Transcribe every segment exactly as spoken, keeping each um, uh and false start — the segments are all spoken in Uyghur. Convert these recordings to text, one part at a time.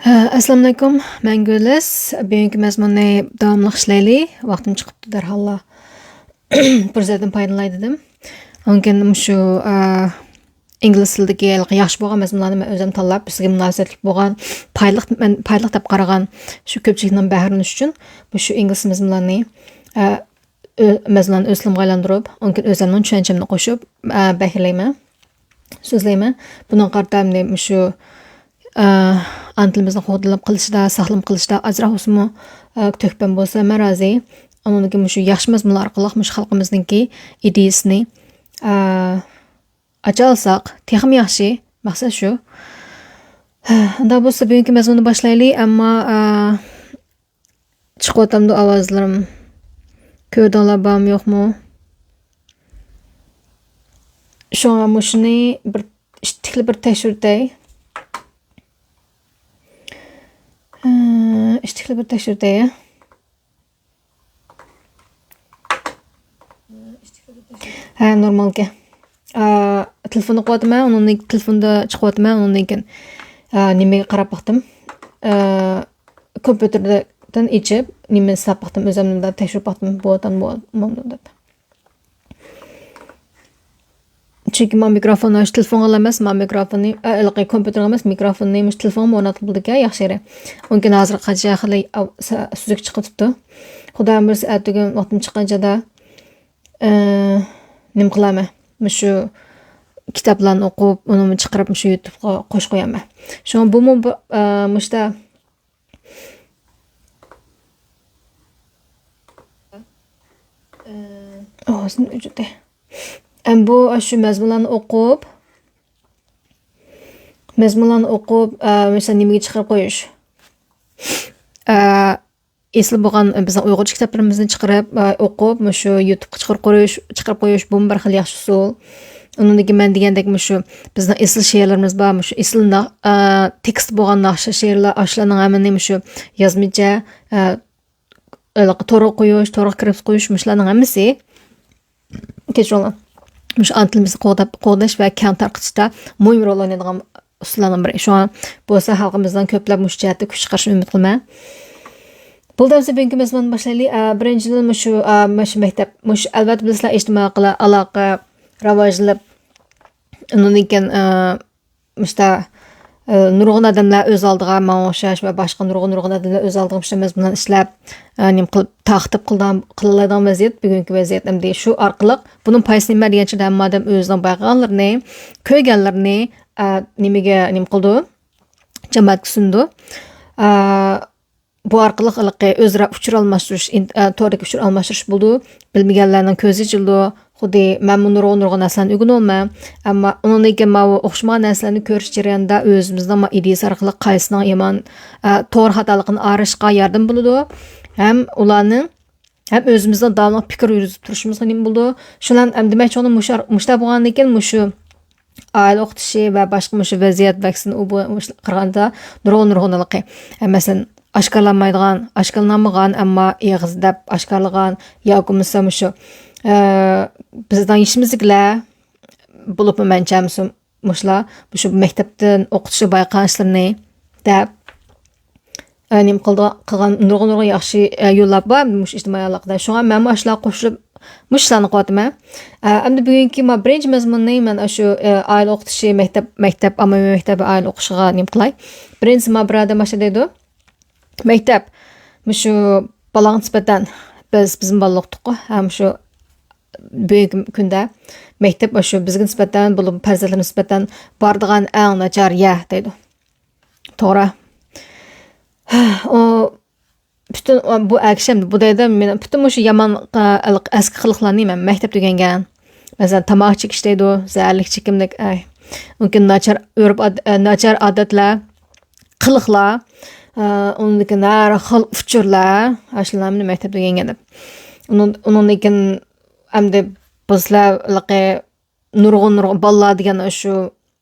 ئەسسالامۇئەلەيكۇم، مەن گۈلىس. بۈگۈنكى مەزمۇننى داۋاملىق ئىشلەيلى. ۋاقتىم چىقىپتۇ دەرھاللا. پۇرسەتتىن پايدىلاي دېدىم. ئاندىن كېيىن مۇشۇ، ئە، ئىنگلىز تىلىدىكى ھېلىقى ياخشى بولغان مەزمۇنلارنى مەن ئۆزۈم تاللاپ، بىزگە مۇناسىۋەتلىك بولغان، پايدىلىق، مەن پايدىلىق دەپ قارىغان شۇ كۆپچىلىكنىڭ بەھرىلىنىشى ئۈچۈن مۇشۇ ئىنگلىز مەزمۇنلارنى، ئە، ئۆ-، مەزمۇنلارنى ئۆز تىلىمغا ئايلاندۇرۇپ، ئاندىن كېيىن ئۆزۈمنىڭ چۈشەنچەمنى قوشۇپ، ئە، بەھرىلەيمەن. سۆزلەيمەن. بۇنىڭغا قارىتا مەن مۇشۇ، ئە، ئانا تىلىمىزنى قوغدىلىپ قېلىشىدا، ساقلىنىپ قېلىشىدا ئازراق بولسىمۇ، ئە، تۆھپەم بولسا مەن رازى. ئاندىن كېيىن مۇشۇ ياخشى مەزمۇنلار ئارقىلىق مۇشۇ خەلقىمىزنىڭكى ئىدىيىسىنى، ئە، ئاچالىساق تېخىمۇ ياخشى. مەقسەت شۇ. ئۇنداق بولسا بۈگۈنكى مەزمۇننى باشلايلى. ئەمما، ئە، چىقىۋاتامدۇ ئاۋازلىرىم؟ كۆردۈڭلار بارمۇ يوقمۇ؟ شۇڭا مۇشۇنى بىر ئىتتىكلا بىر تەكشۈرتەي. ھە، ئىتتىكلا بىر تەكشۈرتەي، ھە؟ ھە، نورمالكەن. ئا، تېلېفوندا قويۇۋاتىمەن، ئۇنىڭدىن، تېلېفوندا چىقىۋاتىمەن، ئۇنىڭدىن كېيىن، ئا، نېمىگە قاراپ باقتىم. ئا، كومپيۇتېردىن ئېچىپ، نېمە سىناپ باقتىم، ئۆزۈمنى مۇنداق تەكشۈرۈپ باقتىم، بولۇۋاتامدۇ، بولۇۋاتامدۇ دەپ. چۈنكى ما مىكروفون، شۇ تېلېفونغا ئەمەس، ما مىكروفوننى، ئە، ھېلىقى كومپيۇتېرغا ئەمەس، مىكروفوننى مۇشۇ تېلېفونغا ئورناتقىلى بولىدىكەن، ياخشى يېرى. ئۇنىڭكىن ھازىرغىچە خېلى ئاۋ-، سە-، سۈزۈك چىقىپ تۇرۇپتۇ. خۇدا بۇيرۇسا، ئەتىگۈن ۋاقتىم چىققان چاغدا، ئە، نېمە قىلارمەن؟ مۇشۇ كىتابلارنى ئوقۇپ، ئۇنى چىقىرىپ، مۇشۇ يۇتۇبقا قوشۇپ قويارمەن. شۇڭا بۇمۇ بۇ، ئە، مۇشتا ئاۋازىم ئۆچۈردى. ئەم، بۇ، شۇ مەزمۇنلارنى ئوقۇپ، مەزمۇنلارنى ئوقۇپ، ئە، مەسىلەن، نېمىگە چىقىرىپ قويۇش؟ ئە، ئېسىل بولغان بىزنىڭ ئۇيغۇرچە كىتابلىرىمىزنى چىقىرىپ، ئە، ئوقۇپ، مۇشۇ يۇتۇبقا چىقىرىپ قويۇش، چىقىرىپ قويۇش، بۇمۇ بىر خىل ياخشى ئۇسۇل. ئۇنىڭدىن كېيىن مەن دېگەندەك مۇشۇ بىزنىڭ ئېسىل شېئىرلىرىمىز بار، مۇشۇ ئېسىل نا-، ئە، تېكىست بولغان ناخشا شېئىرلار، ئاشۇلارنىڭ ھەممىنى مۇشۇ يازمىچە، ئە، ھېلىقى تورغا قويۇش، تورغا كىرگۈزۈپ قويۇش، مۇشۇلارنىڭ ھەممىسى، كەچۈرۈڭلار، مۇشۇ ئانا تىلىمىزنى قوغداپ، قوغداش ۋە كەڭ تارقىتىشتا مۇھىم رول ئوينايدىغان ئۇسۇللارنىڭ بىرى. شۇڭا بولسا خەلقىمىزنىڭ كۆپلەپ مۇشۇ جەھەتتە كۈچ چىقىرىشىنى ئۈمىد قىلىمەن. بولدى ئەمسە بۈگۈنكى مەزمۇننى باشلايلى. ئە، بىرىنچىدىن، مۇشۇ، ئە، مۇشۇ مەكتەپ، مۇشۇ، ئەلۋەتتە، بىلىسىلەر، ئىجتىمائىي ئالاقە راۋاجلىنىپ، ئۇنىڭدىن كېيىن، ئە، مۇشتا، ئە، نۇرغۇن ئادەملەر ئۆز ئالدىغا ماڭا ئوخشاش ۋە باشقا نۇرغۇن، نۇرغۇن ئادەملەر ئۆز ئالدىغا مۇشۇ مەزمۇنلارنى ئىشلەپ، ئە، نېمە قىلىپ، تارقىتىپ قىلىدىغان، قىلالايدىغان ۋەزىيەت، بۈگۈنكى ۋەزىيەت ئەمدى شۇ ئارقىلىق بۇنىڭ پايدىسى نېمە دېگەن چاغدا ھەممە ئادەم ئۆزىنىڭ بايقىغانلىرىنى، كۆرگەنلىرىنى، ئە، نېمىگە، نېمە قىلىدۇ؟ جامائەتكە سۇنىدۇ. ئە، بۇ ئارقىلىق ھېلىقى ئۆزئارا ئۇچۇر ئالماشتۇرۇش، ئىن-، ئە، توردىكى ئۇچۇر ئالماشتۇرۇش بولىدۇ. بىلمىگەنلەرنىڭ كۆزى ئېچىلىدۇ. خۇددى مەنمۇ نۇرغۇن، نۇرغۇن نەرسىلەرنى ئۆگىنىۋالىمەن. ئەمما ئۇنىڭدىن كېيىن ماۋۇ ئوخشىمىغان نەرسىلەرنى كۆرۈش جەريانىدا ئۆزىمىزنىڭ ما-، ئىدىيىسى ئارقىلىق قايسىنىڭ يامان، ئە، توغرا خاتالىقىنى ئايرىشقا ياردىمى بولىدۇ. ھەم ئۇلارنىڭ، ھەم ئۆزىمىزنىڭ داۋاملىق پىكىر يۈرگۈزۈپ تۇرۇشىمىزغا نېمە بولىدۇ؟ شۇلارنى، ئەمدى دېمەكچى بولغىنىم مۇشۇ، مۇشۇنداق بولغاندىن كېيىن مۇشۇ ئائىلە ئوقۇتۇشى ۋە باشقا مۇشۇ ۋەزىيەت ۋەكسىن ئۇ بۇ مۇشۇ قارىغاندا نۇرغۇن، نۇرغۇن ھېلىقى، ئە، مەسىلەن، ئاشكارىلانمايدىغان، ئاشكارىلانمىغان، ئەمما ئېغىز دەپ ئاشكارىلىغان ياكى بولمىسا مۇشۇ، ئە، بىزنىڭ يېشىمىزدىكىلەر، بولۇپمۇ مەنچە مۇشۇ، مۇشۇلار، مۇشۇ مەكتەپتىن ئوقۇتۇشتا بايقىغان ئىشلىرىنى دەپ، ئە، نېمە قىلىدىغان، قىلغان نۇرغۇن، نۇرغۇن ياخشى، ئە، يوللار بار مۇشۇ ئىجتىمائىي ئالاقىدە. شۇڭا مەنمۇ ئاشۇلارغا قوشۇلۇپ مۇشۇلارنى قىلىۋاتىمەن. ئە، ئەمدى بۈگۈنكى ما بىرىنچى مەزمۇننى مەن ئاشۇ، ئە، ئائىلە ئوقۇتۇشى، مەكتەپ، مەكتەپ، ئاممىۋى مەكتەپ، ئائىلە ئوقۇشىغا نېمە قىلاي. بىرىنچىسى ما بىر ئادەم ئاشۇ دەيدۇ. مەكتەپ، مۇشۇ بالاڭغا نىسبەتەن بىز، بىزمۇ بالا ئوقۇتتۇققۇ. ھەم شۇ بۈگۈنكى كۈندە مەكتەپ ئاشۇ بىزگە نىسبەتەن، بولۇپمۇ پەرزەنتلەرگە نىسبەتەن بارىدىغان ئەڭ ناچار يەر دەيدۇ. توغرا. ئۇ پۈتۈن، ئۇ، بۇ ئەر كىشى ئەمدى بۇ دەيدۇ، مېنىڭ پۈتۈن مۇشۇ يامان، ئە، ئەسكى قىلىقلارنى مەن مەكتەپتە ئۆگەنگەن. مەسىلەن، تاماكا چېكىش دەيدۇ، زەھەرلىك چېكىملىك، ئەي. ئۇنىڭكىن ناچار ئۆرپ ئاد-، ئە، ناچار ئادەتلەر، قىلىقلار، ئە، ئۇنىڭدىن كېيىن ھەر خىل ئۇچۇرلار، ئاشۇلارنى مەكتەپتە ئۆگەنگەن دەپ. ئۇنىڭ، ئۇنىڭدىن كېيىن ئەمدى بىزلەر ھېلىقى نۇرغۇن، نۇرغۇن بالىلار دېگەن شۇ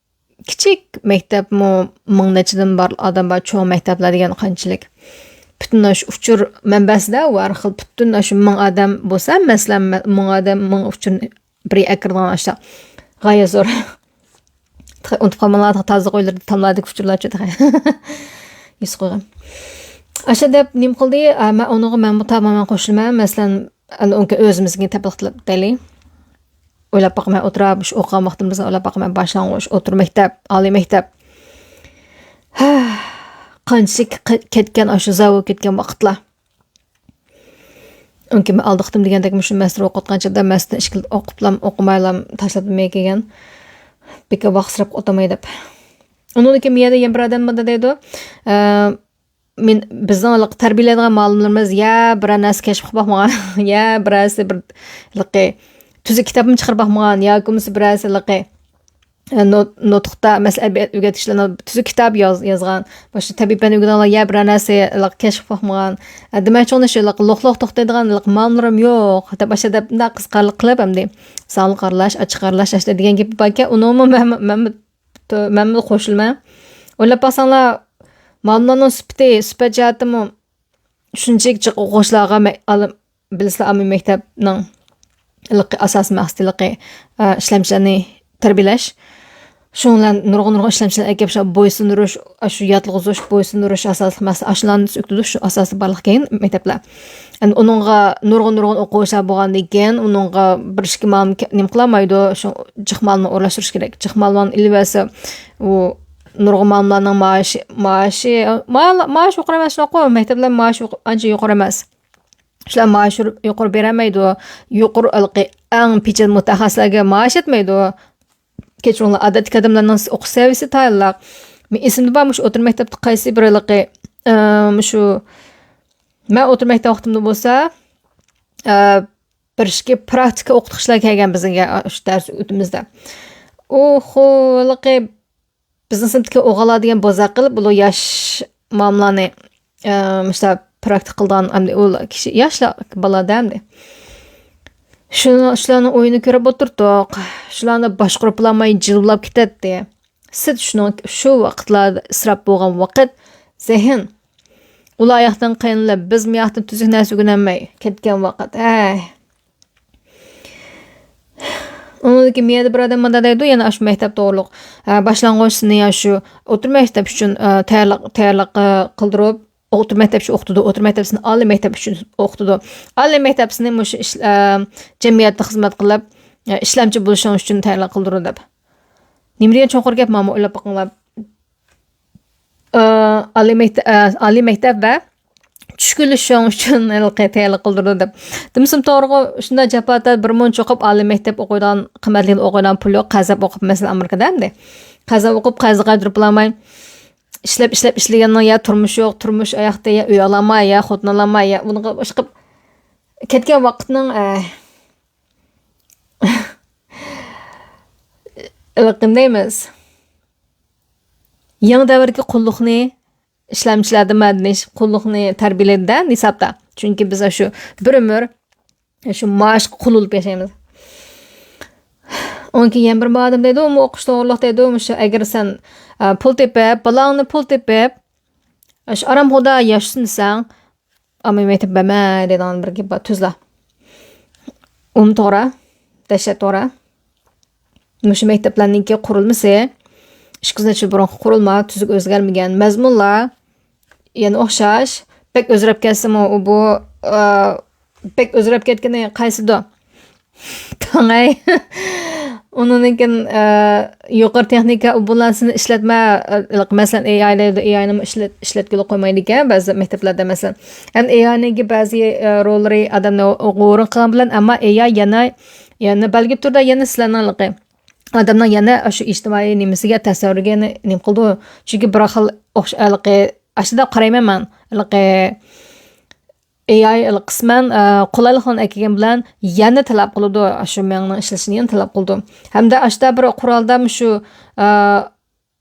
كىچىك مەكتەپمۇ مىڭ نەچچىدىن بار ئادەم بار، چوڭ مەكتەپلەر دېگەن قانچىلىك. پۈتۈن ئاشۇ ئۇچۇر مەنبەسىدە ئۇ ھەر خىل پۈتۈن ئاشۇ مىڭ ئادەم بولسا، مەسىلەن، مە-، مىڭ ئادەم، مىڭ ئۇچۇرنى بىرى ئەكىرىدىغان ئاشۇنداق غايەت زور. تېخى ئۇنتۇپ قالماڭلار، تېخى تازىلىق ئۆيلىرىدە تاملاردىكى ئۇچۇرلارچۇ تېخى. ئېسىگە قويغان. ئاشۇ دەپ نېمە قىلدى؟ ئا، مەن ئۇنىڭغا مەنمۇ تامامەن قوشۇلىمەن. مەسىلەن، ئەنە ئۆزىمىزنى تەبلىق قىلىپ دەيلى. ئويلاپ باقماي ئولتۇرۇپ، شۇ ئوقۇغان ۋاقتىمىزدا ئويلاپ باقماي باشلانغۇچ، ئوتتۇرا مەكتەپ، ئالىي مەكتەپ. ھە، قانچىلىك ق-، كەتكەن، ئاشۇ زاۋۇ كەتكەن ۋاقىتلار. ئۇنكى مەن ئالدىقتىم دېگەندەك، مۇشۇ مەسىلە ئوقۇتقان چېغىدا مەسىلىدىن ئىككىلى ئوقۇپلام، ئوقۇمايلام، تاشلاپ مېڭىپ كەلگەن. بىكار ۋاقىت سىراپ ئوتۇرماي دەپ. ئۇنىڭدىن كېيىن مۇ يەردە يەنە بىر ئادەم مۇنداق دەيدۇ. ئە، مەن، بىزنىڭ ھېلىقى تەربىيەلەيدىغان مۇئەللىملىرىمىز يا بىرەر نەرسە كەشىپ قىلىپ باقمىغان، يا بىرەرسى بىر ھېلىقى تۈزۈك كىتابمۇ چىقىرىپ باقمىغان، ياكى بولمىسا بىرەرسى ھېلىقى، ئە، نوت-، نوتۇقتا، مەسىلەن، ئەدەبىيات ئۆگەتكۈچىلەر تۈزۈك كىتاب ياز-، يازغان. باشقا تەبىئىي پەن ئۆگىنىدىغانلار يا بىرەر نەرسە ھېلىقى كەشىپ قىلىپ باقمىغان. ئە، دېمەكچى بولغىنىم شۇ، ھېلىقى لوق-لوق توختايدىغان ھېلىقى مۇئەللىملىرىم يوق. دەپ ئاشۇ دەپ مۇنداق قىزىقارلىق قىلىپ ئەمدى سانلىق ئارىلاش، ئاچچىق ئارىلاش، ئاشۇ دېگەن گېپى باركەن، ئۇنىڭمۇ مەن، مەن مەنمۇ قوشۇلىمەن. ئويلاپ باقساڭلار، مۇئەللىملارنىڭ سۈپىتى، سۈپەت جەھەتتىمۇ شۇنچىلىك جىق ئوقۇغۇچىلارغا مە-، ئالىم-، بىلىسىلەر، ئاممىۋى مەكتەپنىڭ ھېلىقى ئاساسىي مەقسىتى ھېلىقى، ئە، ئىشلەمچىلەرنى تەربىيەلەش. شۇنىڭ بىلەن نۇرغۇن، نۇرغۇن ئىشلەمچىلەرنى ئەكەپ، شۇ بويسۇندۇرۇش، ئاشۇ ياتقۇزۇش، بويسۇندۇرۇش ئاساسلىق مەقسەت، ئاشۇلارنى ئۆگىتىدۇ، شۇ ئاساستا بارلىققا كەلگەن مەكتەپلەر. ئەمدى ئۇنىڭغا نۇرغۇن، نۇرغۇن ئوقۇغۇچىلار بولغاندىن كېيىن، ئۇنىڭغا بىر ئىككى مالىم كە-، نېمە قىلالمايدۇ، شۇ جىق مالىمنى ئورۇنلاشتۇرۇش كېرەك. جىق مالىمنى ئېلىۋەرسە، ئۇ نۇرغۇن مالىملارنىڭ مائاشى، مائاشى، ما-، مائاش يۇقىرى ئەمەس، شۇنداققۇ، مەكتەپلەر مائاشى يۇق-، ئانچە يۇقىرى ئەمەس. شۇلار مائاش يۇقىرى بېرەلمەيدۇ. يۇقىرى، ھېلىقى ئەڭ پېچەت مۇتەخەسسىسلەرگە مائاش يەتمەيدۇ. كەچۈرۈڭلار، ئادەتتىكى ئادەملەرنىڭ ئوقۇش سەۋىيەسى تايىنلىق. مېنىڭ ئېسىمدە بار، مۇشۇ ئوتتۇرا مەكتەپتە قايسى بىر ھېلىقى، ئىم، شۇ، مەن ئوتتۇرا مەكتەپ ۋاقتىمدا بولسا، ئە، بىر ئىككى پراكتىكا ئوقۇتقۇچىلار كەلگەن بىزگە، شۇ دەرس ئۆتىمىزدە. ئۇ خۇ، ھېلىقى بىزنىڭ سىنىپتىكى ئوغۇللار دېگەن بوزەك قىلىپ، بۇلار ياش ماملارنى، ئە، مۇشۇنداق پراكتىك قىلىدىغان، ئەمدى ئۇ كىشى ياشلا بالىلار-دە ئەمدى. شۇنى، شۇلارنىڭ ئويۇنىنى كۆرۈپ ئولتۇردۇق. شۇلارنى باشقۇرۇپ بولالماي جىلۋىلاپ كېتەتتى. سىرت شۇنىڭ، شۇ ۋاقىتلاردا ئىسراپ بولغان ۋاقىت، زېھىن. ئۇلار ياقتىن قىينىلىپ، بىز بۇ ياقتىن تۈزۈك نەرسە ئۆگىنەلمەي كەتكەن ۋاقىت. ھەي. ئۇنىڭدىن كېيىن مۇ يەردە بىر ئادەم مۇنداق دەيدۇ، يەنە ئاشۇ مەكتەپ توغرۇلۇق. ھە، باشلانغۇچ سىنى يا شۇ ئوتتۇرا مەكتەپ ئۈچۈن، ئە، تەييارلىق، تەييارلىق، ئە، قىلدۇرۇپ، ئوتتۇرا مەكتەپ ئۈچۈن ئوقۇتىدۇ، ئوتتۇرا مەكتەپ سىنى ئالىي مەكتەپ ئۈچۈن ئوقۇتىدۇ. ئالىي مەكتەپ سىنى مۇشۇ ئىش-، ئە، جەمئىيەتتە خىزمەت قىلىپ، ئە، ئىشلەمچى بولۇشۇڭ ئۈچۈن تەييارلىق قىلدۇرىدۇ دەپ. نېمە دېگەن چوڭقۇر گەپ، مانا ئويلاپ بېقىڭلار. ئە، ئالىي مەكتە-، ئە، ئالىي مەكتەپ ۋە چۈشكۈنلىشىش ئۈچۈن ھېلىقى تەييارلىق قىلدۇرىدۇ دەپ. دېمىسىمۇ توغرىغۇ، شۇنداق جاپا تارتىپ بىر مۇنچە ئوقۇپ، ئالىي مەكتەپ ئوقۇيدىغان، قىممەتلىك ئوقۇيدىغان پۇل يوق، قەرزەپ ئوقۇپ، مەسىلەن، ئامېرىكىدا ئەمدى. قەرزەپ ئوقۇپ، قەرزگە قايتۇرۇپ بولالماي، ئىشلەپ، ئىشلەپ، ئىشلىگەننىڭ يا تۇرمۇشى يوق، تۇرمۇش ئاياقتا، يا ئۆي ئالالماي، يا خوتۇن ئالالماي، يا بۇنىڭغا ئىشقىپ كەتكەن ۋاقىتنىڭ، ئە، ھېلىقى نېمە دەيمىز؟ يېڭى دەۋردىكى قۇللۇقنى ئىشلەمچىلەردىن مەدەنىي قۇللۇقنى تەربىيەلەيدۇ-دە، ھېسابتا. چۈنكى بىز شۇ بىر ئۆمۈر شۇ مائاشقا قۇل بولۇپ ياشايمىز. ئۇنىڭ كېيىن يەنە بىر ئادەم دەيدۇ، ئۇمۇ ئوقۇش توغرۇلۇق دەيدۇ، مۇشۇ ئەگەر سەن، ئە، پۇل تېپىپ، بالاڭنى پۇل تېپىپ، شۇ ئارامخۇدا ياشىسۇن دېسەڭ، ئاممىۋى مەكتەپ بەرمە دەيدىغان بىر گەپ بار، تۈزلا. ئۇمۇ توغرا، دەھشەت توغرا. مۇشۇ مەكتەپلەرنىڭكى قۇرۇلمىسى ئىككى يۈز نەچچە يىل بۇرۇنقى قۇرۇلما، تۈزۈك ئۆزگەرمىگەن. مەزمۇنلار يەنە ئوخشاش. بەك ئۆزگىرىپ كەتسىمۇ، ئۇ بۇ، ئا، بەك ئۆزگىرىپ كەتكىنى قايسىدۇ؟ تاڭاي. ئۇنىڭدىن كېيىن، ئا، يۇقىرى تېخنىكا ئوبلاستىنى ئىشلەتمە، ئا، مەسىلەن، ئېي ئاي دەيدۇ، ئېي ئاينىمۇ ئىشلەت-، ئىشلەتكىلى قويمايدىكەن بەزى مەكتەپلەردە، مەسىلەن. ئەمدى ئېي ئاينىڭكى بەزى، ئا، روللىرى ئادەمنى غۇرۇر قىلغان بىلەن، ئەمما ئېي ئاي يەنە، يەنە بەلگىلىك تۈردە يەنە سىلەرنىڭ ئادەمنىڭ يەنە ئاشۇ ئىجتىمائىي نېمىسىگە، تەسەۋۋۇرىگە نېمە، نېمە قىلىدۇ؟ چۈنكى بىر خىل ئوخش-، ھېلىقى، ئاشۇنداق قارايمەن مەن. ھېلىقى ئېي ئاي قىسمەن، ئە، قولايلىقلارنى ئەكەلگەن بىلەن يەنە تەلەپ قىلىدۇ. ئاشۇ مېڭىنىڭ ئىشلىشىنى يەنە تەلەپ قىلىدۇ. ھەمدە ئاشۇنداق بىر قورالدا مۇشۇ، ئە،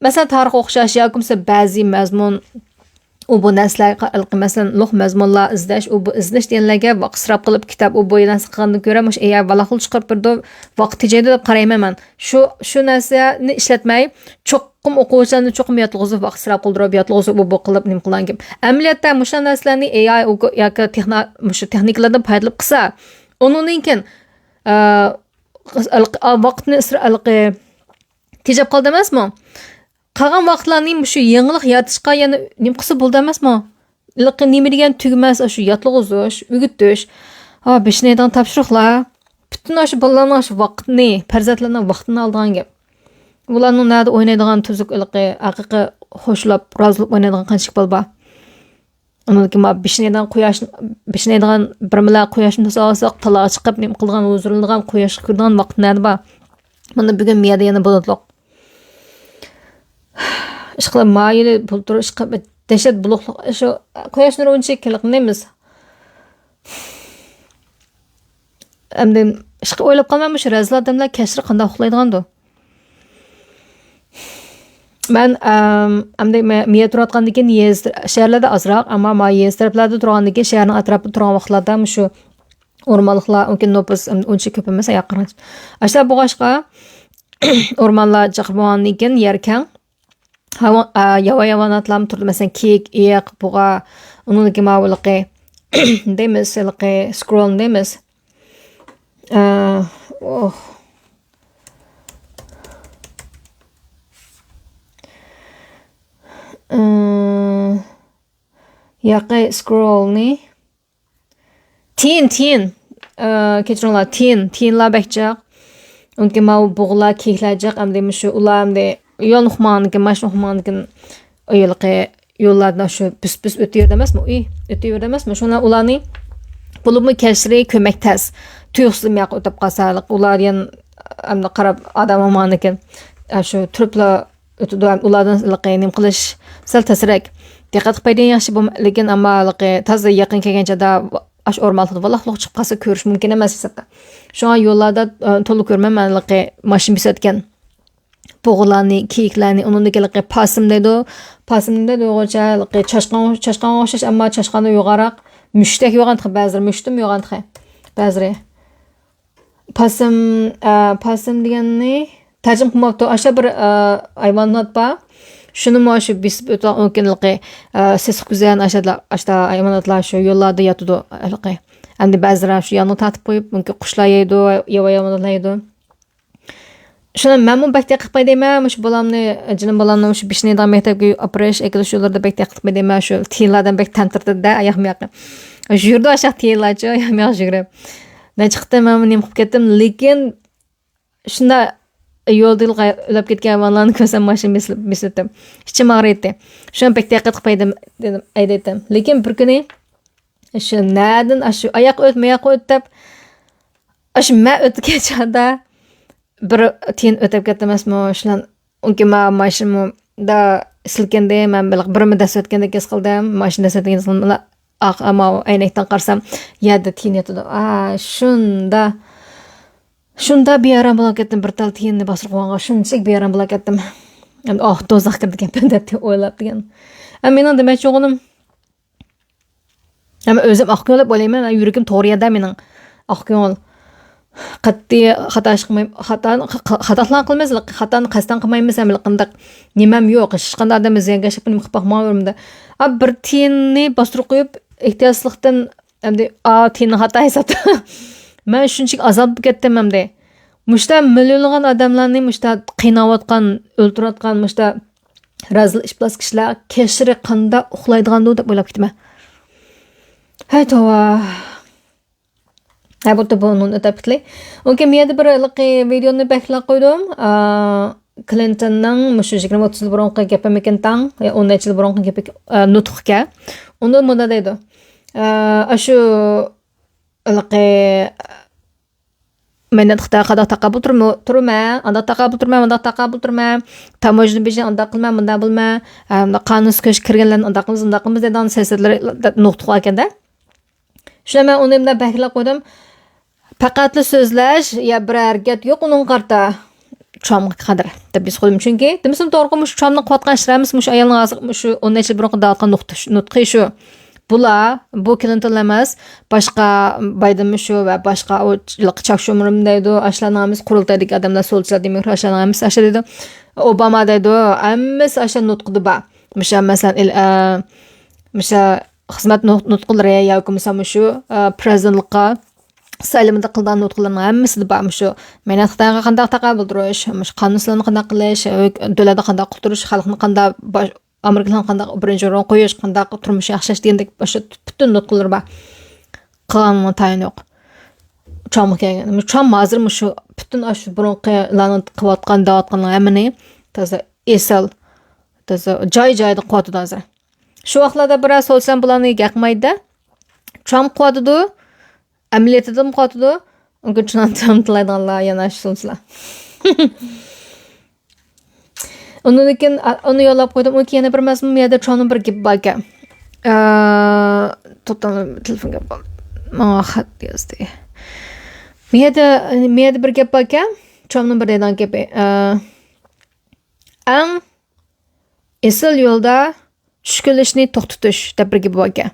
مەسىلەن، تارىخقا ئوخشاش ياكى بولمىسا بەزى مەزمۇن ئۇ بۇ نەرسىلەرگە، مەسىلەن، لوق مەزمۇنلار ئىزدەش، ئۇ بۇ ئىزدەش دېگەنلەرگە ۋاقىت ئىسراپ قىلىپ، كىتاب ئۇ بۇ نەرسە قىلغاندىن كۆرە، مۇشۇ ئېي ئاي بالاقلا چىقىرىپ بېرىدۇ، ۋاقىت تېجەيدۇ دەپ قارايمەن مەن. شۇ، شۇ نەرسىنى ئىشلەتمەي، چوقۇم ئوقۇغۇچىلارنى چوقۇم ياتلىغۇزۇپ، ۋاقىت ئىسراپ قىلدۇرۇپ، ياتلىغۇزۇپ، ئۇ بۇ قىلىپ، نېمە قىلغان گەپ. ئەمەلىيەتتە مۇشۇ نەرسىلەرنى ئېي ئاي ياكى تېخنا-، مۇشۇ تېخنىكىلاردىن پايدىلىنىپ قىلسا، ئۇنىڭدىن كېيىن، ئە، ۋاقىتنى ئىسرا-، تېجەپ قالدى ئەمەسمۇ؟ قالغان ۋاقىتلارنى مۇشۇ يېڭىلىق يارىتىشقا يەنە نېمە قىلسا بولىدۇ ئەمەسمۇ؟ ھېلىقى نېمە دېگەن تۈگىمەس، ئاشۇ ياتلىغۇزۇش، ئۆگىتىش، ھا، بېشىنى يەيدىغان تاپشۇرۇقلار. پۈتۈن ئاشۇ بالىلارنىڭ ئاشۇ ۋاقتىنى، پەرزەنتلەرنىڭ ۋاقتىنى ئالىدىغان گەپ. ئۇلارنىڭ نەدە ئوينايدىغان تۈزۈك، ھېلىقى ھەقىقىي خوشلاپ، رازى بولۇپ ئوينايدىغان قانچىلىك بالا بار؟ ئۇنىڭدىن كېيىن مانا بېشىنى يەيدىغان قۇياش، بېشىنى يەيدىغان بىر مىللەت قۇياشنى تۇتۇۋالساق، تالاغا چىقىپ، نېمە قىلىدىغان، ھۇزۇرلىنىدىغان، قۇياشقا كۆرىدىغان ۋاقىت نەدە بار؟ مانا بۈگۈن مىيەدە يەنە بولاتلۇق. ئىشقىلىپ، ما يىلى بۇلتۇر ئىشقىلىپ دەھشەت بولۇقلۇق، شۇ قۇياش نۇرى ئۇنچىلىك نېمىز. ئەمدى ئىشقا ئويلاپ قالماي، مۇشۇ رەزىل ئادەملەر كەچلىرى قانداق ئۇخلايدىغاندۇ؟ مەن، ئەم، ئەمدى مە-، مىيە تۇرۇۋاتقاندىن كېيىن يېزا، شەھەرلەردە ئازراق، ئەمما ما يېزا تەرەپلەردە تۇرغاندىن كېيىن، شەھەرنىڭ ئەتراپىدا تۇرغان ۋاقىتلاردا مۇشۇ ئورمانلىقلار، ئۇنكى نوپۇس ئۇنچە كۆپ ئەمەس، ئاياغ قارىغانچە. ئاشۇنداق بولغاچقا، ئورمانلار جىق بولغاندىن كېيىن يەر كەڭ. ھاۋا-، ئا، ياۋا ھايۋاناتلارمۇ تۇرىدۇ. مەسىلەن، كىيىك، ئېيىق، بۇغا، ئۇنىڭدىن كېيىن ماۋۇ ھېلىقى دەيمىز، ھېلىقى سكرول دەيمىز. ئا، ئوھ. ئا، ياقى سكرولنى. تىيىن، تىيىن. ئا، كەچۈرۈڭلار، تىيىن. تىيىنلار بەك جىق. ئۇنكى ماۋۇ بۇغىلار، كىيىكلەر جىق. ئەمدى مۇشۇ ئۇلار ئەمدى يولنى ئۇقمىغاندىكىن، ماشىنا ئۇقمىغاندىكىن، ھېلىقى يوللاردىن شۇ بىس-بىس ئۆتۈۋېرىدۇ ئەمەسمۇ؟ ئۆي ئۆتۈۋېرىدۇ ئەمەسمۇ؟ شۇڭا ئۇلارنى، بولۇپمۇ كەچلىرى كۆرمەك تەس. تۇيۇقسىز مۇياققا ئۆتۈپ قالسا، ئۇلار دېگەن ئەمدى قاراپ ئادەم بولمىغاندىكىن، شۇ تۇرۇپلا ئۆتىدۇ. ھەم ئۇلاردىن ھېلىقى نېمە قىلىش سەل تەسرەك. دىققەت قىلىپ بەردىڭ ياخشى، بولم-، لېكىن ئەمما ھېلىقى تازا يېقىن كەلگەن چاغدا ئاشۇ ئورمانلىقتا ۋالاقلىق چىقىپ قالسا، كۆرۈش مۇمكىن ئەمەس ھېسابتا. شۇڭا يوللاردا، ئە، تولا كۆرىمەن مەن ھېلىقى ماشىنا بېسىۋەتكەن بۇغىلارنى، كىيىكلەرنى، ئۇنىڭدىن كېيىن ھېلىقى پاسىم دەيدۇ. پاسىم نېمە دەيدۇ ئۇيغۇرچە؟ ھېلىقى چاشقان، چاشقانغا ئوخشاش، ئەمما چاشقاندىن يوغانراق، مۈشۈكتەك يوغان تېخى بەزىلىرى، مۈشۈكتىنمۇ يوغان تېخى بەزىلىرى. پاسىم، ئە، پاسىم دېگەننى تەرجىمە قىلماپتۇ. ئاشۇ بىر، ئە، ھايۋانات بار. شۇنىمۇ شۇ بېسىپ ئۆتىدىغان ئۇنىڭكىنلىقى، ئە، سېسىق كۈزەن، ئاشۇ، ئاشۇ ھايۋاناتلار شۇ يوللاردا ياتىدۇ، ھېلىقى. ئەمدى بەزىلەر شۇ يانغا تارتىپ قويۇپ، ئۇنىڭكى قۇشلار يەيدۇ، ياۋا ھايۋاناتلار يەيدۇ. شۇنى مەنمۇ بەك دىققەت قىلماي دەيمەن، مۇشۇ بالامنى، جېنىم بالامنى مۇشۇ بېشىنى يەيدىغان مەكتەپكە ئاپىرىش، ئەكېلىش يوللىرىدا بەك دىققەت قىلماي دەيمەن، شۇ تىيىنلاردىن بەك تەمتىرىدى-دە، ئاياغ مۇياقى. يۈرىدۇ ئاشاق تىيىنلارچۇ، ئاياغ مۇياق يۈگۈرۈپ. نەچچە قېتىم مەنمۇ نېمە قىلىپ كەتتىم، لېكىن شۇنداق يولدا ئۆلۈپ كەتكەن ھايۋانلارنى كۆرسەم، ماشىنا بېسىلىپ، بېسىلىپ، ئىچىم ئاغرىيتتى. شۇڭا بەك دىققەت قىلماي دەيدىم، ئەيدەيتتىم. لېكىن بىر كۈنى شۇ نەدىن، ئاشۇ ئاياققا ئۆت، مۇياققا ئۆت دەپ، ئاشۇ مەن ئۆتكەن چاغدا بىر تىيىن ئۆتۈپ كەتتى ئەمەسمۇ؟ شۇلار ئۇنكى ما ماشىنىمۇ دا سىلكىندى، مەن بىر، بىرمۇ دەسسەتكەندەك ھېس قىلدىم. ماشىنا دەسسەتكەندەك ھېس قىلدىم. ئاق، ئەمما ئەينەكتىن قارىسام، يەردە تىيىن ياتىدۇ. ئا، شۇندا، شۇندا بىئارام بولاپ كەتتىم. بىر تال تىيىننى باستۇرۇپ قويغانغا شۇنچىلىك بىئارام بولاپ كەتتىم. ئەمدى، ئاھ، دوزاخ كىردىكەنمەن دەپ ئويلاپ دېگەن. ئەمما مېنىڭ دېمەكچى بولغىنىم، ئەمما ئۆزۈم ئاق كۆڭۈل دەپ ئويلايمەن، مەن يۈرىكىم توغرا يەردە مېنىڭ. ئاق كۆڭۈل. قەتئىي خاتا ئىش قىلماي، خاتانى، خاتالار قىلىمىز، خاتانى قەستەن قىلمايمىز، ھەم قانداق نېمەم يوق، ھېچقانداق ئادەمگە زىيانكەشلىك نېمە قىلىپ باقمىغان ئۆمرۈمدە. ئا، بىر تىيىننى باستۇرۇپ قويۇپ، ئېھتىياتسىزلىقتىن، ئەمدى، ئا، تىيىننى خاتا ھېسابتا. مەن شۇنچىلىك ئازاب بولۇپ كەتتىم ئەمدى. مۇشتا مىليونلىغان ئادەملەرنى مۇشتا قىيناۋاتقان، ئۆلتۈرۈۋاتقان، مۇشتا رەزىل ئىپلاس كىشىلەر كەچلىرى قانداق ئۇخلايدىغاندۇ دەپ ئويلاپ كېتىمەن. ھەي توۋا. ھە، بولدى، بۇنى ئۆتۈپ كېتەيلى. ئوكەي، مەن يەنە بىر ھېلىقى ۋىدېونى بەكلا قويدۇم. ئا، كلىنتوننىڭ مۇشۇ يىگىرمە ئوتتۇز يىل بۇرۇنقى گېپىمىكىن تاڭ، يا ئون نەچچە يىل بۇرۇنقى گېپى، ئا، نۇتۇقكەن. ئۇندا مۇنداق دەيدۇ. ئا، ئاشۇ ھېلىقى مەن خىتايغا قانداق تاقابىل تۇرما-، تۇرىمەن، ئانداق تاقابىل تۇرىمەن، مۇنداق تاقابىل تۇرىمەن، تاموژنا بېجىڭ ئانداق قىلىمەن، مۇنداق بىلمەن، ئە، مۇنداق قانۇنسىز كىرىپ كىرگەنلەرنى ئانداق قىلىمىز، مۇنداق قىلىمىز دەيدىغان سىياسەتلىرى نۇقتا قويغانىكەن-دە. شۇڭا مەن ئۇنى مۇنداق بەكرەك قويدۇم. پەقەتلا سۆزلەش يا بىر ھەرىكەت يوق ئۇنىڭغا قارىتا. ترامپقا قەدەر دەپ ھېس قىلدىم. چۈنكى دېمىسىمۇ توغرا، مۇشۇ ترامپنىڭ قىلىۋاتقان ئىشلىرى ئەمەس، مۇشۇ ئايالنىڭ ھازىر مۇشۇ ئون نەچچە يىل بۇرۇنقى دەۋاتقان نۇقتا-، نۇتقى شۇ. بۇلار، بۇ كلىنتون ئەمەس، باشقا بايدېن شۇ ۋە باشقا ئۇ چاك شۇمېر دەيدۇ، ئاشۇلارنىڭ ھەممىسى قۇرۇلتايدىكى ئادەملەر، سولچىلار، دېموكرات، ئاشۇلارنىڭ ھەممىسى ئاشۇ دەيدۇ. ئوباما دەيدۇ، ھەممىسى ئاشۇ نۇتقىدا بار. مۇشۇ مەسىلەن، ئىل-، ئە، مۇشۇ خىزمەت نۇت-، نۇتقىلىرى ياكى بولمىسا مۇشۇ، ئە، پىرېزىدېنتلىققا سايلىمىدا قىلىدىغان نۇتقىلىرىنىڭ ھەممىسىدە بار. مۇشۇ مەينەت خىتايغا قانداق تاقابىل تۇرۇش، مۇشۇ قانۇنسىزلارنى قانداق قىلىش، دۆلەتنى قانداق قۇتۇرۇش، خەلقنى قانداق باش-، ئامېرىكىلارنى قانداق بىرىنچى ئورۇنغا قويۇش، قانداق تۇرمۇش ياخشىلاش دېگەندەك مۇشۇ پۈتۈن نۇتقىلىرى بار. قىلغانغا تايىنى يوق. ترامپقا كەلگەن. ترامپ ھازىر مۇشۇ پۈتۈن ئاشۇ بۇرۇنقىلارنىڭ قىلىۋاتقان، دەۋاتقانلىرىنىڭ ھەممىنى تازا ئېسىل، تازا جاي-جايىدا قىلىۋاتىدۇ ھازىر. شۇ ۋاقىتلاردا بىرەر سولىسام بۇلارنى گەقمەيدۇ. ترامپ قىلىۋاتىدۇ. ئەمەلىيىتىدىمۇ قىلىۋاتىدۇ. مۇمكىن ترامپ تىللايدىغانلار يەنە شۇ سولىسىلار. ئۇنىڭدىن كېيىن، ئا، ئۇنى يوللاپ قويدۇم. ئۇنىڭ كېيىن يەنە بىر مەزمۇن، بۇ يەردە ترامپنىڭ بىر گېپى بار ئىكەن. ئە، توختاڭ، تېلېفون كېلىپ قالدى. ماڭا خەت يازدى. بۇ يەردە، بۇ يەردە بىر گەپ بار ئىكەن. ترامپنىڭ بىر دەيدىغان گېپى. ئە، ئەڭ ئېسىل يولدا چۈشكۈنلىشىشنى توختىتىش دەپ بىر گېپى بار ئىكەن.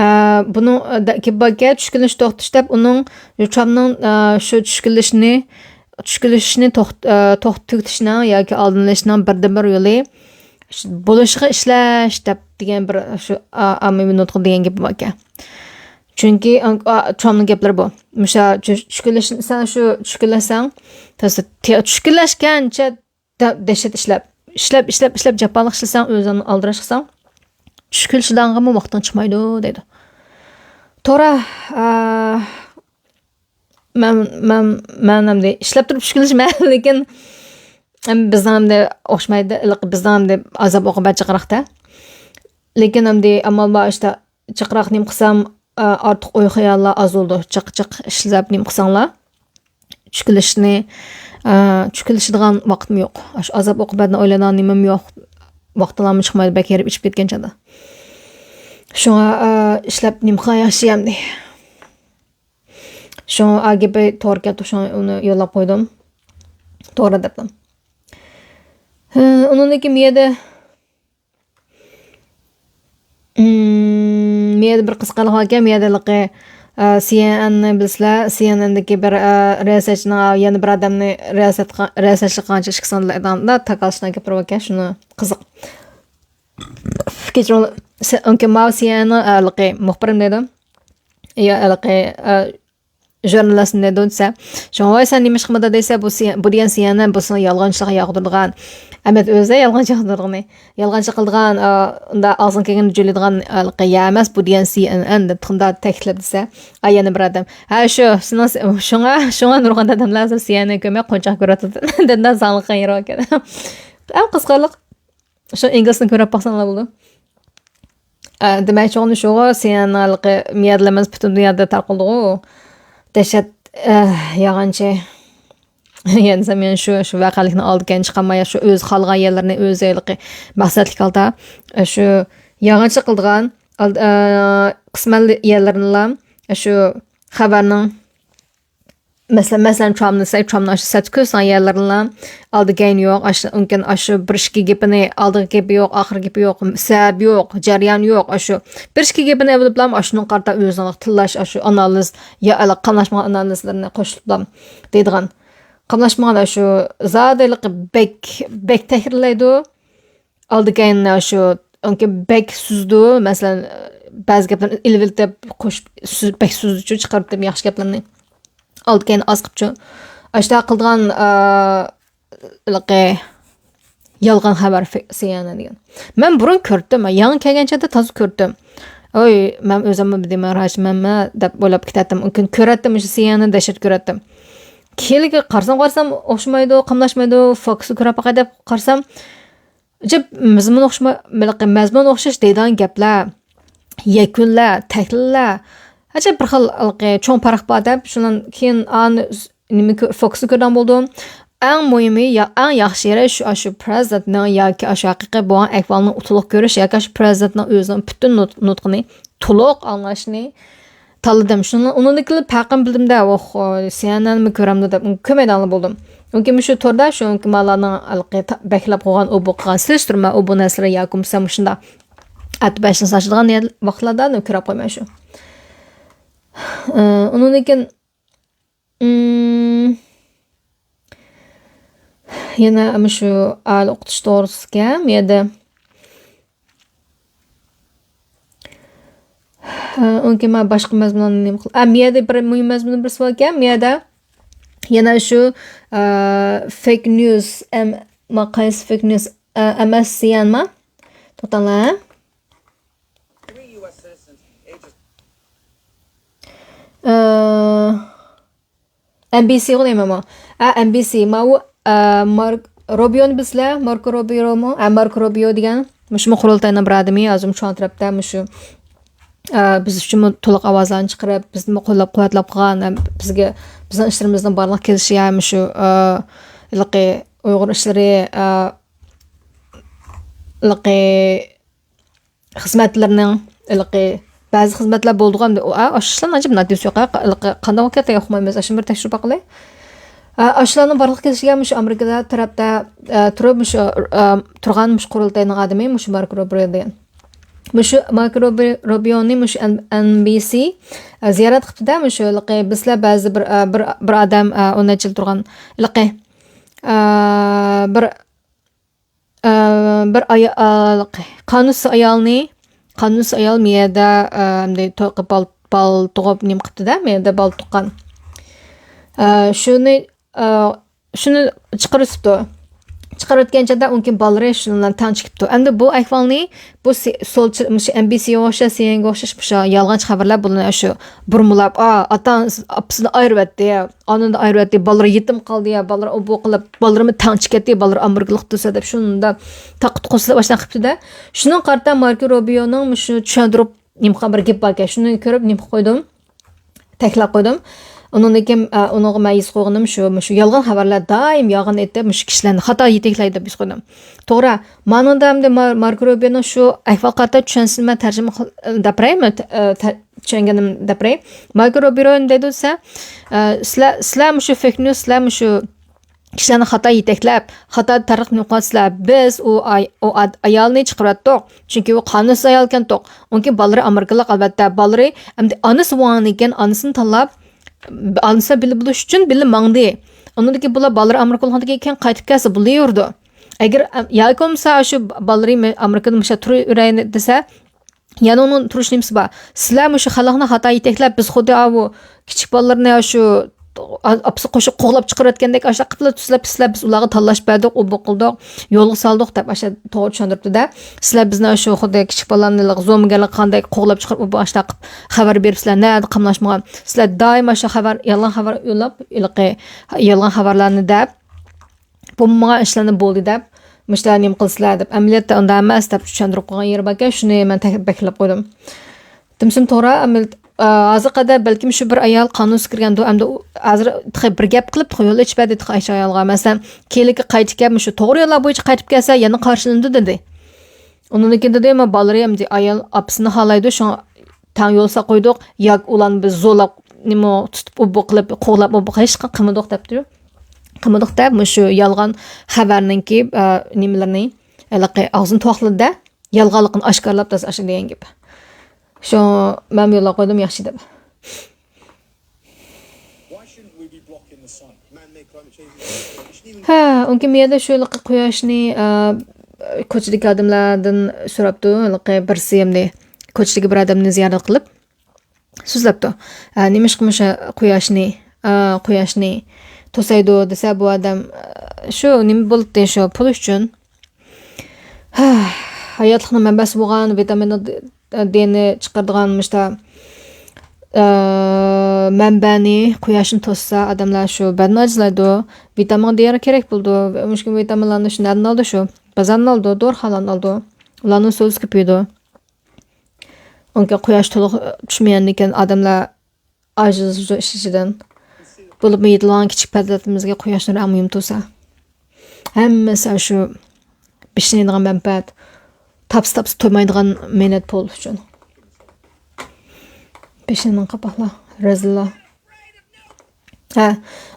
ئە، بۇنىڭ، ئە، دە-، گېپى بار ئىكەن، چۈشكۈنلىشىشنى توختىتىش دەپ، ئۇنىڭ، ترامپنىڭ، ئە، شۇ چۈشكۈنلىشىشنى، چۈشكۈنلىشىشنى توخت-، ئە، توخت-، تۈگىتىشنىڭ ياكى ئالدىنى ئېلىشنىڭ بىردىنبىر يولى، شۇ بولۇشىغا ئىشلەش دەپ دېگەن بىر شۇ، ئا-، ئاممىۋى نۇتقى دېگەن گېپى بار ئىكەن. چۈنكى، ئا، ئا، ترامپنىڭ گەپلىرى بۇ. مۇشۇ چۈش-، چۈشكۈنلىشىسەن، شۇ چۈشكۈنلەشسەڭ، تازا تې-، چۈشكۈنلەشكەنچە دە-، دەھشەت ئىشلەپ، ئىشلەپ، ئىشلەپ، ئىشلەپ، جاپالىق ئىشلىسەڭ، ئۆزۈڭنى ئالدىراش قىلساڭ، چۈشكۈنلىشىدىغانغىمۇ ۋاقتىڭ چىقمايدۇ، دەيدۇ. توغرا، ئا، مەن، مەن، مەن ئەمدى ئىشلەپ تۇرۇپ چۈشكۈنلىشىمەن، لېكىن، ئەم، بىزنىڭ ئەمدى ئوخشىمايدۇ، ھېلىقى بىزنىڭ ئەمدى ئازاب ئوقۇبەت جىقراقتا. لېكىن ئەمدى ئامال بار، ئىشتا جىقراق نېمە قىلسام، ئا، ئارتۇق ئوي خىياللار ئاز بولىدۇ. جىق جىق ئىشلەپ نېمە قىلساڭلار، چۈشكۈنلىشىشنى، ئا، چۈشكۈنلىشىدىغان ۋاقتىمۇ يوق. ئاشۇ ئازاب ئوقۇبەتنى ئويلايدىغان نېمەم يوق. ۋاقتىلارمۇ چىقمايدۇ، بەك ھېرىپ ئېچىپ كەتكەن چاغدا. شۇڭا، ئا، ئىشلەپ نېمە قىلغان ياخشى ئەمدى. شۇڭا ئا گېپى توغرا كەپتۇ، شۇڭا ئۇنى يوللاپ قويدۇم. توغرا دەپلا. ھە، ئۇنىڭدىن كېيىن بۇ يەردە مم، مۇ يەردە بىر قىزىقارلىق باركەن، مۇ يەردە ھېلىقى، ئە، سى ئېن ئېننى بىلىسىلەر، سى ئېن ئېندىكى بىر، ئە، رىياسەتچىنىڭ، ئە، يەنە بىر ئادەمنى رىياسەتخا-، رىياسەتچىلىك قىلغانچە ئىككى ساندا تاكالىشىدىغان گەپلىرى باركەن، شۇنى قىزىق. كەچۈرۈڭلار، سى-، ئۆڭكى ماۋۇ سى ئېن ئېننىڭ، ئە، ھېلىقى مۇخبىرىم دەيدۇ. يا، ھېلىقى، ئە، ژۇرنالىستنى دېدى دېسە، شۇڭا، ۋاي، سەن نېمىشقا مۇنداق دەيسەن، بۇ سى-، بۇ دېگەن سى ئېن ئېن، بۇ سېنىڭ يالغانچىلىقىڭ ياقتۇرىدىغان. ئەمەت ئۆزى يالغانچى ياقتۇرىدىغىنى. يالغانچى قىلىدىغان، ئا، ئۇنداق ئاغزىغا كەلگەننى جۆيلەيدىغان، ئا، ھېلىقى يەر ئەمەس، بۇ دېگەن سى ئېن ئېن دەپ، شۇنداق تەكىتلەپ دېسە، ئا، يەنە بىر ئادەم، ھە، شۇ، سېنىڭ، شۇڭا، شۇڭا نۇرغۇن ئادەملەر ھازىر سى ئېن ئېن كۆرمەي قونچاق كۆرۈۋاتىدۇ، دەپ زاڭلىققا يېرىۋەتكەن. ئەڭ قىزىقارلىق. شۇ ئىنگلىزنى كۆرۈپ باقساڭلار بولىدۇ. ئە، دېمەكچى بولغىنىم شۇغۇ، سىيەننىڭ ھېلىقى مىيادلىرىمىز پۈتۈن دۇنيادا تارقىلىدىغۇ. دەھشەت، ئە، يالغانچى. يەنە دېسەم، يەنە شۇ، شۇ ۋەقەلىكنىڭ ئالدى كەينى چىقالماي، شۇ ئۆزى خالىغان يەرلىرىنى ئۆزى ھېلىقى مەقسەتلىك ھالدا، ئە، شۇ يالغانچىلىق قىلىدىغان، ئالد-، ئە، قىسمەن يەرلىرىنىلا، ئە، شۇ خەۋەرنىڭ مەسىلەن، مەسىلەن، ترامپنى دېسەك، ترامپنىڭ ئاشۇ سەت كۆرسىتىدىغان يەرلىرىنىلا ئالدى كەينى يوق، ئاشۇ، مۇمكىن، ئاشۇ بىر ئىككى گېپىنى، ئالدىغا گېپى يوق، ئاخىرى گېپى يوق، سەۋەبى يوق، جەريانى يوق، ئاشۇ بىر ئىككى گېپىنى ئېلىپلا ئاشۇنىڭ قارىتا ئۆزىنىڭ تىللاش، ئاشۇ ئانالىز، يا قاملاشمىغان ئانالىزلىرىنى قوشۇپلا دەيدىغان. قاملاشمىغان ئاشۇ زادى ھېلىقى بەك، بەك تەكرارلايدۇ. ئالدى كەينىنى شۇ، ئانكى بەك سۈزىدۇ. مەسىلەن، بەزى گەپلەرنى ئېلىۋېتىپ، قوشۇپ، سۈز-، بەك سۈزىدىچۇ، چىقىرىپ ياخشى گەپلەرنى. ئالدى كەينى ئاز قىپچۇ. ئاشۇنداق قىلىدىغان، ئا، ھېلىقى يالغان خەۋەر فى-، سىيەنە دېگەن. مەن بۇرۇن كۆرۈپتىم، يېڭى كەلگەن چاغدا تازا كۆرۈپتىم. ئوي، مەن ئۆزۈممۇ دېمەن، راجمەنمۇ دەپ ئويلاپ كېتەتتىم. ئۇ كۈنى كۆرەتتىم، مۇشۇ سىيەنە دەھشەت كۆرەتتىم. كېيىنلىكى قارىسام، قارىسام، ئوخشىمايدۇ، قاملاشمايدۇ، فوكۇسى كۆرۈپ باقاي دەپ قارىسام، ئەجەب، مەزمۇن ئوخشىما-، ھېلىقى مەزمۇن ئوخشاش دەيدىغان گەپلەر، يەكۈنلەر، تەھلىللەر، ئەجەب بىر خىل ھېلىقى چوڭ پەرق بار دەپ، شۇنىڭ كېيىن ئانى نېمە كۆ-، فوكۇسنى كۆرىدىغان بولدۇم. ئەڭ مۇھىمى، يا-، ئەڭ ياخشى يېرى شۇ، ئاشۇ پىرېزىدېنتنىڭ ياكى ئاشۇ ھەقىقىي بولغان ئەھۋالنىڭ تولۇق كۆرۈش ياكى ئاشۇ پىرېزىدېنتنىڭ ئۆزىنىڭ پۈتۈن نۇت-، نۇتقىنى تولۇق ئاڭلاشنى تاللىدىم. شۇنىڭ، ئۇنىڭدىن كېيىن پەرقىنى بىلدىم-دە، ئوھ، سىيەنەنمۇ كۆرەمدۇ دەپ، كۆرمەيدىغانلا بولدۇم. چۈنكى مۇشۇ توردا شۇ مالارنىڭ ھېلىقى تا-، بەكلەپ قويغان ئۇ بۇ قىلغان سېلىشتۇرما، ئۇ بۇ نەرسىلەر ياكى بولمىسا مۇشۇنداق ئەتە بەشنى ساشىدىغان ۋاقىتلاردا كۆرۈپ قويمەن شۇ. ئۇنىڭدىن كېيىن، ئىم، يەنە مۇشۇ ئائىلە ئوقۇتۇش توغرىسىدىكەن، بۇ يەردە. ئۇنكى مەن باشقا مەزمۇننى نېمە قىل-، ئا، مىيەدە بىر مۇھىم مەزمۇن بىرسى باركەن، مىيەدە يەنە شۇ، ئا، فېك نيۇز، ئەم، ما قايسى فېك نيۇز، ئا، ئەم ئېس سي ئېن ما؟ توختاڭلار، ھە؟ ئا، ئەم بى سى غۇ دەيمەنمۇ؟ ئا، ئەم بى سى. ماۋۇ، ئا، مارك روبىيونى بىلىسىلەر؟ ماركو روبىيومۇ؟ ئا، ماركو روبىيو دېگەن مۇشۇمۇ قۇرۇلتاينىڭ بىر ئادىمى، ھازىر چوڭ تەرەپتە مۇشۇ، ئا، بىز ئۈچۈنمۇ تولۇق ئاۋازلارنى چىقىرىپ، بىزنىمۇ قوللاپ-قۇۋۋەتلەپ قىلغان، ھەم بىزگە، بىزنىڭ ئىشلىرىمىزنىڭ بارلىق كېلىشى، ھەم مۇشۇ، ئا، ھېلىقى ئۇيغۇر ئىشلىرى، ئا، ھېلىقى خىزمەتلىرىنىڭ ھېلىقى بەزى خىزمەتلەر بولىدىغان، ئا، ئاشۇ ئىشلارنىڭ ئەجەب ناتىجىسى يوق، ھە؟ ھېلىقى قانداق بولۇپ كەتتى ئۇقمايمىز، ئاشۇنى بىر تەكشۈرۈپ باقىلى. ئا، ئاشۇلارنىڭ بارلىققا كېلىشىگە مۇشۇ ئامېرىكىدا تەرەپتە، ئا، تۇرۇپ، مۇشۇ، ئا، تۇرغان مۇشۇ قۇرۇلتاينىڭ ئادىمى مۇشۇ ماركو روبىيو دېگەن. مۇشۇ ماركو روبى-، روبىيونى مۇشۇ ئەن-، ئەن بى سى، ئا، زىيارەت قىپتۇ-دە، مۇشۇ ھېلىقى بىزلەر بەزى بىر، ئا، بىر، بىر ئادەم، ئا، ئون نەچچە يىل تۇرغان ھېلىقى، ئا، بىر ئە، بىر ئايال، قانۇنسىز ئايالنى، قانۇنسىز ئايال مېيەدە، ئە، ئەمدى توي قىلىپ بال-، بال تۇغۇپ نېمە قىپتۇ-دە، مېيەدە بال تۇغقان. ئە، شۇنى، ئە، شۇنى چىقىرىۋېتىپتۇ. چىقىرىۋەتكەن چاغدا ئۇنىڭ بالىلىرى شۇنىڭ بىلەن تەڭ چىقىپتۇ. ئەمدى بۇ ئەھۋالنى بۇ سى-، سولچى، مۇشۇ ئەن بى سىگە ئوخشاش، سى ئېن ئېنگە ئوخشاش مۇشۇ يالغانچى خەۋەرلەر بۇلارنى شۇ بۇرمىلاپ، ئا، ئاتا-ئانىسى، ئاپىسىنى ئايرىۋەتتى. ئانىدىن ئايرىۋەتتى، بالىلىرى يېتىم قالدى يا، بالىلىرى ئوبۇ قىلىپ، بالىلىرىمۇ تەڭ چىكەتتى، بالىلىرى ئامېرىكىلىق تۇرسا دەپ شۇنداق تاققا تۇقۇسىدا باشلاپ قىپتۇ-دە. شۇنىڭغا قارىتا ماركو روبىيونىڭ مۇشۇ چۈشەندۈرۈپ نېمە قىلغان بىر گېپى باركەن، شۇنى كۆرۈپ نېمە قىلىپ قويدۇم، تەكلەپ قويدۇم. ئۇنىڭدىن كېيىن، ئە، ئۇنىڭغا مەن يېزىپ قويغىنىم شۇ، مۇشۇ يالغان خەۋەرلەر دائىم يالغان ئېيتىپ، مۇشۇ كىشىلەرنى خاتا يېتەكلەيدۇ دەپ يېزىپ قويدۇم. توغرا، مانىڭدا ئەمدى مار-، ماركو روبىيونىڭ شۇ ئەھۋالغا قارىتا چۈشەنسىنى مەن تەرجىمە قىل-، دەپ بېرەيمۇ؟ تە-، تە-، چۈشەنگىنىم دەپ بېرەي. ماركو روبىرو نېمە دەيدۇ دېسە، ئە، سىلەر، سىلەر مۇشۇ فېك نيۇز، سىلەر مۇشۇ كىشىلەرنى خاتا يېتەكلەپ، خاتا تارقىتىپ نېمە قىلىۋاتىسىلەر. بىز ئۇ ئاي-، ئۇ ئاد-، ئايالنى چىقىرىۋەتتۇق. چۈنكى ئۇ قانۇنسىز ئايال ئىكەن توق. ئۇنىڭ بالىلىرى ئامېرىكىلىق، ئەلۋەتتە. بالىلىرى ئەمدى ئانىسى بولغاندىكىن ئانىسىنى تاللاپ، ئانىسى بىللە بولۇش ئۈچۈن بىللە ماڭدى. ئۇنىڭدىن كېيىن بۇلار بالىلىرى ئامېرىكا بولغاندىن كېيىن كېيىن قايتىپ كەلسە بولۇۋېرىدۇ. ئەگەر، ئەم، ياكى بولمىسا شۇ بالىلىرى مە-، ئامېرىكىدا مۇشۇ تۇرۇۋېرەي دېسە، يەنە ئۇنىڭ تۇرۇش نېمىسى بار. سىلەر مۇشۇ خەلقنى خاتا يېتەكلەپ، بىز خۇددى ئاۋۇ كىچىك بالىلىرنى شۇ ئا-، ئاپىسى قوشۇپ قوغلاپ چىقىرىۋەتكەندەك ئاشۇنداق قىپلا سىلەر، سىلەر بىز ئۇلارغا تاللاش بەردۇق، ئۇ بۇ قىلدۇق، يولغا سالدۇق دەپ ئاشۇ توغرا چۈشەندۈرۈپتۇ-دە. سىلەر بىزنى شۇ خۇددى كىچىك بالىلارنى زومىگەرلىك قىلغاندەك قوغلاپ چىقىرىپ، ئۇ بۇ ئاشۇنداق قىلىپ خەۋەر بېرىپ، سىلەر نەدە قاملاشمىغان؟ سىلەر دائىم ئاشۇ خەۋەر، يالغان خەۋەر يوللاپ، ھېلىقى يالغان خەۋەرلەرنى دەپ، بولمىغان ئىشلارنى بولدى دەپ، مۇشۇلار نېمە قىلسىلەر دەپ، ئەمەلىيەتتە ئۇنداق ئەمەس دەپ چۈشەندۈرۈپ قويغان يېرى باركەن، شۇنى مەن تەك-، بەكلەپ قويدۇم. دېمىسىم توغرا، ئەمەل-، ئا، ھازىرغا قەدەر بەلكىم شۇ بىر ئايال قانۇنسىز كىرگەندۇ، ئەمدى ئۇ ھازىر تېخى بىر گەپ قىلىپ، تېخى يول ئېچىپ بەردى تېخى ئايشە ئايالغا. مەسىلەن، كېيىنلىكى قايتىپ كەپ، مۇشۇ توغرا يوللار بويىچە قايتىپ كەلسە، يەنە قارشىلىنىدۇ دېدى. ئۇنىڭدىن كېيىن دېدى، ما بالىلىرى ئەمدى ئايال ئاپىسىنى خالايدۇ، شۇڭا تەڭ يول ساقلاپ قويدۇق، ياكى ئۇلارنى بىز زورلاپ، نېمە، تۇتۇپ، ئوبۇ قىلىپ، قوغلاپ، ئوبۇ قىلىپ، ھېچقانداق قىلمىدۇق دەپتۇ. قىلمىدۇق دەپ، مۇشۇ يالغان خەۋەرنىڭكى، ئە، نېمىلىرىنى، ھېلىقى ئاغزىنى تۇۋاقلىدى-دە، يالغانلىقىنى ئاشكارىلاپ تازا ئاشۇ دېگەن گەپ. شۇ مەنمۇ يوللاپ قويدۇم، ياخشى دەپ. ھە، ئۇنكى مىيەدە شۇ ھېلىقى قۇياشنى، ئە، كوچىدىكى ئادەملەردىن سوراپتۇ، ھېلىقى بىرسى ئەمدى كوچىدىكى بىر ئادەمنى زىيارەت قىلىپ، سۆزلەپتۇ. ئە، نېمىشقا مۇشۇ قۇياشنى، ئە، قۇياشنى توسايدۇ دېسە، بۇ ئادەم، ئە، شۇ نېمە بولدى، شۇ پۇل ئۈچۈن. ھە، ھاياتلىقنىڭ مەنبەسى بولغان ۋىتامىن دېنى چىقىرىدىغان مۇشتا، ئە، مەنبەنى، قۇياشنى توسسا، ئادەملەر شۇ بەدىنى ئاجىزلايدۇ. ۋىتامىن دېگەن كېرەك بولىدۇ. مۇشۇ ۋىتامىنلارنى شۇ نەدىن ئالىدۇ شۇ؟ بازاردىن ئالىدۇ، دورىخانىلاردىن ئالىدۇ. ئۇلارنىڭ سودىسى كۆپىيىدۇ. ئۇنكى قۇياش تولۇق چۈشمىگەندىكىن ئادەملەر ئاجىزلىشىدۇ ئىچىدىن. بولۇپمۇ يېتىلغان كىچىك پەرزەنتىمىزگە قۇياش نۇرى ئەڭ مۇھىم تۇرسا. ھەممىسى شۇ بېشىنى يەيدىغان مەنپەئەت. تاپسا تاپسا تويمايدىغان مەينەت پۇل ئۈچۈن. بېشىنىڭ قاپاقلار، رەزىللار. ھە،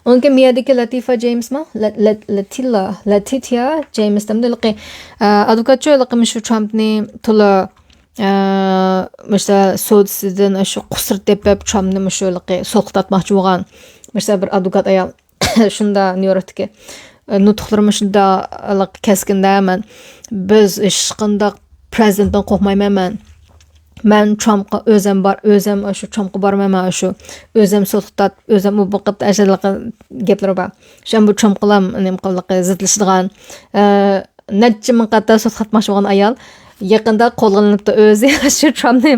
ئۇنىڭكى مىيەدىكى لەتىفا جېيمسمۇ؟ لە-، لە-، لەتىلا، لەتىتىيا جېيمس دەمدۇ ھېلىقى، ئە، ئادۋوكاتچۇ ھېلىقى مۇشۇ ترامپنى تولا، ئە، مۇشۇ سودىسىدىن شۇ قۇسۇر تېپىپ، ترامپنى مۇشۇ ھېلىقى سوتقا تارتماقچى بولغان مۇشۇ بىر ئادۋوكات ئايال. شۇندا نيۇ يوركتىكى، ئە، نۇتۇقلىرىمۇ شۇندا ھېلىقى كەسكىندە مەن، بىز ھېچقانداق پرېزىدېنتتىن قورقمايمەن مەن. مەن ترامپقا ئۆزەم بار، ئۆزەم شۇ ترامپقا بارمايمەن، شۇ ئۆزەم سوتقا تارتىپ، ئۆزەم ئۇ بۇ قىلىپ ئاشۇنداق گەپلىرى بار. شۇ بۇ ترامپقىلام نېمە قىلىقى زىتلىشىدىغان، ئە، نەچچە مىڭ قاتار سوتقا تارتماقچى بولغان ئايال يېقىندا قولغا ئېلىنىپتۇ ئۆزى. شۇ ترامپنى،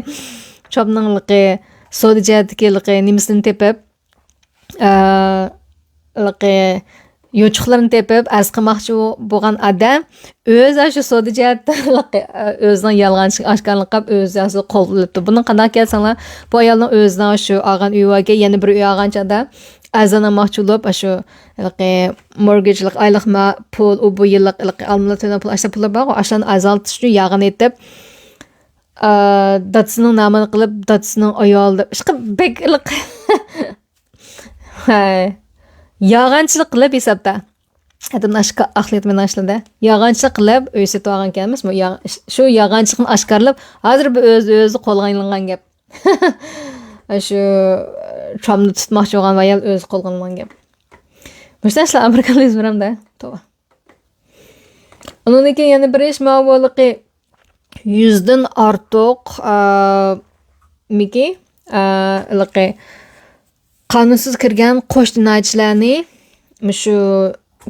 ترامپنىڭ لىقى سودا جەھەتتىكى لىقى نېمىسىنى تېپىپ، ئە، لىقى يوچۇقلىرىنى تېپىپ ئەرز قىلماقچى بولغان ئادەم ئۆزى شۇ سودا جەھەتتە لىقى، ئە، ئۆزىنىڭ يالغانچىلىقىنى ئاشكارىلىقلاپ، ئۆزى ئاشۇ قولغا ئېلىپتۇ. بۇنىڭ قانداق ئىكەن دېسەڭلار، بۇ ئايالنىڭ ئۆزىنىڭ شۇ ئالغان ئۆيى باركەن، يەنە بىر ئۆي ئالغان چاغدا ئەرزان ئالماقچى بولۇپ، شۇ ھېلىقى مورگېج، ھېلىقى ئايلىق ما-، پۇل، ئۇ بۇ يىللىق ھېلىقى ئالمىلار تۆلەم پۇل، ئاشۇنداق پۇللار بارغۇ، ئاشۇلارنى ئەرزان ئالدۇرۇش ئۈچۈن يالغان ئېيتىپ، ئا، دادىسىنىڭ نامىنى قىلىپ، دادىسىنىڭ ئايالى دەپ، ئىشقىلىپ بەك ھېلىقى، ھەي، يالغانچىلىق قىلىپ ھېسابتا. ئادەمنى ئاشكا-، ئاقلىتىمەن ئاشلىدە. يالغانچىلىق قىلىپ ئۆي سېتىۋالغان ئىكەنمىز. بۇ يا-، شۇ يالغانچىلىقنى ئاشكارىلاپ، ھازىر بۇ ئۆزى، ئۆزى قولغا ئېلىنغان گەپ. شۇ ترامپنى تۇتماقچى بولغان ئايال ئۆزى قولغا ئېلىنغان گەپ. مۇشۇنداق ئىشلار ئامېرىكاندا يۈز بېرەمدە. توۋا. ئۇنىڭدىن كېيىن يەنە بىر ئىش، ماۋۇ ھېلىقى يۈزدىن ئارتۇق، ئا، مىكى، ئا، ھېلىقى قانۇنسىز كىرگەن قوش جىنايەتچىلەرنى مۇشۇ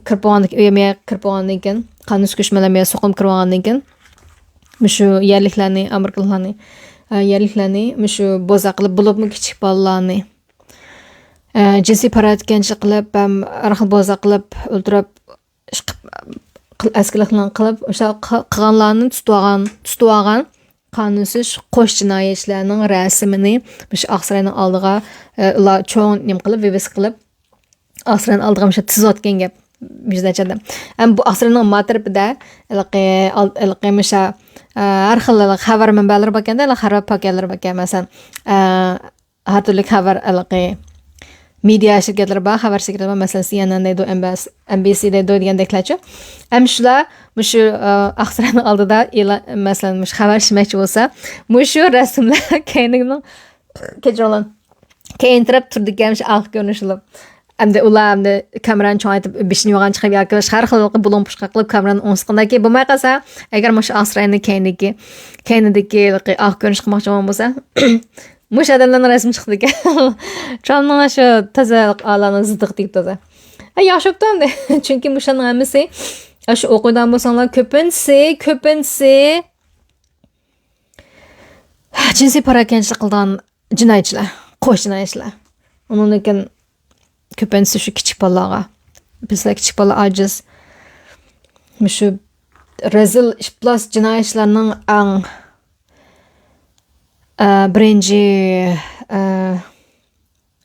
كىرىپ بولغاندىن كېيىن، ئۆيگە كىرىپ بولغاندىن كېيىن، قانۇنسىز كۆچمەنلەر مەيەر سوقۇم كىرىپ بولغاندىن كېيىن، مۇشۇ يەرلىكلەرنى، ئامېرىكىلىقلارنى، ئا، يەرلىكلەرنى مۇشۇ بوزەك قىلىپ، بولۇپمۇ كىچىك بالىلارنى، ئا، جىنسىي پاراكەندىچىلىك قىلىپ، ھەم ھەر خىل بوزەك قىلىپ ئۆلتۈرۈپ، ئىش قىپ-، قىل-، ئەسكىلىكلەرنى قىلىپ، ئوشۇ قى-، قىلغانلارنى تۇتۇۋالغان، تۇتۇۋالغان قانۇنسىز قوش جىنايەتچىلەرنىڭ رەسىمىنى مۇشۇ ئاقساراينىڭ ئالدىغا، ئە، ئۇلار چوڭ نېمە قىلىپ، ۋىۋىسكا قىلىپ، ئاقساراينىڭ ئالدىغا مۇشۇ تىزىۋاتقان گەپ. يۈزلەرچە ئادەم. ھەم بۇ ئاقساراينىڭ ما تەرىپىدە، ھېلىقى، ھېلىقى مۇشۇ، ئە، ھەر خىل خەۋەر مەنبەلىرى باركەندە، ھېلىقى خەۋەر پاكەتلىرى باركەن، مەسىلەن، ئە، ھەر تۈرلۈك خەۋەر، ھېلىقى مېدىا شىركەتلىرى بار، خەۋەر شىركەتلىرى بار، مەسىلەن، سى ئېن ئېن دەيدۇ، ئېم بى سى، ئېم بى سى دەيدۇ دېگەندەكلەرچۇ. ھەم شۇلار مۇشۇ، ئە، ئاقساراينىڭ ئالدىدا ئېلان، مەسىلەن، مۇشۇ خەۋەر ئىشلىمەكچى بولسا، مۇشۇ رەسىملەر كەينىڭنىڭ، كەچۈرۈڭلار، كەينى تەرەپ تۇرىدىكەن، مۇشۇ ئارقا كۆرۈنۈش قىلىپ. ئەمدى ئۇلار ئەمدى كامېرانى چوڭايتىپ، بېشىنى يوغان چىقىرىپ ياكى ھەر خىل بۇلۇڭ پۇشقاق قىلىپ كامېرانى ئوڭسىقىنداكى بولماي قالسا، ئەگەر مۇشۇ ئاقساراينى كەينىدىكى، كەينىدىكى ئارقا كۆرۈنۈش قىلماقچى بولغان بولسا، مۇشۇ ئادەملەرنىڭ رەسىمى چىقىدىكەن. ترامپنىڭ شۇ تازا ئالانىڭ زىددىغا تېگىپ تازا. ئە، ياخشى بوپتۇ ئەمدى. چۈنكى مۇشۇلارنىڭ ھەممىسى شۇ ئوقۇيدىغان بولساڭلار، كۆپىنچىسى، كۆپىنچىسى جىنسىي پاراكەندىچىلىك قىلىدىغان جىنايەتچىلەر، قوش جىنايەتچىلەر. ئۇنىڭدىن كېيىن كۆپىنچىسى شۇ كىچىك بالىلارغا. بىزلەر كىچىك بالىلار ئاجىز. مۇشۇ رەزىل ئىپلاس جىنايەتچىلەرنىڭ ئەڭ، ئە، بىرىنچى، ئە،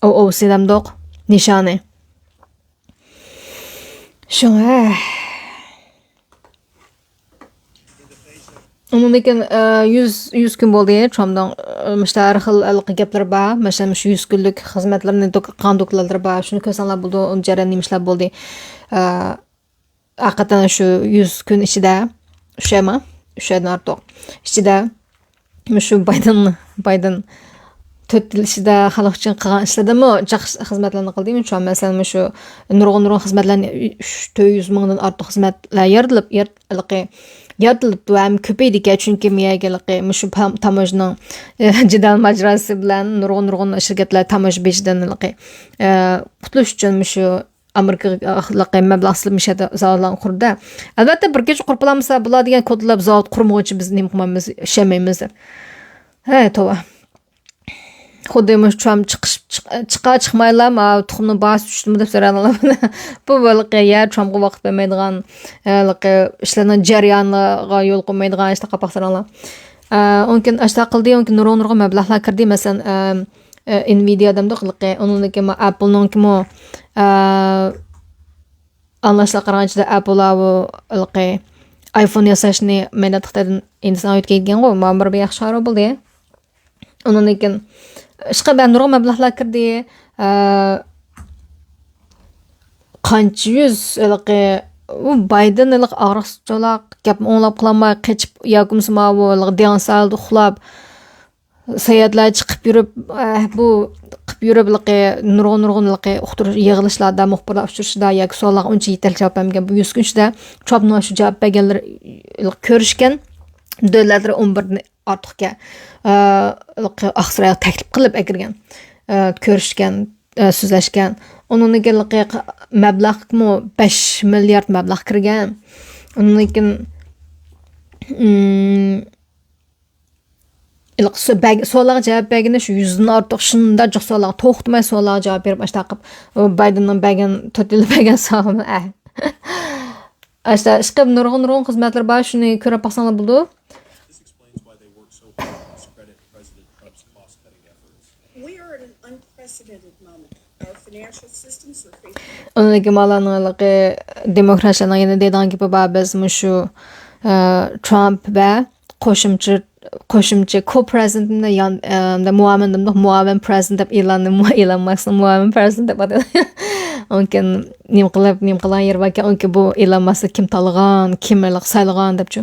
ئو-، ئوۋسى دەمدۇق، نىشانى. شۇڭا، ئۇنىڭدىن كېيىن، ئە، يۈز، يۈز كۈن بولدى، ترامپنىڭ، ئە، مۇشۇنداق ھەر خىل ھېلىقى گەپلىرى بار. مەسىلەن، مۇشۇ يۈز كۈنلۈك خىزمەتلىرىنى دوك-، قىلغان دوكلاتلىرى بار. شۇنى كۆرسەڭلار بولىدۇ، ئۇنىڭ جەريانى نېمە ئىشلار بولدى. ئە، ھەقىقەتەن شۇ يۈز كۈن ئىچىدە، ئۈچ ئايما؟ ئۈچ ئايدىن ئارتۇق. ئىچىدە مۇشۇ بايدېن، بايدېن تۆت يىل ئىچىدە خەلق ئۈچۈن قىلغان ئىشلىرىدىمۇ جىق خىزمەتلەرنى قىلدى. شۇڭا مەسىلەن، مۇشۇ نۇرغۇن، نۇرغۇن خىزمەتلەرنى، ئۈچ، تۆت يۈز مىڭدىن ئارتۇق خىزمەتلەر يارىتىلىپ، يارىت-، ھېلىقى يارىتىلىپتۇ ھەم كۆپەيدىكەن. چۈنكى مۇيەگە ھېلىقى مۇشۇ پام-، تاموژنىنىڭ، ئە، جېدەل ماجىراسى بىلەن نۇرغۇن، نۇرغۇن شىركەتلەر تاموژنا بېجىدىن ھېلىقى، ئە، قۇتۇلۇش ئۈچۈن مۇشۇ ئامېرىكىغا مەبلەغ سېلىپ مۇشۇ يەردە زاۋۇتلارنى قۇردى. ئەلۋەتتە، بىر كېچە قۇرۇپ بولالمىسا، بۇلار دېگەن كودىلاپ زاۋۇت قۇرمىغۇچە بىز نېمە قىلمايمىز، ئىشلەنمەيمىز دەپ. ھەي، توۋا. خۇددى مۇشۇ ترامپ چىقىش، چىق-، چىقا چىقمايلا، ما تۇخۇمنىڭ باھاسى چۈشتىمۇ دەپ سورايدىغانلار. بۇ ھېلىقى يا ترامپقا ۋاقىت بەرمەيدىغان، ھېلىقى ئىشلارنىڭ جەريانىغا يول قويمايدىغان ئىشتا قاپاق ساراڭلار. ئە، ئۇنىڭ كېيىن ئاشتا قىلدى، ئۇنىڭ كېيىن نۇرغۇن، نۇرغۇن مەبلەغلەر كىردى. مەسىلەن، ئە، ئە، ئېنۋىدىيا دەمدۇق ھېلىقى، ئۇنىڭدىن كېيىن ئەپلنىڭكىمۇ، ئە، ئاڭلاشلارغا قارىغانچە ئەپل ئاۋۇ ھېلىقى ئايفون ياساشنى مەيدان خىتايدىن ھىندىستانغا يۆتكەيدىكەنغۇ، مانا بىر ياخشى خەۋەر بولدى. ئۇنىڭدىن كېيىن ئىشقا بەن نۇرغۇن مەبلەغلەر كىردى. ئە، قانچە يۈز ھېلىقى، ئۇ بايدېن ھېلىقى ئاغرىقچالاق گەپنى ئوڭلاپ قىلالماي قېچىپ ياكى بولمىسا ماۋۇ ھېلىقى دېڭىز ساھىلىدا ئۇخلاپ، ساياھەتلەرچە قىپ يۈرۈپ، ئە، بۇ قىپ يۈرۈپ ھېلىقى نۇرغۇن، نۇرغۇن ھېلىقى ئۇقتۇرۇش، يىغىلىشلاردا، مۇخبىرلار ئۇچرىشىشىدا ياكى سوئاللارغا ئۇنچە يېتەرلىك جاۋاب بەرمىگەن. بۇ يۈز كۈن ئىچىدە ترامپنىڭ شۇ جاۋاب بەرگەنلىرى ھېلىقى كۆرۈشكەن. دۆلەتلىرى ئون بىردىن ئارتۇقكەن. ئاقسارايغا تەكلىپ قىلىپ ئەكىرگەن. كۆرۈشكەن، سۆزلەشكەن. ئۇنىڭدىن كېيىن مەبلەغمۇ بەش مىليارد مەبلەغ كىرگەن. ئۇنىڭدىن كېيىن، ئىم، ھېلىقى سو-، بەگ-، سوئاللارغا جاۋاب بەرگىنى شۇ يۈزدىن ئارتۇق، شۇنداق جىق سوئاللارغا، توختىماي سوئاللارغا جاۋاب بېرىپ، ئاشتاقىپ، ئۇ بايدېننىڭ بەرگەن، تۆت يىل بەرگەن سوئالىنى، ئە. ئاشتا ئىشقىلىپ نۇرغۇن، نۇرغۇن خىزمەتلىرى بار، شۇنى كۆرۈپ باقساڭلار بولىدۇ. This explains why they work so hard to discredit President Trump's cost-cutting efforts. We are at an unprecedented moment. Our financial systems are facing ئۇنىڭدىن كېيىن مالانىڭ ھېلىقى دېموكراتلارنىڭ يەنە دەيدىغان گېپى بار، بىز مۇشۇ، ئە، ترامپ ۋە قوشۇمچە، قوشۇمچە كو-پرېزىدېنتنى يان-، ئە، مۇئاۋىن دېمىدۇق، مۇئاۋىن پرېزىدېنت دەپ ئېلاننى، مۇ-، ئېلان ماسكنى مۇئاۋىن پرېزىدېنت دەپ ئاتىدۇ. ئۇنىڭ كېيىن نېمە قىلىپ، نېمە قىلغان يېرى باركەن، ئۇنىڭ كېيىن بۇ ئېلان ماسكنى كىم تاللىغان، كىم ھېلىقى سايلىغان دەپچۇ.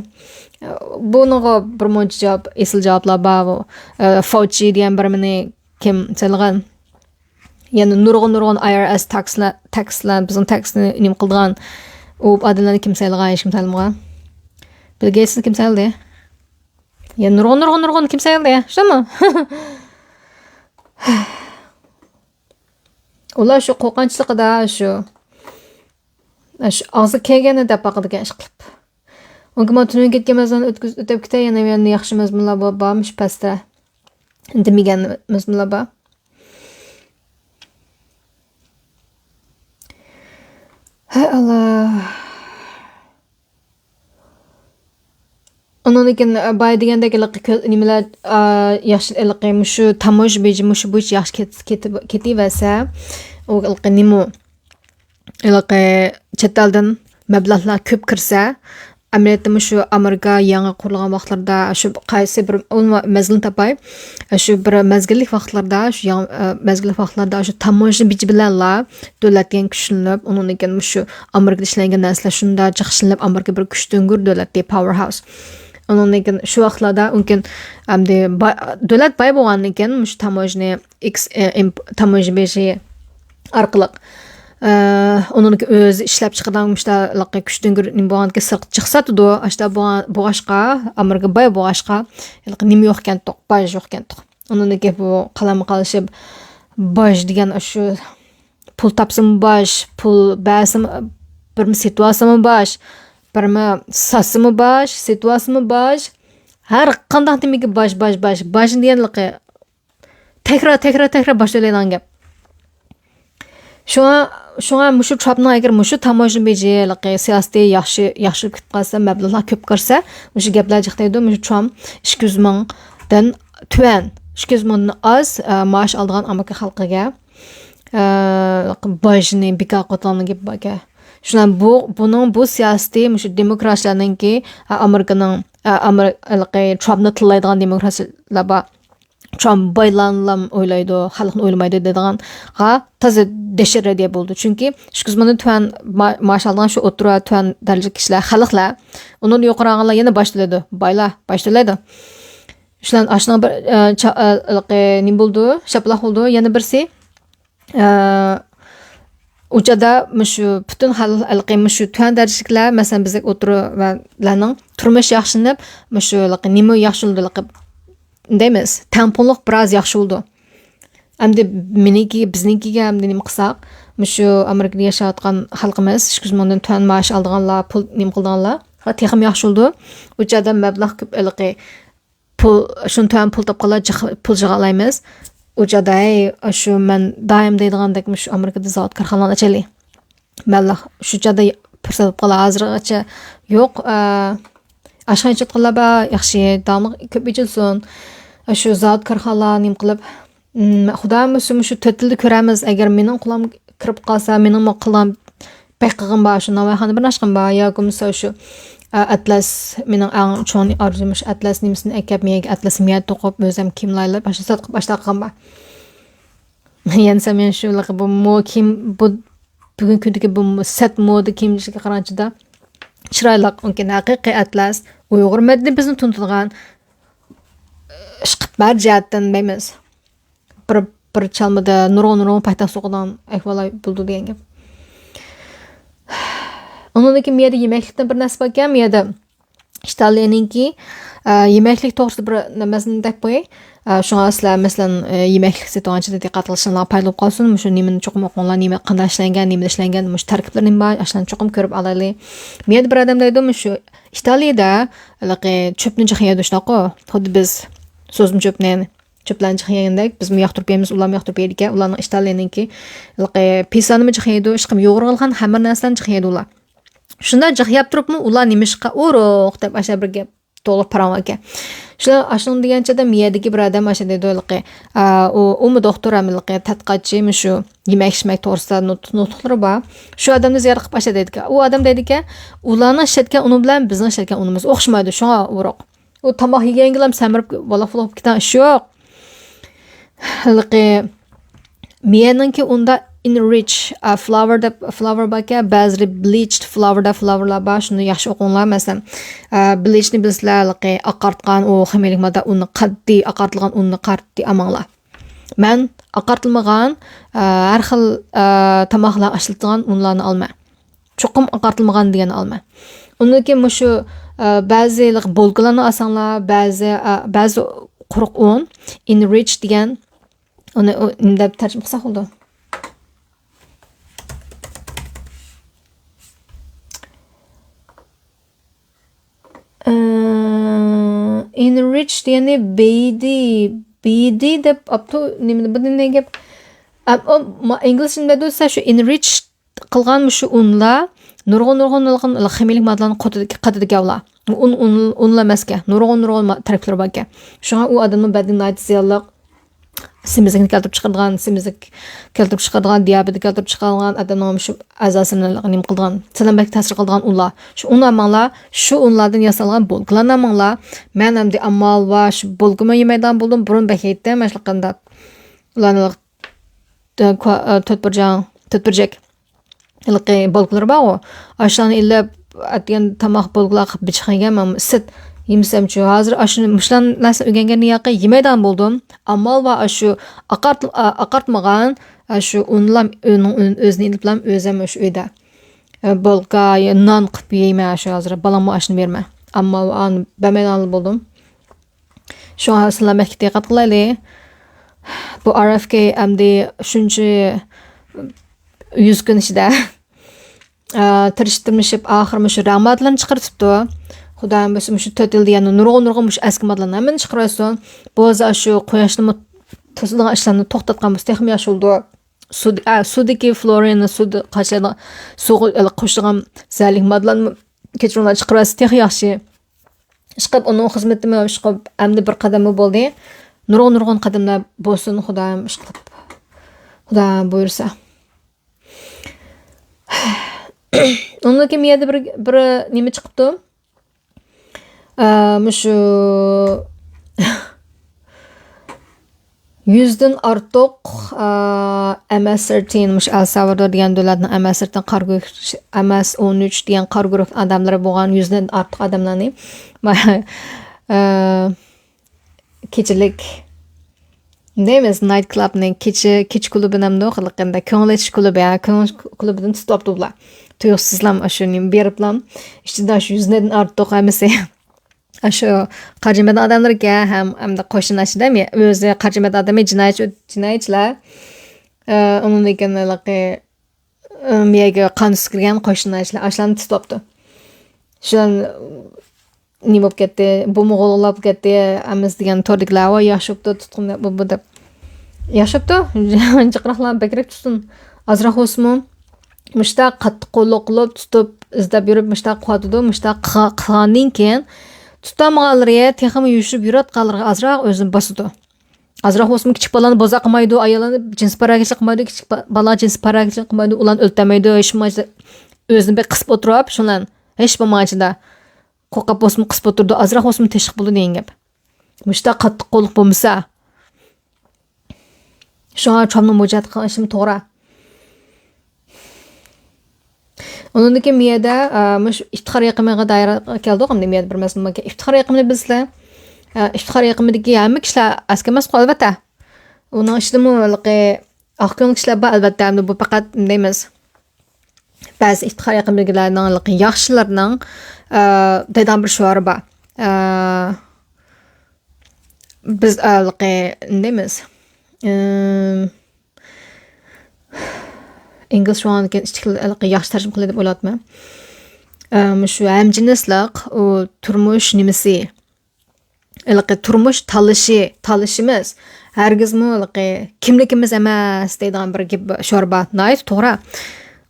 بۇنىڭغا بىر مۇنچە جاۋاب، ئېسىل جاۋابلار بار. بۇ، ئە، فاۋچى دېگەن بىر مېنى كىم سايلىغان؟ يەنە نۇرغۇن، نۇرغۇن ئاي ئار ئېس تاكسلار، تاكسلار، بىزنىڭ تاكسنى نېمە قىلىدىغان؟ ئۇ ئادەملەرنى كىم سايلىغان؟ ھېچكىم سايلىمىغان. بىل گېيتسنى كىم سايلىدى؟ يەنە نۇرغۇن، نۇرغۇن، نۇرغۇن كىم سايلىدى؟ شۇمۇ؟ ئۇلار شۇ قورقۇنچلۇقىدا شۇ، شۇ ئاغزى كەلگەننى دەپ باقىدىكەن ئىشقىلىپ. ئۇنكى مانا تۈنۈگۈن كەتكەن مەزمۇننى ئۆتكۈز-، ئۆتۈپ كېتەي، يەنە، يەنە ياخشى مەزمۇنلار بار، بارمۇ شۇ پەستە؟ دېمىگەن مەزمۇنلار بار. ھەي ئاللا. ئۇنىڭدىن كېيىن، ئە، بايا دېگەندەك، ھېلىقى كۆ-، نېمىلەر، ئا، ياخشى، ھېلىقى مۇشۇ تاموژنا بېجى مۇشۇ بويىچە ياخشى كېت-، كېتىپ، كېتىۋەرسە، ئۇ ھېلىقى نېمە، ھېلىقى چەت ئەلدىن مەبلەغلەر كۆپ كىرسە، ئەمەلىيەتتە مۇشۇ ئامېرىكا يېڭى قۇرۇلغان ۋاقىتلىرىدا شۇ قايسى بىر، ئۇنىڭ مەزگىلىنى تاپاي، شۇ بىر مەزگىللىك ۋاقىتلاردا، شۇ يېڭى، ئە، مەزگىللىك ۋاقىتلاردا شۇ تاموژنا بېجى بىلەنلا دۆلەت دېگەن كۈچلىنىپ، ئۇنىڭدىن كېيىن مۇشۇ ئامېرىكىدا ئىشلەنگەن نەرسىلەر شۇنداق جىق ئىشلىنىپ، ئامېرىكا بىر كۈچتۈڭگۈر دۆلەتتى، پاۋېرھاۋس. ئۇنىڭدىن كېيىن شۇ ۋاقىتلاردا مۇمكىن ئەمدى با-، دۆلەت باي بولغاندىن كېيىن مۇشۇ تاموژنا ئېكس-، ئە، ئىمپ-، تاموژنا بېجى ئارقىلىق، ئە، ئۇنىڭدىن كېيىن ئۆزى ئىشلەپ چىقىدىغان مۇشۇنداق كۈچتۈڭگۈر نېمە بولغاندىن كېيىن سىرتقا چىقسا تۇرىدۇ. ئاشۇنداق بولغان، بولغاچقا ئامېرىكا باي بولغاچقا ھېلىقى نېمە يوقكەنتۇق، باج يوقكەنتۇق. ئۇنىڭدىن كېيىن بۇ قالايمىقانلىشىپ باج دېگەن ئاشۇ پۇل تاپسىمۇ باش، پۇل بەرسىمۇ، بىرمۇ سېتىۋالسىمۇ باش، بىرمۇ ساتسىمۇ باش، سېتىۋالسىمۇ باش. ھەر قانداق نېمىگە باش، باش، باش. باش دېگەنلىكى تەكرار، تەكرار، تەكرار باش تۆلەيدىغان گەپ. شۇڭا، شۇڭا مۇشۇ ترامپنىڭ ئەگەر مۇشۇ تاموژنا بېجىلىقى سىياسىتى ياخشى، ياخشى كېتىپ قالسا، مەبلەغلار كۆپ كىرسە، مۇشۇ گەپلەر جىق دەيدۇ، مۇشۇ ترامپ ئىككى يۈز مىڭدىن تۆۋەن، ئىككى يۈز مىڭدىن ئاز، ئە، مائاش ئالىدىغان ئامېرىكا خەلقىگە، ئە، باجنى بىكار قىلىدىغان گېپى باركەن. شۇنداق بۇ، بۇنىڭ بۇ سىياسىتى مۇشۇ دېموكراتلارنىڭكى، ئە، ئامېرىكىنىڭ، ئە، ئامېرىكا، ترامپنى تىللايدىغان دېموكراتلار بار. ترامپ بايلارنىلا ئويلايدۇ، خەلقنى ئويلىمايدۇ دەيدىغانغا تازا دەھشەت رەددىيە بولىدۇ. چۈنكى ئىككى يۈز مىڭدىن تۆۋەن ما-، مائاش ئالىدىغان شۇ ئوتتۇرا، تۆۋەن دەرىجىلىك كىشىلەر، خەلقلەر. ئۇنىڭدىن يۇقىرى ئالغانلار يەنە باج تۆلەيدۇ. بايلار باج تۆلەيدۇ. شۇلار ئاشۇنىڭ بىر، ئە، چا-، ئە، ھېلىقى نېمە بولىدۇ؟ شاپىلاق بولىدۇ. يەنە بىرسى، ئە، ئۇ چاغدا مۇشۇ پۈتۈن خەلق، ھېلىقى مۇشۇ تۆۋەن دەرىجىلىكلەر، مەسىلەن، بىزدەك ئوتتۇرىلەرنىڭ تۇرمۇشى ياخشىلىنىپ، مۇشۇ ھېلىقى نېمە ياخشى بولىدۇ، ھېلىقى دەيمىز، تەڭپۇڭلۇق بىراز ياخشى بولىدۇ. ئەمدى مېنىڭكى، بىزنىڭكىگە ئەمدى نېمە قىلساق، مۇشۇ ئامېرىكىدا ياشاۋاتقان خەلقىمىز، ئىككى يۈز مىڭدىن تۆۋەن مائاش ئالىدىغانلار، پۇل نېمە قىلىدىغانلار تېخىمۇ ياخشى بولىدۇ. ئۇ چاغدا مەبلەغ كۆپ، ھېلىقى پۇل، شۇنى تۆۋەن پۇل تاپقانلار جىق پۇل يىغالايمىز. ئۇ چاغدا، ھەي، شۇ مەن دائىم دەيدىغاندەك، مۇشۇ ئامېرىكىدا زاۋۇت كارخانىلارنى ئاچايلى. مەبلەغ، شۇ چاغدا پۇرسەت بولۇپ قالار. ھازىرغىچە يوق. ئە، ئاشخانا ئېچىۋاتقانلار بار، ياخشى، داڭلىق كۆپ ئېچىلسۇن. شۇ زاۋۇت كارخانىلار نېمە قىلىپ، ئىم، خۇدايىم بۇيرۇسا، مۇشۇ تۆت يىلدا كۆرەرمىز. ئەگەر مېنىڭ قولۇمغا كىرىپ قالسا، مېنىڭمۇ قىلغان بەك قىلغۇم بار، شۇ ناۋايخانا بىر ئاچقۇم بار، يا بولمىسا شۇ، ئە، ئەتلەس، مېنىڭ ئەڭ چوڭ ئارزۇيۇم شۇ ئەتلەس نېمىسىنى ئەكەپ، مېيەگە ئەتلەس مېيە توقۇپ، ئۆزۈم كىيىملەر ئېلىپ، ئاشۇ ساتقا باشلاپ قىلغۇم بار. يەنىسە مەن شۇ، بۇ مو كىيىم، بۇ بۈگۈنكى كۈندىكى بۇ سەت مودا كىيىملىرىگە قارىغانچىدا چىرايلىق، ئۇنكى ھەقىقىي ئەتلەس، ئۇيغۇر مەدەنىيىتى بىزنى تونۇتىدىغان، ئىشقىلىپ ھەر جەھەتتىن دەيمىز. بىر، بىر چالمىدا نۇرغۇن، نۇرغۇن پايتەخت سوقىدىغان ئەھۋاللار بولىدۇ دېگەن گەپ. ئۇنىڭدىن كېيىن بۇ يەردە يېمەكلىكتىن بىر نەرسە باركەن، بۇ يەردە ئىتالىيەنىڭكى، ئە، يېمەكلىك توغرىسىدا بىر نېمىسىنى دەپ قوياي. ئە، شۇڭا سىلەر، مەسىلەن، ئە، يېمەكلىك سېتىۋالغانچىدا دىققەت قىلىشىڭلارغا پايدىلىق بولسۇن. مۇشۇ نېمىنى چوقۇم ئوقۇڭلار، نېمە قانداق ئىشلەنگەن، نېمىدە ئىشلەنگەن، مۇشۇ تەركىبلىرى نېمە بار، ئاشۇلارنى چوقۇم كۆرۈپ ئالايلى. مۇ يەردە بىر ئادەم دەيدۇ، مۇشۇ ئىتالىيەدە ھېلىقى چۆپنى جىق يەيدۇ، شۇنداققۇ؟ خۇددى بىز سوزما چۆپنى، چۆپلەرنى جىق يېگەندەك، بىزمۇ ياقتۇرۇپ يەيمىز، ئۇلارمۇ ياقتۇرۇپ يەيدىكەن. ئۇلارنىڭ ئىتالىيەنىڭكى ھېلىقى پىسسانىمۇ جىق يەيدۇ، ئىشقىلىپ يۇغۇرۇلغان ھەممە نەرسىلەرنى جىق يەيدۇ ئۇلار. شۇنداق جىق يەپ تۇرۇپمۇ ئۇلار نېمىشقا ئۇرۇق دەپ ئاشۇ بىر گەپ توغرىلىق پاراڭ باركەن. شۇلار ئاشۇنى دېگەنچە ئادەم، مۇ يەردىكى بىر ئادەم ئاشۇ دەيدۇ ھېلىقى، ئا، ئۇ، ئۇمۇ دوختۇر ھەم ھېلىقى تەتقىقاتچى، مۇشۇ يېمەك ئىچمەك توغرىسىدا نۇت-، نۇتۇقلىرى بار. شۇ ئادەمنى زىيارەت قىلىپ ئاشۇ دەيدىكەن. ئۇ ئادەم دەيدىكەن، ئۇلارنىڭ ئىشلەتكەن ئۇنى بىلەن بىزنىڭ ئىشلەتكەن ئۇنىمىز ئوخشىمايدۇ، شۇڭا ئۇرۇق. ئۇ تاماق يېگەنگىلا سەمرىپ، ۋالاق-پۇلاق بولۇپ كېتىدىغان ئىش يوق. ھېلىقى مۇ يەرنىڭكى ئۇندا enrich، ئا، flour دەپ flour باركەن، بەزىلىرى bleached flour دەپ flourلار بار، شۇنى ياخشى ئوقۇڭلار. مەسىلەن، ئا، bleachنى بىلىسىلەر، ھېلىقى ئاقارتقان ئۇ خىمىيەلىك ماددا ئۇننى قەتئىي، ئاقارتىلغان ئۇننى قەتئىي ئالماڭلار. مەن ئاقارتىلمىغان، ئا، ھەر خىل، ئا، تاماقلار ئىشلىتىدىغان ئۇنلارنى ئالماڭ. چوقۇم ئاقارتىلمىغان دېگەننى ئالماڭ. ئۇندىن كېيىن مۇشۇ، ئە، بەزى بولكىلارنى ئالساڭلار، بەزى، ئە، بەزى قۇرۇق ئۇن، enrich دېگەن، ئۇنى ئۇ نېمە دەپ تەرجىمە قىلساق بولىدۇ؟ ئە، enrich دېگەننى بېيدى، بېيدى دەپ ئاپتۇ، نېمە، بۇ نېمە گەپ؟ ئە، ئۇ، ما-، ئىنگلىزچە نېمە دەيدۇ دېسە، شۇ enrich قىلغان مۇشۇ ئۇنلار نۇرغۇن، نۇرغۇن، نۇرغۇن خىمىيەلىك ماددىلارنى قاتىدىكەن، قاتىدىكەن ئۇلار. ئۇن، ئۇن، ئۇنلا ئەمەسكەن. نۇرغۇن، نۇرغۇن ما-، تەركىبلىرى باركەن. شۇڭا ئۇ ئادەمنىڭ بەدىنىگە ناھايىتى زىيانلىق. سېمىزلىكنى كەلتۈرۈپ چىقىرىدىغان، سېمىزلىك كەلتۈرۈپ چىقىرىدىغان، دىيابېت كەلتۈرۈپ چىقىرىدىغان، ئادەمنىڭ مۇشۇ ئەزاسىنى نېمە قىلىدىغان، سالامەتلىككە تەسىر قىلىدىغان ئۇنلار. شۇ ئۇننى ئالماڭلار، شۇ ئۇنلاردىن ياسالغان بولكىلارنى ئالماڭلار. مەن ئەمدى ئامال ۋە شۇ بولكىمۇ يېمەيدىغان بولدۇم. بۇرۇن بەك يەيتتىم، مانا شۇنداق قانداق. ئۇلارنى، ئە، كۇا-، ئە، تۆت بۇرجاڭ، تۆت بۇرجەك. ھېلىقى بولكىلىرى بارغۇ، ئاشۇلارنى ئېلىپ، ئەتىگەن تاماق بولكىلار قىلىپ بېچىقىغان يېگەنمەن، ئىسسىت يېمىسەمچۇ. ھازىر ئاشۇ مۇشۇلارنى نەرسىنى ئۆگەنگەندىن كېيىن يېمەيدىغان بولدۇم. ئامال بار ئاشۇ ئاقارت-، ئا-، ئاقارتمىغان ئاشۇ ئۇنلام، ئۆنىڭ ئۆن-، ئۆزىنى ئېلىپلام ئۆزۈم ئاشۇ ئۆيدە، ئە، بولكا، يا نان قىلىپ يەيمەن ئاشۇ ھازىر. بالامغا ئاشۇنى بېرىمەن. ئامما ئانى بەرمەيدىغان بولدۇم. شۇڭا سالامەتلىككە دىققەت قىلايلى. بۇ ئار ئېف كەي ئەمدى شۇنچە يۈز كۈن ئىچىدە، ئا، تىرىشىپ تىرمىشىپ، ئاخىرى مۇشۇ رەڭ ماددىلىرىنى چىقىرىپ تۇرۇپتۇ. خۇدايىم بۇيرۇسا، مۇشۇ تۆت يىلدا يەنە نۇرغۇن، نۇرغۇن مۇشۇ ئەسكى ماددىلارنى ھەممىنى چىقىرىۋەتسۇن. بولسا شۇ قۇياشنىمۇ توسىدىغان ئىشلارنى توختاتقان بولسا تېخىمۇ ياخشى بولىدۇ. سۇد-، ئا، سۇدىكى فلورىننى، سۇدا قاچىلىدىغان، سۇغا قوشىدىغان زەھەرلىك ماددىلارنى، كەچۈرۈڭلار، چىقىرىۋەتسە تېخى ياخشى. ئىشقىلىپ ئۇنىڭ خىزمىتىمۇ ئىشقىلىپ ئەمدى بىر قەدەممۇ بولدى. نۇرغۇن، نۇرغۇن قەدەملەر بولسۇن، خۇدايىم ئىشقىلىپ. خۇدايىم بۇيرۇسا. ئۇنىڭدىن كېيىن بۇ يەردە بىر، بىر نېمە چىقىپتۇ. ئە، مۇشۇ يۈزدىن ئارتۇق، ئە، ئەم ئەس سەۋەنتىن، مۇشۇ ئەل سالۋادور دېگەن دۆلەتنىڭ ئەم ئەس سەۋەنتىن قارا گۇرۇھ، ئەم ئەس ئون ئۈچ دېگەن قارا گۇرۇھ ئادەملىرى بولغان يۈزدىن ئارتۇق ئادەملەرنى، ئە، كېچىلىك دەيمىز، نايت كلابنى، كېچە، كېچە كۇلۇبى نېمىدۇ، قىلىقىندا كۆڭۈل ئېچىش كۇلۇبى، ھە، كۆڭۈل كۇلۇبىدىن تۇتۇپتۇ بۇلار. تۇيۇقسىزلام ئاشۇ نېمە بېرىپلام، ئىچىدە شۇ يۈز نەدىن ئارتۇق ھەممىسى. ئاشۇ قارا جىمەت ئادەملىرىكەن ھەم، ھەمدە قوشنا ئىچىدە، ئۆزى قارا جىمەت ئادىمى جىنايەتچى، جىنايەتچىلەر. ئە، ئۇنىڭدىن كېيىن ھېلىقى، ئە، مېيەگە قان سۈكۈرگەن قوشنا ئىچىلەر، ئاشۇلارنى تۇتۇپتۇ. شۇلار نېمە بولۇپ كەتتى، بۇمۇ غۇلغۇلا بولۇپ كەتتى، ئەمىسە دېگەن توردىكىلەر، ۋاي ياخشى بوپتۇ، تۇتقۇن بۇ، بۇ دەپ. ياخشى بوپتۇ، جىقراقلار بەكرەك تۇتسۇن. ئازراق بولسىمۇ، مۇشتاق قاتتىق قوللۇق قىلىپ، تۇتۇپ، ئىزدەپ يۈرۈپ، مۇشتاق قىلىۋاتىدۇ، مۇشتاق قىلغا-، قىلغاندىن كېيىن، تۇتالمىغانلىرى، تېخىمۇ يۈشۈرۈپ يۈرۈۋاتقانلىرىغا ئازراق ئۆزىنى باسىدۇ. ئازراق بولسىمۇ كىچىك بالىلارنى بوزەك قىلمايدۇ، ئاياللارنى جىنسىي پاراكەنچىلىك قىلمايدۇ، كىچىك با-، بالىلارغا جىنسىي پاراكەنچىلىك قىلمايدۇ، ئۇلارنى ئۆلتۈرمەيدۇ، ھېچ بولمىغاندا ئۆزىنى بەك قىسىپ ئولتۇرۇپ، شۇلارنى ھېچ بولمىغاندا قورقۇپ بولسىمۇ قىسىپ ئولتۇرىدۇ، ئازراق بولسىمۇ تىنچلىق بولىدۇ دېگەن گەپ. مۇشتاق قاتتىق قوللۇق بولمىسا. شۇڭا چامنى مۇجاھىدە قىلغان ئىشىم توغرا. ئۇنىڭدىن كېيىن بۇ يەردە، ئە، مۇشۇ ئىفتىخار يېقىمىغا دائىر كەلدۇق. ئەمدى بۇ يەردە بىر مەسىلە باركەن. ئىفتىخار يېقىمىنى بىلىسىلەر. ئە، ئىفتىخار يېقىمىدىكى ھەممە كىشىلەر ئەسكى ئەمەسقۇ، ئەلۋەتتە. ئۇنىڭ ئىچىدىمۇ ھېلىقى ئاق كۆڭۈل كىشىلەر بار، ئەلۋەتتە. ئەمدى بۇ پەقەت نېمە دەيمىز، بەزى ئىپتىخار يېقىندىكىلەرنىڭ، ياخشىلارنىڭ، ئە، دەيدىغان بىر شوئارى بار. ئە، بىز، ئە، نېمە دەيمىز؟ ئىم، ئىنگلىز شوئارىدىكى ئىچىدىكى ياخشى تەرجىمە قىلدى دەپ ئويلاۋاتىمەن. ئە، مۇشۇ ھەمجىنسلىق، ئۇ تۇرمۇش نېمىسى؟ ھېلىقى تۇرمۇش تاللىشى، تاللىشىمىز. ھەرگىزمۇ ھېلىقى كىملىكىمىز ئەمەس دەيدىغان بىر گەپ، شوئار بار. ناھايىتى توغرا.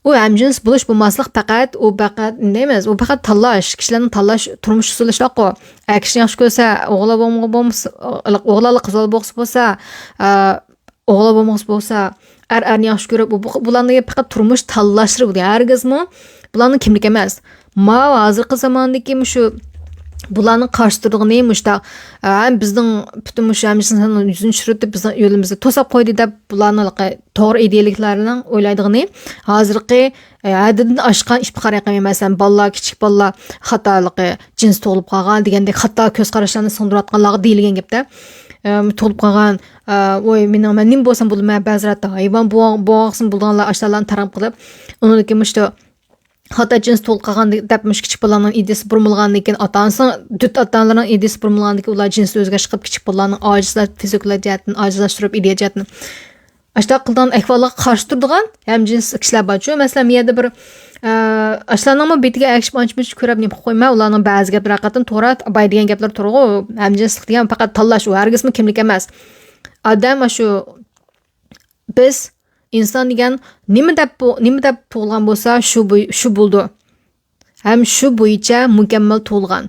ئۇ ھەمجىنس بولۇش بولماسلىق پەقەت، ئۇ پەقەت نېمە دەيمىز، ئۇ پەقەت تاللاش، كىشىلەرنىڭ تاللاش تۇرمۇش ئۇسۇلى شۇنداققۇ. ئەر كىشىنى ياخشى كۆرسە، ئوغۇل بولمىغا بولمىسا، ئوغۇل قىز بولسا بولسا، ئە، ئوغۇل بولمىغۇسى بولسا، ئەر ئەرنى ياخشى كۆرۈپ، بۇ، بۇ، بۇلارنى پەقەت تۇرمۇش تاللاشلىرى بۇ. ھەرگىزمۇ بۇلارنىڭ كىملىكى ئەمەس. ماۋۇ ھازىرقى زاماندىكى مۇشۇ بۇلارنىڭ قارشى تۇرىدىغىنى مۇشۇنداق، ئە، بىزنىڭ پۈتۈن مۇشۇ ھەممىسىنىڭ يۈزىنى چۈشۈرۈپ، بىزنىڭ يولىمىزنى توساپ قويدى دەپ، بۇلارنىڭ توغرا ئىدىيەلىكلەرنىڭ ئويلايدىغىنى ھازىرقى، ئە، ھەددىدىن ئاشقان ئىپتىخار يېقىمى، مەسىلەن، بالىلار، كىچىك بالىلار خاتالىقى، جىنس تۇغۇلۇپ قالغان دېگەندەك خاتا كۆز قاراشلارنى سىڭدۈرۈۋاتقانلارغا دېيىلگەن گەپتە. ئە، تۇغۇلۇپ قالغان، ئە، ۋوي، مېنىڭ، مەن نېمە بولسام بولىمەن، بەزىلەر ھايۋان بولغان، بولغانسىمۇ بولىدىغانلار ئاشۇلارنى تارقىتىپ قىلىپ، ئۇنىڭدىن كېيىن مۇشۇ خاتا جىنس تۇغۇلۇپ قالغان دەپ مۇشۇ كىچىك بالىلارنىڭ ئىدىيىسى بۇرمىلىغاندىن كېيىن، ئاتا ئانىسىنىڭ، دۆت ئاتا ئانىلىرىنىڭ ئىدىيىسى بۇرمىلىغاندىن كېيىن، ئۇلار جىنسىنى ئۆزگەرتىپ قىلىپ، كىچىك بالىلارنىڭ ئاجىزلاش، فىزىكىي جەھەتتىن ئاجىزلاشتۇرۇپ، ئىدىيە جەھەتتىن ئاشۇنداق قىلىدىغان ئەھۋاللارغا قارشى تۇرىدىغان ھەمجىنس كىشىلەر بارچۇ. مەسىلەن، بۇ يەردە بىر، ئە، ئاشۇلارنىڭمۇ بېتىگە ئەگىشىپ ئانچە-مۇنچە كۆرۈپ نېمە قىلىپ قويماي، ئۇلارنىڭ بەزى گەپلىرى ھەقىقەتەن توغرا، باي دېگەن گەپلەر توغرىغۇ، ھەمجىنسلىق دېگەن پەقەت تاللاش، ئۇ ھەرگىزمۇ كىملىك ئەمەس. ئادەم ئاشۇ، بىز ئىنسان دېگەن نېمە دەپ بۇ، نېمە دەپ تۇغۇلغان بولسا، شۇ بۇ، شۇ بولىدۇ. ھەم شۇ بويىچە مۇكەممەل تۇغۇلغان.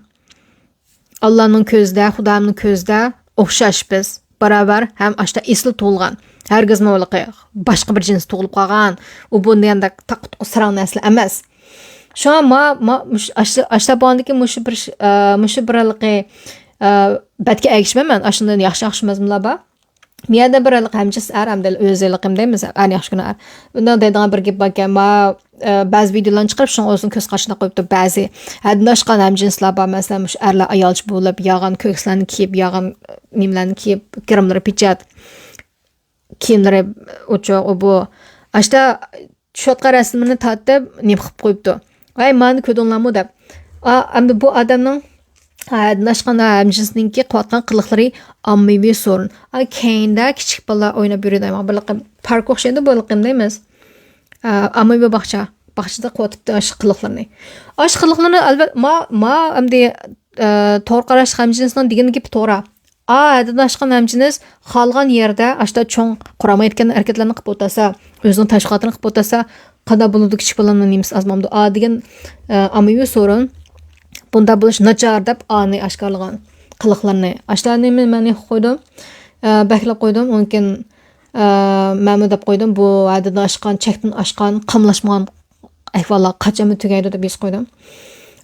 ئاللانىڭ كۆزىدە، خۇدانىڭ كۆزىدە ئوخشاش بىز. باراۋەر ھەم ئاشتا ئېسىل تۇغۇلغان. ھەرگىزمۇ ھېلىقى باشقا بىر جىنس تۇغۇلۇپ قالغان، ئۇ بۇ دېگەندەك تاققا تۇققا ساراڭ نەرسىلەر ئەمەس. شۇڭا ما، ما، مۇش-، ئاشتا، ئاشتا بولغاندىكىن مۇشۇ بىر ش-، ئە، مۇشۇ بىر ھېلىقى، ئە، بەتكە ئەگىشمەيمەن. ئاشۇندىن ياخشى، ياخشى مەزمۇنلار بار. بۇ يەردە بىر ھېلىقى ھەمجىنس ئەر، ئەمدى ئۆزى ھېلىقى دەيمىز، ئەرنى ياخشى كۆرىدىغان ئەر. بۇنداق دەيدىغان بىر گەپ باركەن، ما، ئە، بەزى ۋىدىيولارنى چىقىرىپ، شۇڭا ئۆزىنىڭ كۆز قارىشىنى قويۇپتۇ. بەزى ھەددىدىن ئاشقان ھەمجىنسلار بار، مەسىلەن، مۇشۇ ئەرلەر ئايالچە بولۇپ، يالغان كۆكسىلەرنى كىيىپ، يالغان نېمىلەرنى كىيىپ، گىرىملىرى پېچەت، كىيىملىرى ئوچۇق، ئۇ بۇ. ئاشتا چۈشۈۋاتقان رەسىمىنى تارتىپ، نېمە قىلىپ قويۇپتۇ. ۋاي، مانى كۆردۈڭلارمۇ دەپ. ئا، ئەمدى بۇ ئادەمنىڭ ھەددىدىن ئاشقان ھەمجىنسنىڭكى قىلىۋاتقان قىلىقلىرى ئاممىۋى سورۇن. ئا، كەينىدە كىچىك بالىلار ئويناپ يۈرىدۇ. بىر پارك ئوخشايدۇ، بۇ دەيمىز. ئا، ئاممىۋى باغچە. باغچىدا قىلىۋاتىپتۇ ئاشۇ قىلىقلىرىنى. ئاشۇ قىلىقلىرىنى، ئەلۋەتتە، ما، ما، ئەمدى، ئە، تور قاراش ھەمجىنسنىڭ دېگەن گېپى توغرا. ئا، ھەددىدىن ئاشقان ھەمجىنس خالىغان يەردە ئاشتا چوڭ قۇرامايدىكەن ھەرىكەتلەرنى قىلىپ ئولتۇرسا، ئۆزىنىڭ تەشۋىقاتىنى قىلىپ ئولتۇرسا، قانداق بولىدۇ كىچىك بالىنىڭ نېمىسى ئازمامدۇ؟ ئا دېگەن، ئە، ئاممىۋى سورۇن. بۇنداق بولۇش ناچار دەپ ئانى ئاشكارىلىغان قىلىقلىرىنى. ئاشتا نېمە مەن قويدۇم؟ ئە، بەكلەپ قويدۇم. ئۇنىڭ كېيىن، ئە، مەنمۇ دەپ قويدۇم. بۇ ھەددىدىن ئاشقان، چەكتىن ئاشقان، قاملاشمىغان ئەھۋاللار قاچانمۇ تۈگەيدۇ دەپ يېزىپ قويدۇم.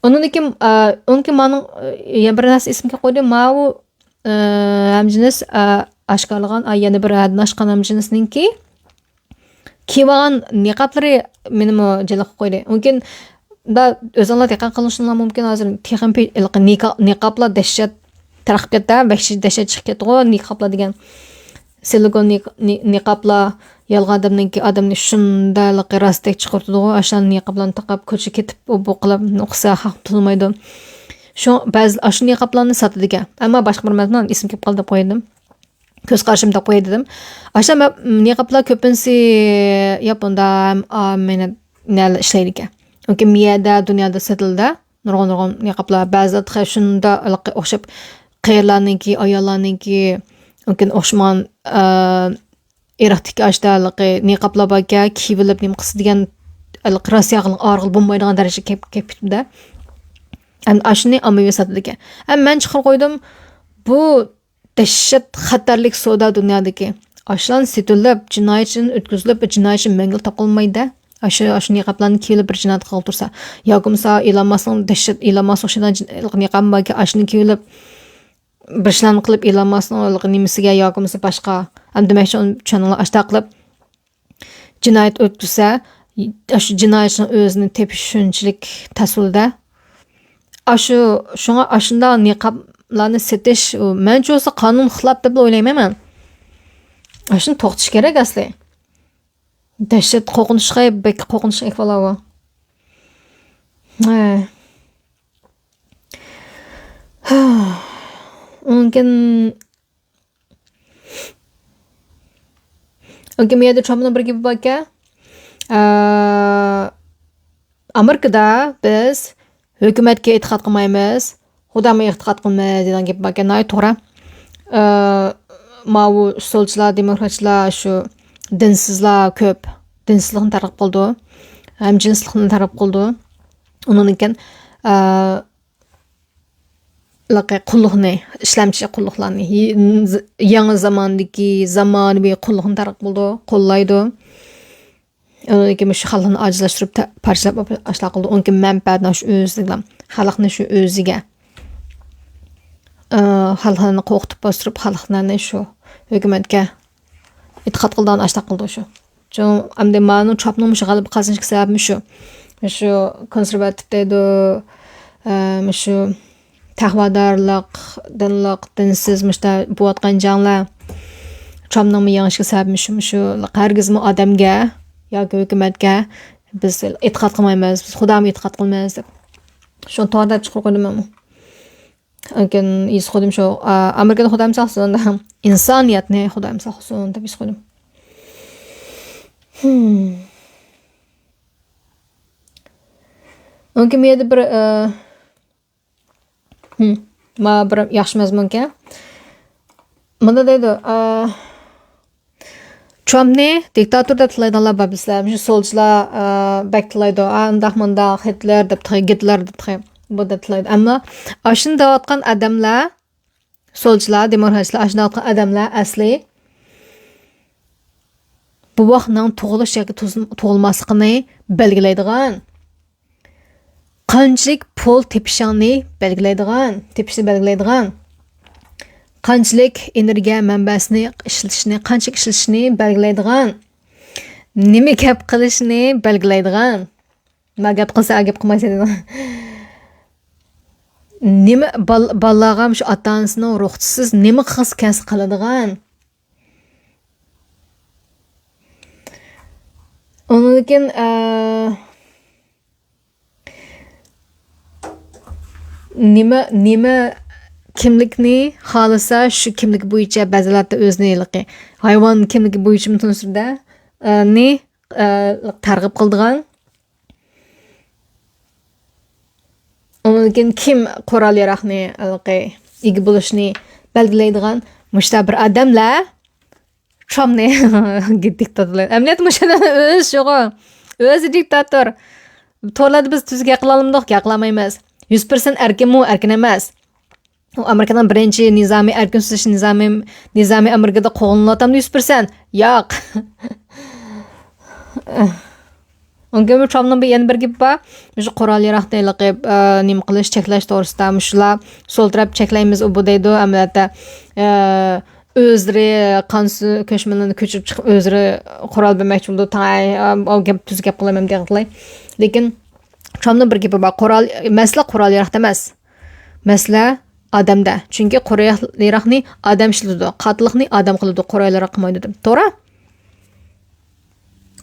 ئۇنىڭدىن كېيىن، ئە، ئۇنىڭ كېيىن مانىڭ، ئە، يەنە بىر نەرسە ئېسىمگە قويدى. ماۋۇ ئى، ھەمجىنس، ئى، ئاشكارىلىغان، ئاي، يەنە بىر ھەددىن ئاشقان ھەمجىنسنىڭكى كىيىۋالغان نىقابلىرى مېنىمۇ جىلىققا قويدى. مۇمكىن، دا، ئۆزۈڭلار دىققەت قىلىشىڭلار مۇمكىن، ھازىر تېخىمۇ پى-، ھېلىقى نىكا-، نىقابلار دەھشەت تارقىپ كەتتى، ۋەھشىي دەھشەت چىقىپ كەتتىغۇ، نىقابلار دېگەن. سىلىكون نىق-، نى-، نىقابلار، يالغان ئادەمنىڭكى، ئادەمنى شۇنداق ھېلىقى راستەك چىقىرىدىغۇ، ئاشۇ نىقابلارنى تاقاپ، كوچىغا كېتىپ، ئۇ بۇ قىلىپ، ئوخشىسا خەق تونۇمايدۇ. شۇ بەزى ئاشۇ نىقابلارنى ساتىدىكەن. ئەمما باشقا بىر مەزمۇن ئېسىمگە كېلىپ قالدى دەپ قويدۇم. كۆز قارىشىم دەپ قوياي دېدىم. ئاشۇ مە-، نىقابلار كۆپىنچىسى ياپوندا ھەم ئامېرىكا نەلەر ئىشلەيدىكەن. لېكىن مۇ يەردە دۇنيادا سېتىلدى. نۇرغۇن، نۇرغۇن نىقابلار. بەزىلەر تېخى شۇنداق ھېلىقى ئوخشاپ، قېرىلارنىڭكى، ئاياللارنىڭكى، لېكىن ئوخشىمىغان، ئە، ئىرقتىكى ئاشۇنداق ھېلىقى نىقابلار باركەن، كىيىۋېلىپ نېمە قىلسا دېگەن، ھېلىقى راست ياغىلىق ئارىغىلى بولمايدىغان دەرىجىگە كېلىپ، كېلىپ كېتىپتۇ-دە. ئەمدى ئاشۇنى ئاممىۋى ساتىدىكەن. ئەمما مەن چىقىرىپ قويدۇم، بۇ دەھشەت خەتەرلىك سودا دۇنيادىكى. ئاشۇلارنى سېتىۋېلىپ، جىنايەتچىدىن ئۆتكۈزۈلۈپ، جىنايەتچى مەڭگۈ تاپىلمايدۇ. ئاشۇ، ئاشۇ نىقابلارنى كىيىۋېلىپ بىر جىنايەت قىلغىلى تۇرسا. ياكى بولمىسا ئىلان ماسنىڭ دەھشەت، ئىلان ماس ئوخشايدىغان جىن-، نىقابى باركەن، ئاشۇنى كىيىۋېلىپ بىر ئىشلارنى قىلىپ ئىلان ماسنىڭ نېمىسىگە ياكى بولمىسا باشقا. ئەمدى دېمەكچى چۈشەندىڭلار، ئاشۇنداق قىلىپ جىنايەت ئۆتكۈزسە، ئاشۇ جىنايەتچىنىڭ ئۆزىنى تېپىش شۇنچىلىك تەس بولىدۇ. ئاشۇ، شۇڭا ئاشۇنداق نىقابلارنى سېتىش، ئۇ، مەنچە بولسا قانۇن خىلاپ دەپلا ئويلايمەن مەن. ئاشۇنى توختىتىش كېرەك ئەسلى. دەھشەت، قورقۇنچلۇق، بەك قورقۇنچلۇق ئەھۋال بۇ. ھە. ئۇنىڭكىن، ئۇنىڭكىن بۇ يەردە ترامپنىڭ بىر گېپى باركەن. ئە، ئامېرىكىدا بىز ھۆكۈمەتكە ئېتىقاد قىلمايمىز، خۇداغا ئېتىقاد قىلىمىز دېگەن گەپ باركەن، ناھايىتى توغرا. ئە، ماۋۇ سولچىلار، دېموكراتچىلار، شۇ دىنسىزلار كۆپ، دىنسىزلىقنى تەرغىب قىلىدۇ، ھەمجىنسلىقنى تەرغىب قىلىدۇ. ئۇنىڭدىن كېيىن، ئە، لاقى قۇللۇقنى، ئىشلەمچى قۇللۇقلارنى، يېڭى زاماندىكى زامانىۋى قۇللۇقنى تەرغىب قىلىدۇ، قوللايدۇ. ئۇنىڭدىن كېيىن مۇشۇ خەلقنى ئاجىزلاشتۇرۇپ، تە-، پارچىلاپ ئاشۇنداق قىلىدۇ. ئۇنىڭدىن كېيىن مەنپەئەتنى شۇ ئۆزىگە، خەلقنى شۇ ئۆزىگە، ئى، خەلقلەرنى قورقۇتۇپ باستۇرۇپ، خەلقلەرنى شۇ ھۆكۈمەتكە ئېتىقاد قىلىدىغان ئاشۇنداق قىلىدۇ شۇ. چوڭ، ئەمدى مانۇ ترامپنىڭ مۇشۇ غەلىبە قازىنىشىدىكى سەۋەبىمۇ شۇ. شۇ كونسېرۋاتىپ دەيدۇ، ئە، مۇشۇ تەقۋادارلىق، دىنلىق، دىنسىز، مۇشۇنداق بولۇۋاتقان جەڭلەر ترامپنىڭمۇ يېڭىشىگە سەۋەبىمۇ شۇ، مۇشۇ ھەرگىزمۇ ئادەمگە ياكى ھۆكۈمەتكە بىز ئېتىقاد قىلمايمىز، بىز خۇداغا ئېتىقاد قىلىمىز دەپ. شۇنى توغرا دەپ چىقىرىپ قويدۇم مەنمۇ. لېكىن ھېس قىلدىم شۇ، ئا-، ئامېرىكىنى خۇدايىم ساقلىسۇن، ئىنسانىيەتنى خۇدايىم ساقلىسۇن دەپ ھېس قىلدىم. ئۇنىڭكى مۇ يەردە بىر، ئە، مانا بىر ياخشى مەزمۇنكەن. مۇندا دەيدۇ، ئە، ترامپنى دىكتاتور دەپ تىللايدىغانلار بار بىلىسىلەر. مۇشۇ سولچىلار، ئە، بەك تىللايدۇ. ئا، ئۇنداق مۇنداق، ھىتلېر دەپ تىللايدۇ، گىتلېر دەپ تىللايدۇ. بۇ دەپ تىللايدۇ. ئەمما ئاشۇنى دەۋاتقان ئادەملەر، سولچىلار، دېموكراتچىلار، ئاشۇنداق دەۋاتقان ئادەملەر ئەسلى بوۋاقنىڭ تۇغۇلۇش ياكى تۇز-، تۇغۇلماسلىقىنى بەلگىلەيدىغان، قانچىلىك پۇل تېپىشىڭنى بەلگىلەيدىغان، تېپىشنى بەلگىلەيدىغان، قانچىلىك ئېنېرگىيە مەنبەسىنى ئىشلىتىشنى، قانچىلىك ئىشلىتىشنى بەلگىلەيدىغان، نېمە گەپ قىلىشنى بەلگىلەيدىغان. ما گەپ قىلسا، گەپ قىلمايسەن دېدىڭ. نېمە بال-، بالىلارغا مۇشۇ ئاتا-ئانىسىنىڭ رۇخسىتىسىز نېمە قىلسا كەلسە قىلىدىغان؟ ئۇنىڭدىن كېيىن، ئە، نېمە، نېمە كىملىكنى خالىسا، شۇ كىملىك بويىچە بەزىلەردە ئۆزىنى ھېلىقى ھايۋان كىملىكى بويىچىمۇ تونۇشتۇرىدۇ، ئە، نى، ئە، تەرغىب قىلىدىغان. ئۇنىڭدىن كېيىن كىم قورال-ياراغنى، ھېلىقى ئىگە بولۇشنى بەلگىلەيدىغان مۇشۇنداق بىر ئادەملەر ترامپنى دىكتاتور. ئەمەلىيەتتە مۇشۇ ئادەم ئۆزى شۇغۇ. ئۆزى دىكتاتور. تورلاردا بىز تۈزۈك گەپ قىلالمىدۇق، گەپ قىلالمايمىز. يۈز پىرسەنت ئەركىنمۇ؟ ئەركىن ئەمەس. ئۇ ئامېرىكىنىڭ بىرىنچى نىزامى، ئەركىن سۆزلەش نىزامى، نىزامى ئامېرىكىدا قوغلىنىۋاتامدۇ يۈز پىرسەنت؟ ياق. ئۇنىڭ كېيىن ترامپنىڭ بىر، يەنە بىر گېپى بار. مۇشۇ قورال-ياراغنى ھېلىقى، ئە، نېمە قىلىش، چەكلەش توغرىسىدا مۇشۇلار سول تەرەپ چەكلەيمىز، ئۇ بۇ دەيدۇ. ئەمەلىيەتتە، ئە، ئۆزلىرى قانسۇ-، كۆچمەنلەرنى كۆچۈرۈپ چىقىپ، ئۆزلىرى قورال بەرمەكچى بولىدۇ. تاڭ، ئاي، ئاي، ئاي، ئاۋۇ گەپ، تۈز گەپ قىلىمەن دېگەن قىلاي. لېكىن ترامپنىڭ بىر گېپى بار. قورال، مەسىلە قورال-ياراغدا ئەمەس. مەسىلە ئادەمدە. چۈنكى قورال-ياراغنى ئادەم ئىشلىتىدۇ. قاتىللىقنى ئادەم قىلىدۇ. قورال-ياراغ قىلمايدۇ دەپ. توغرا؟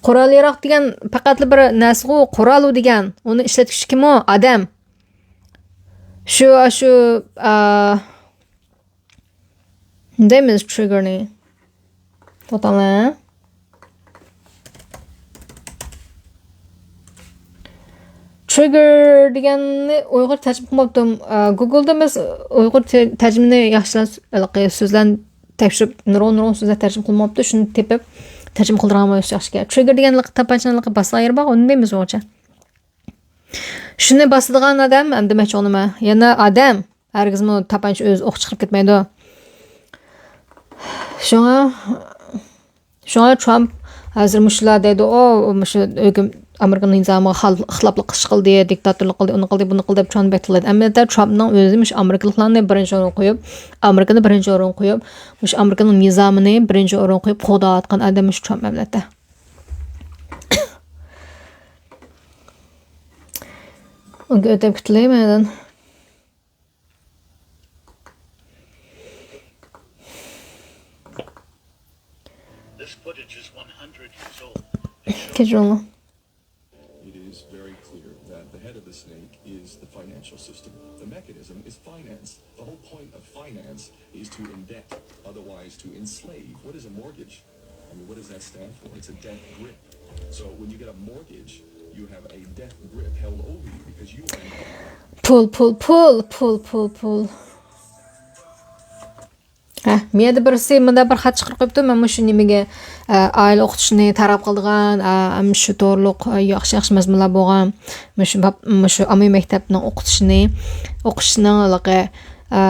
قورال-ياراغ دېگەن پەقەتلا بىر نەرسىغۇ، قورال ئۇ دېگەن. ئۇنى ئىشلەتكۈچى كىم ئۇ؟ ئادەم. شۇ، شۇ، ئا، نېمە دەيمىز ترىگگېرنى؟ توختاڭلار. ترىگگېر دېگەننى ئۇيغۇر تەرجىمە قىلماپتۇ. ئا، گۇگلدا بىز ئۇيغۇر تە-، تەرجىمىنى ياخشىلار، ھېلىقى سۆزلەرنى تەكشۈرۈپ، نۇرغۇن، نۇرغۇن سۆزلەر تەرجىمە قىلماپتۇ. شۇنى تېپىپ، تەرجىمە قىلدۇرغان بولسا ياخشىكەن. ترىگگېر دېگەن ھېلىقى تاپانچىنى ھېلىقى باسىدىغان يېرى بار، ئۇنى نېمە دېيمىز ئۇيغۇرچە؟ شۇنى باسىدىغان ئادەم، ئەمدى دېمەكچى بولغىنىم، يەنە ئادەم، ھەرگىزمۇ تاپانچا ئۆزى ئوق چىقىرىپ كەتمەيدۇ. شۇڭا، شۇڭا ترامپ ھازىر مۇشۇلار دەيدۇ، ئۇ مۇشۇ ھۆكۈم-، ئامېرىكا نىزامىغا خال-، خىلاپلىق ئىش قىلدى، دىكتاتورلۇق قىلدى، ئۇنى قىلدى، بۇنى قىلدى دەپ ترامپ بەك تىللايدۇ. ئەمەلىيەتتە ترامپنىڭ ئۆزى مۇشۇ ئامېرىكىلىقلارنى بىرىنچى ئورۇنغا قويۇپ، ئامېرىكىنى بىرىنچى ئورۇنغا قويۇپ، مۇشۇ ئامېرىكىنىڭ نىزامىنى بىرىنچى ئورۇنغا قويۇپ قوغداۋاتقان ئادەم مۇشۇ ترامپ ئەمەلىيەتتە. ئۆتۈپ كېتىلەي مەندىن. This footage is one hundred years old. It shows كەچۈرۈڭلار. It is very clear that the head of the Snake is the financial system. The mechanism is finance. The whole point of finance is to indebt, otherwise to enslave. What is a mortgage? I mean, what does that stand for? It's a death grip. So when you get a mortgage, you have a death grip held over you because you are in debt. پۇل، پۇل، پۇل، پۇل، پۇل، پۇل. ھە، مېيەدە بىرسى مۇنداق بىر خەت چىقىرىپ قويۇپتۇ، مەن مۇشۇ نېمىگە، ئە، ئائىلە ئوقۇتۇشنى تەرغىب قىلىدىغان، ئە، مۇشۇ توغرۇلۇق، ئە، ياخشى، ياخشى مەزمۇنلار بولغان، مۇشۇ باب، مۇشۇ ئاممىۋى مەكتەپنىڭ ئوقۇتۇشىنى، ئوقۇشنىڭ ھېلىقى، ئە،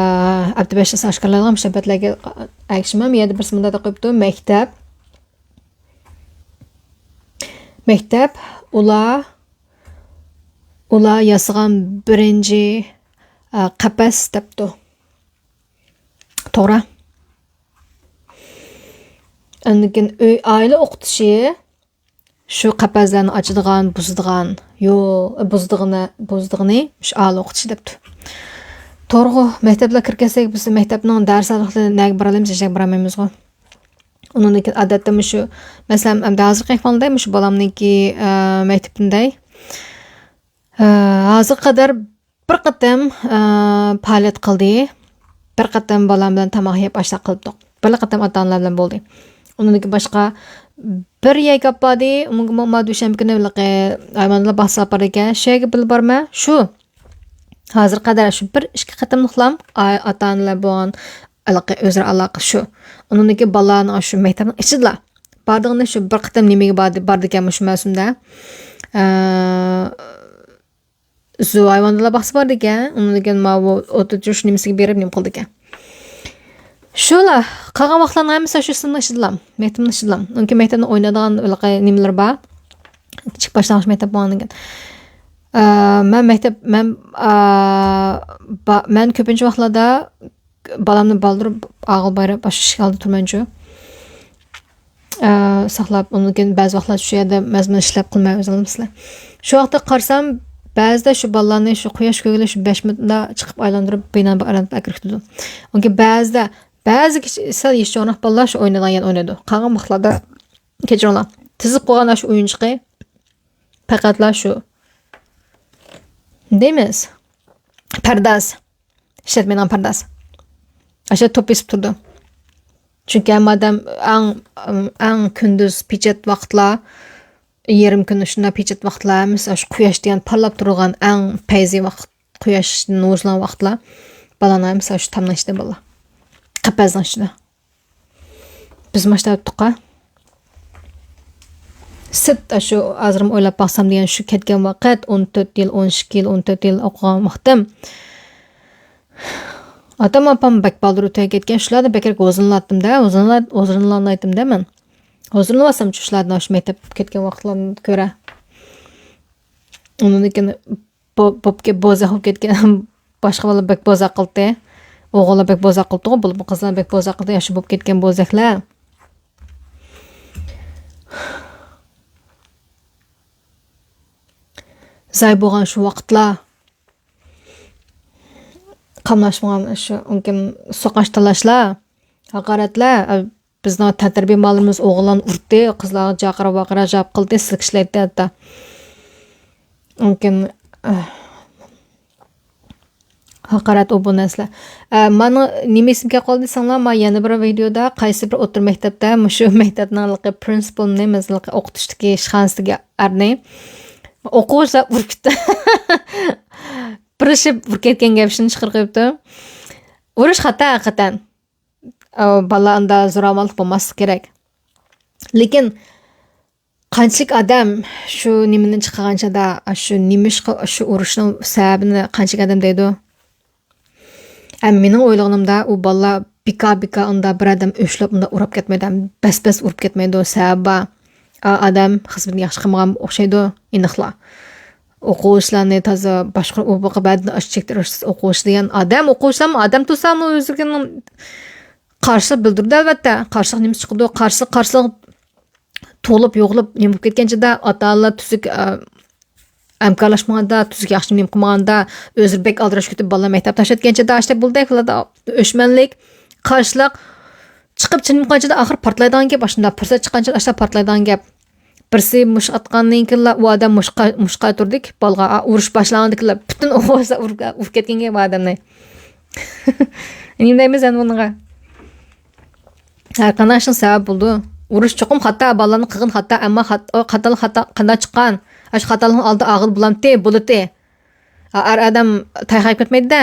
ئەپتى بەشتە ئاشكارىلايدىغان مۇشۇ نۆۋەتلەرگە ئەگىشىمەن. مېيەدە بىرسى مۇنداق دەپ قويۇپتۇ، مەكتەپ، مەكتەپ، ئۇلار، ئۇلار ياسىغان بىرىنچى، ئە، قەپەس دەپتۇ. توغرا. ئاندىن كېيىن ئۆي، ئائىلە ئوقۇتۇشى شۇ قەپەسلەرنى ئاچىدىغان، بۇزىدىغان، يو، بۇزىدىغىنى، بۇزىدىغىنى شۇ ئائىلە ئوقۇتۇشى دەپتۇ. توغرىغۇ، مەكتەپلەر كىرىپ كەتسەك، بىز مەكتەپنىڭ دەرس ھالقىلىرى نەگە بارالىمىز، ھېچ نەگە بارالمايمىزغۇ. ئۇنىڭدىن كېيىن ئادەتتە مۇشۇ، مەسىلەن، ئەمدى ھازىرقى ئەھۋالدا مۇشۇ بالامنىڭكى، ئە، مەكتىپىندەي، ئە، ھازىرغا قەدەر بىر قېتىم، ئە، پائالىيەت قىلدى. بىر قېتىم بالام بىلەن تاماق يەپ ئاشۇنداق قىلىپتۇق. بىرلا قېتىم ئاتا-ئانىلار بىلەن بولدى. ئۇنىڭدىن كېيىن باشقا بىر يەرگە ئاپاردى. ئۇنىڭغىمۇ ما دۈشەنبە كۈنى ھېلىقى ھايۋانلار باغچىسىغا ئاپارىدىكەن. شۇ يەرگە بىللە بارىمەن. شۇ. ھازىرغا قەدەر شۇ بىر ئىككى قېتىملىقلام ئا-، ئاتا-ئانىلار بولغان ھېلىقى ئۆزئارا ئالاقە شۇ. ئۇنىڭدىن كېيىن بالىلارنىڭ شۇ مەكتەپنىڭ ئىچىدىلا باردىغىنى شۇ بىر قېتىم نېمىگە باردى، باردىكەن مۇشۇ مەۋسۇمدا. ئە، زۇ ھايۋانلار باغچىسى باردىكەن. ئۇنىڭدىن كېيىن ماۋۇ ئوت ئۆچۈرۈش نېمىسىگە بېرىپ نېمە قىلىدىكەن. شۇلا، قالغان ۋاقىتلارنىڭ ھەممىسى شۇ سىنىپنىڭ ئىچىدىلا، مەكتەپنىڭ ئىچىدىلا. چۈنكى مەكتەپنىڭ ئوينايدىغان ھېلىقى نېمىلىرى بار. كىچىك باشلانغۇچ مەكتەپ بولغاندىن كېيىن. ئە، مەن مەكتەپ، مەن، ئە، با-، مەن كۆپىنچە ۋاقىتلاردا بالامنى بالدۇر ئاغىل بايراپ ئاشۇ ئىشىك ئالدىدا تۇرمايچۇ. ئە، ساقلاپ، ئۇنىڭدىن كېيىن بەزى ۋاقىتلار شۇ يەردە مەزمۇن ئىشلەپ قىلماي ئۆزى ئالمىسىلەر. شۇ ۋاقىتتا قارىسام، بەزىدە شۇ بالىلارنى شۇ قۇياش كۆرگىلى شۇ بەش مىنۇتلا چىقىپ ئايلاندۇرۇپ بىنانى بىر ئايلاندۇرۇپ ئەكىرىپ كېتىدۇ. ئۇنىڭدىن كېيىن بەزىدە، بەزى كىچىك، سەل يېشى چوڭراق بالىلار شۇ ئوينايدىغان يەردە ئوينايدۇ. قالغان ۋاقىتلاردا، كەچۈرۈڭلار، تىزىپ قويغان شۇ ئويۇنچۇقى پەقەتلا شۇ. دەيمىز. پەرداز. ئىشلەتمەيدىغان پەرداز. ئاشۇ توپ بېسىپ تۇرىدۇ. چۈنكى ھەممە ئادەم ئەڭ، ئەڭ كۈندۈز پېچەت ۋاقىتلار، يېرىم كۈن شۇنداق پېچەت ۋاقىتلار، ھەممىسى ئاشۇ قۇياش دېگەن پارلاپ تۇرغان ئەڭ پەيزى ۋاقىت، قۇياش نۇرلىغان ۋاقىتلار. بالىلار ھەممىسى ئاشۇ تامنىڭ ئىچىدە بالىلار. قەپەسنىڭ ئىچىدە. بىز ماشتا ئۆتتۇققا. سىت، شۇ ھازىرمۇ ئويلاپ باقسام دېگەن شۇ كەتكەن ۋاقىت، ئون تۆت يىل، ئون ئىككى يىل، ئون تۆت يىل ئوقۇغان ۋاقتىم. ئاتام، ئاپام بەك بالدۇر ئۆتۈپ كەتكەن. شۇلاردا بەكرەك ھۇزۇرلىناتتىم-دە، ھۇزۇرلىنات-، ھۇزۇرلىنالايتتىم-دە مەن. ھۇزۇرلىنىۋاتسامچۇ شۇلاردىن، شۇ مەكتەپكە كەتكەن ۋاقىتلارنى كۆرە. ئۇنىڭدىن كېيىن بو-، بوپكە-، بوزەك بولۇپ كەتكەن. باشقا بالىلار بەك بوزەك قىلدى. ئوغۇللار بەك بوزەك قىلدىغۇ، بولۇپمۇ قىزلار بەك بوزەك قىلدى. ياخشى بولۇپ كەتكەن بوزەكلەر. زايە بولغان شۇ ۋاقىتلار. قاملاشمىغان شۇ، ئۇنكىن سوقاش تالاشلار، ھاقارەتلەر. بىزنىڭ تەنتەربىيە مۇئەللىمىمىز ئوغۇللارنى ئۇرتتى، قىزلارغا جاقىرا-ۋاقىرا جاۋاب قىلدى، سىلكىشلەيتتى ھەتتا. ئۇنكىن، ئەھ، ھاقارەت ئۇ بۇ نەرسىلەر. ئە، مانا نېمە ئېسىمگە كەپ قالدى دېسەڭلار، ما يەنە بىر ۋىدېودا قايسى بىر ئوتتۇرا مەكتەپتە مۇشۇ مەكتەپنىڭ ھېلىقى پرىنسىپلنى، مەسىلەن، ئوقۇتۇشتىكى ئىشخانىسىدىكى ئەرنى ئوقۇغۇچىلار ئۇرۇپ كېتىپتۇ. بىرلىشىپ ئۇرۇپ كەتكەن گەپ شۇنى چىقىرىپ قويۇپتۇ. ئۇرۇش خاتا ھەقىقەتەن. ئاۋۇ بالا ئاندا زوراۋانلىق بولماسلىقى كېرەك. لېكىن قانچىلىك ئادەم شۇ نېمىنى چىقارغان چاغدا، شۇ نېمىشقا شۇ ئۇرۇشنىڭ سەۋەبىنى قانچىلىك ئادەم دەيدۇ؟ ئە، مېنىڭ ئويلىغىنىمدا، ئۇ بالىلار بىكار-بىكار ئۇنداق بىر ئادەم ئۆچلەپ ئۇنداق ئۇرۇپ كەتمەيدۇ، بەس-بەس ئۇرۇپ كەتمەيدۇ. سەۋەبى بار. ئا، ئادەم خىزمىتىنى ياخشى قىلمىغان ئوخشايدۇ، ئېنىقلا. ئوقۇغۇچىلارنى تازا باشقۇرۇپ، ئۇ بۇ بەدىنى ئاچ چەكتۈرۈش، ئوقۇغۇچى دېگەن ئادەم، ئوقۇغۇچىلارمۇ ئادەم تۇرسامۇ ئۆزىنىڭ قارشىلىق بىلدۈرىدۇ، ئەلۋەتتە. قارشىلىق نېمىسى چىقىدۇ؟ قارشىلىق، قارشىلىق تۇغۇلۇپ، يوغىلىپ، نېمە بولۇپ كەتكەن چېغىدا، ئاتا-ئانىلار تۈزۈك، ئە، ھەمكارلاشمىغاندا، تۈزۈك ياخشى نېمە قىلمىغاندا، ئۆزى بەك ئالدىراش كېتىپ، بالىلار مەكتەپ تاشلاپ كەتكەن چېغىدا، ئاشۇنداق بولدى، بالىلاردا ئۆچمەنلىك، قارشىلىق چىقىپ، چىقمىغان چېغىدا ئاخىر پارتلايدىغان گەپ، ئاشۇنداق پۇرسەت چىققان چېغىدا ئاشۇنداق پارتلايدىغان گەپ. بىرسى مۇشت ئاتقاندىن كېيىنلا ئۇ ئادەم مۇشت قا-، مۇشت قايتۇردى بالىغا. ئا، ئۇرۇش باشلانغاندىن كېيىنلا پۈتۈن ئوغۇزلار ئۇرۇپ، ئۇرۇپ كەتكەنكەن بۇ ئادەمنى. نېمە دەيمىز ئەمدى بۇنىڭغا؟ ھەر قانداق ئىشنىڭ سەۋەبى بولىدۇ. ئۇرۇش چوقۇم خاتا، بالىلارنىڭ قىلغىنى خاتا، ئەمما خات-، ئۇ خاتالىق خاتا قانداق چىققان؟ ئاشۇ خاتالىقنىڭ ئالدىدا ئالغىلى بولامتى؟ بولىتى. ئا-، ئەر ئادەم تايىقىپ كەتمەيدۇ-دە.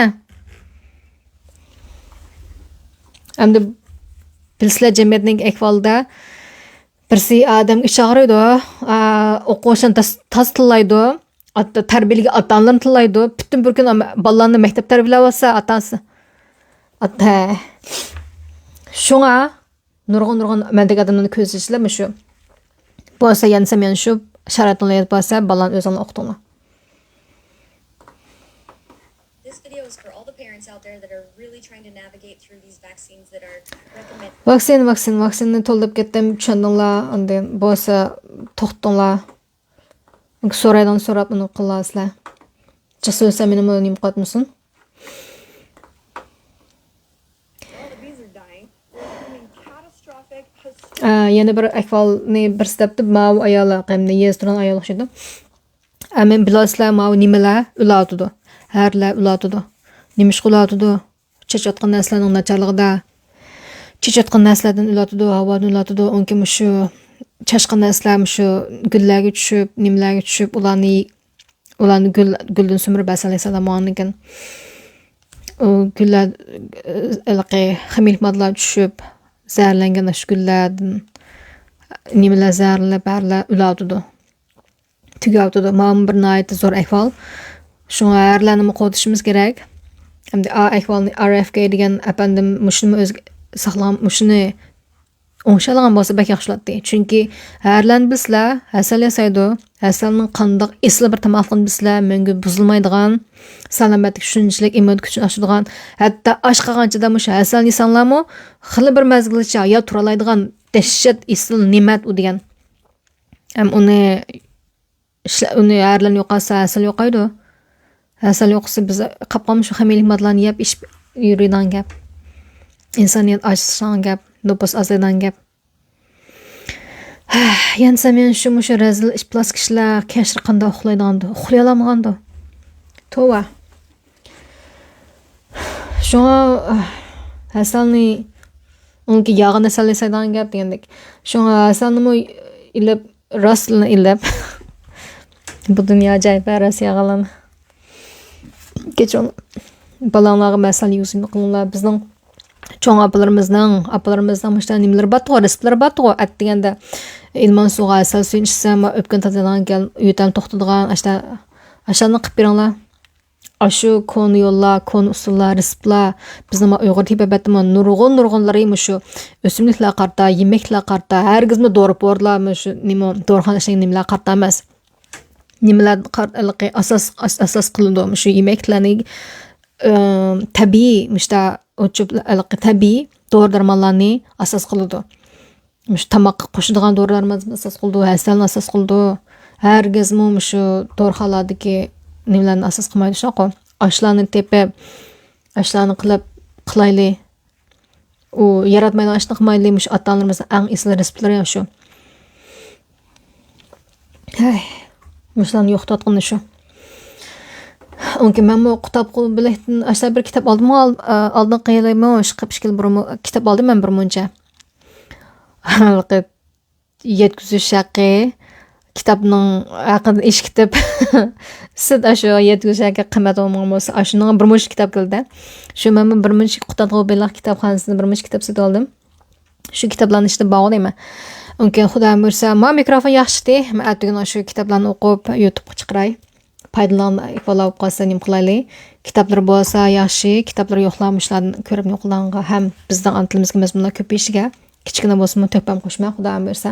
ئەمدى بىلىسىلەر جەمئىيەتنىڭ ئەھۋالىدا بىرسى ئادەمگە ئىچى ئاغرىيدۇ، ئا، ئوقۇغۇچىلارنى تاز-، تاز تىللايدۇ، ئات-، تەربىيەلىگەن ئاتا-ئانىلارنى تىللايدۇ، پۈتۈن بىر كۈن ئام-، بالىلارنى مەكتەپ تەربىيەلەۋاتسا، ئاتا-ئانىسى، ئات-، ھە. شۇڭا نۇرغۇن، نۇرغۇن مەندەك ئادەملەرنى كۆزىتىشلەر مۇشۇ. بولسا يەنىسەم يەنە شۇ شارائىتىڭلار يېتىپ بارسا، بالىلارنى ئۆزۈڭلار ئوقۇتۇڭلار. This video is for all the parents out there that are really trying to navigate through these vaccines that are recommended. ۋاكسىن، ۋاكسىن، ۋاكسىننى تولا دەپ كەتتىم، چۈشەندىڭلار؟ ئاندىن بولسا توختىتىڭلار. سورايدىغان سوراپ ئۇنى قىلارسىلەر. جىق سۆزلىسەم مېنىمۇ نېمە قىلىۋاتمىسۇن. ئە، يەنە بىر ئەھۋالنى بىرسى دەپتۇ، ماۋۇ ئايال ھەمدە يېزا تۇرغان ئايال ئوخشايدۇ. ئە، مەن بىلەرسىلەر ماۋۇ نېمىلەر ئۆلۈۋاتىدۇ؟ ھەرىلەر ئۆلۈۋاتىدۇ. نېمىشقا ئۆلۈۋاتىدۇ؟ چېچىۋاتقان نەرسىلەرنىڭ ناچارلىقىدا. چېچىۋاتقان نەرسىلەردىن ئۆلۈۋاتىدۇ، ھاۋادىن ئۆلۈۋاتىدۇ. ئۇنكى مۇشۇ چاشقان نەرسىلەر مۇشۇ گۈللەرگە چۈشۈپ، نېمىلەرگە چۈشۈپ، ئۇلارنى، ئۇلارنى گۈل، گۈلدىن سۈمۈرۈپ ھەسەل ياسايدىغان بولغاندىكىن، ئۇ گۈللەر، ھېلىقى خىمىيىلىك ماددىلار چۈشۈپ، زەھەرلەنگەن ئاشۇ گۈللەردىن نېمىلەر زەھەرلىنىپ، ھەرىلەر ئۆلۈۋاتىدۇ. تۈگەۋاتىدۇ. ماۋۇمۇ بىر ناھايىتى زور ئەھۋال. شۇڭا ھەرىلەرنىمۇ قوغدىشىمىز كېرەك. ئەمدى ئا ئەھۋالنى ئار ئېف كەي دېگەن ئەپەندىم مۇشۇنىمۇ ئۆزى ساقلىغان، مۇشۇنى ئوڭشالىغان بولسا بەك ياخشى بولاتتى. چۈنكى ھەرىلەرنى بىلسىلەر، ھەسەل ياسايدۇ. ھەسەلنىڭ قانداق ئېسىل بىر تاماقلىقىنى بىلسىلەر، مەڭگۈ بۇزۇلمايدىغان، سالامەتلىك شۇنچىلىك ئىممۇنىتېت كۈچىنى ئاشۇرىدىغان، ھەتتا ئاچ قالغان چېغىدا مۇشۇ ھەسەلنى يېسەڭلارمۇ خېلى بىر مەزگىلگىچە ھايات تۇرالايدىغان دەھشەت ئېسىل نېمەت ئۇ دېگەن. ھەم ئۇنى ئىشلە-، ئۇنى ھەرىلەرنى يوقاتسا، ھەسەل يوقايدۇ. ھەسەل يوقىسا، بىز قاپقان شۇ خىمىيىلىك ماددىلارنى يەپ، ئىچىپ يۈرىدىغان گەپ. ئىنسانىيەت ئاجىزلىشىدىغان گەپ، نوپۇس ئازايدىغان گەپ. يەنىسەم يەنە شۇ، مۇشۇ رەزىل ئىپلاس كىشىلەر كەچلىرى قانداق ئۇخلايدىغاندۇ؟ ئۇخلىيالامىغاندۇ؟ توۋا. شۇڭا، ھەسەلنى، ئۇنىڭكى ياغىنى ھەسەل ياسايدىغان گەپ دېگەندەك. شۇڭا ھەسەلنىمۇ ئېلىپ، راستلا ئېلىپ. بۇ دۇنيا ئاجايىپ، ھە، راست ياغىلان. كېچىڭ. بالاڭلارغا مەسەل يۈزىنى قىلىڭلار. بىزنىڭ چوڭ ئاپىلىرىمىزنىڭ، ئاپىلىرىمىزنىڭ مۇشۇنداق نېمىلىرى بارتىغۇ، رېتسېپلىرى بارتىغۇ. ئەتىگەندە ئىلمان سۇغا ھەسەل سۈيىنى ئىچسە، ما ئۆپكىنى تازىلايدىغان گەل، يۆتەلنى توختىتىدىغان، ئاشتا-، ئاشۇلارنى قىلىپ بېرىڭلار. ئاشۇ كونا يوللار، كونا ئۇسۇللار، رېتسېپلار، بىزنىڭ ما ئۇيغۇر تېبابەتتىمۇ نۇرغۇن، نۇرغۇنلىرى مۇشۇ ئۆسۈملۈكلەرگە قارىتا، يېمەكلەرگە قارىتا، ھەرگىزمۇ دورا-پورىلار، مۇشۇ نېمە، دورىخانىدا ئىشلەنگەن نېمىلەرگە قارىتا ئەمەس. نېمىلەر قار-، ھېلىقى ئاساس، ئاس-، ئاساس قىلىدۇ، مۇشۇ يېمەكلەرنى، ئى، تەبىئىي، مۇشتا ئوچۇپ، ھېلىقى تەبىئىي دورا-دەرمانلارنى ئاساس قىلىدۇ. مۇشۇ تاماققا قوشىدىغان دورىلارنى ئاساس قىلىدۇ، ھەسەلنى ئاساس قىلىدۇ. ھەرگىزمۇ مۇشۇ دورىخانىلاردىكى نېمىلەرنى ئاساس قىلمايدۇ، شۇنداققۇ؟ ئاشۇلارنى تېپىپ، ئاشۇلارنى قىلىپ، قىلايلى. ئۇ ياراتمايدىغان ئىشنى قىلمايلى، مۇشۇ ئاتا-ئانىلىرىمىزنىڭ ئەڭ ئېسىل رېتسېپلىرى شۇ. ھەي، مۇشۇلارنى يوقىتىۋاتقىنى شۇ. ئۇنكى مەنمۇ قۇتاب قۇل بىلەكتىن ئاشۇنداق بىر كىتاب ئالدىمغۇ، ئال-، ئا، ئالدىنقى يىلىمۇ، ئىككى يىل بۇرۇنمۇ كىتاب ئالدىم مەن بىر مۇنچە. ھېلىقى يەتكۈزۈش ھەققى كىتابنىڭ ھەققىدىن ئېشىپ كېتىپ، سىز ئاشۇ يەتكۈزۈش ھەققى قىممەت بولمىغان بولسا، ئاشۇنىڭ بىر مۇنچە كىتاب كېلىدۇ. شۇ مەنمۇ بىر مۇنچە قۇتادغۇ بېلىق كىتابخانىسىدىن بىر مۇنچە كىتاب سېتىۋالدىم. شۇ كىتابلارنىڭ ئىچىدە بارغۇ دەيمەن. ئۇنكىن خۇدا بۇيرۇسا، ما مىكروفون ياخشى چىقتى. مەن ئەتىگۈن شۇ كىتابلارنى ئوقۇپ، يۇتۇبقا چىقىراي. پايدىلان-، ئىقبال ئاپ قالسا نېمە قىلايلى؟ كىتابلىرى بولسا ياخشى، كىتابلىرى يوقلار مۇشۇلاردىن كۆرۈپ نېمە قىلىدىغانغا ھەم بىزنىڭ ئانا تىلىمىزغا مەزمۇنلار كۆپىيىشىگە كىچىككىنە بولسىمۇ تۆھپەم قوشىمەن، خۇدا بۇيرۇسا.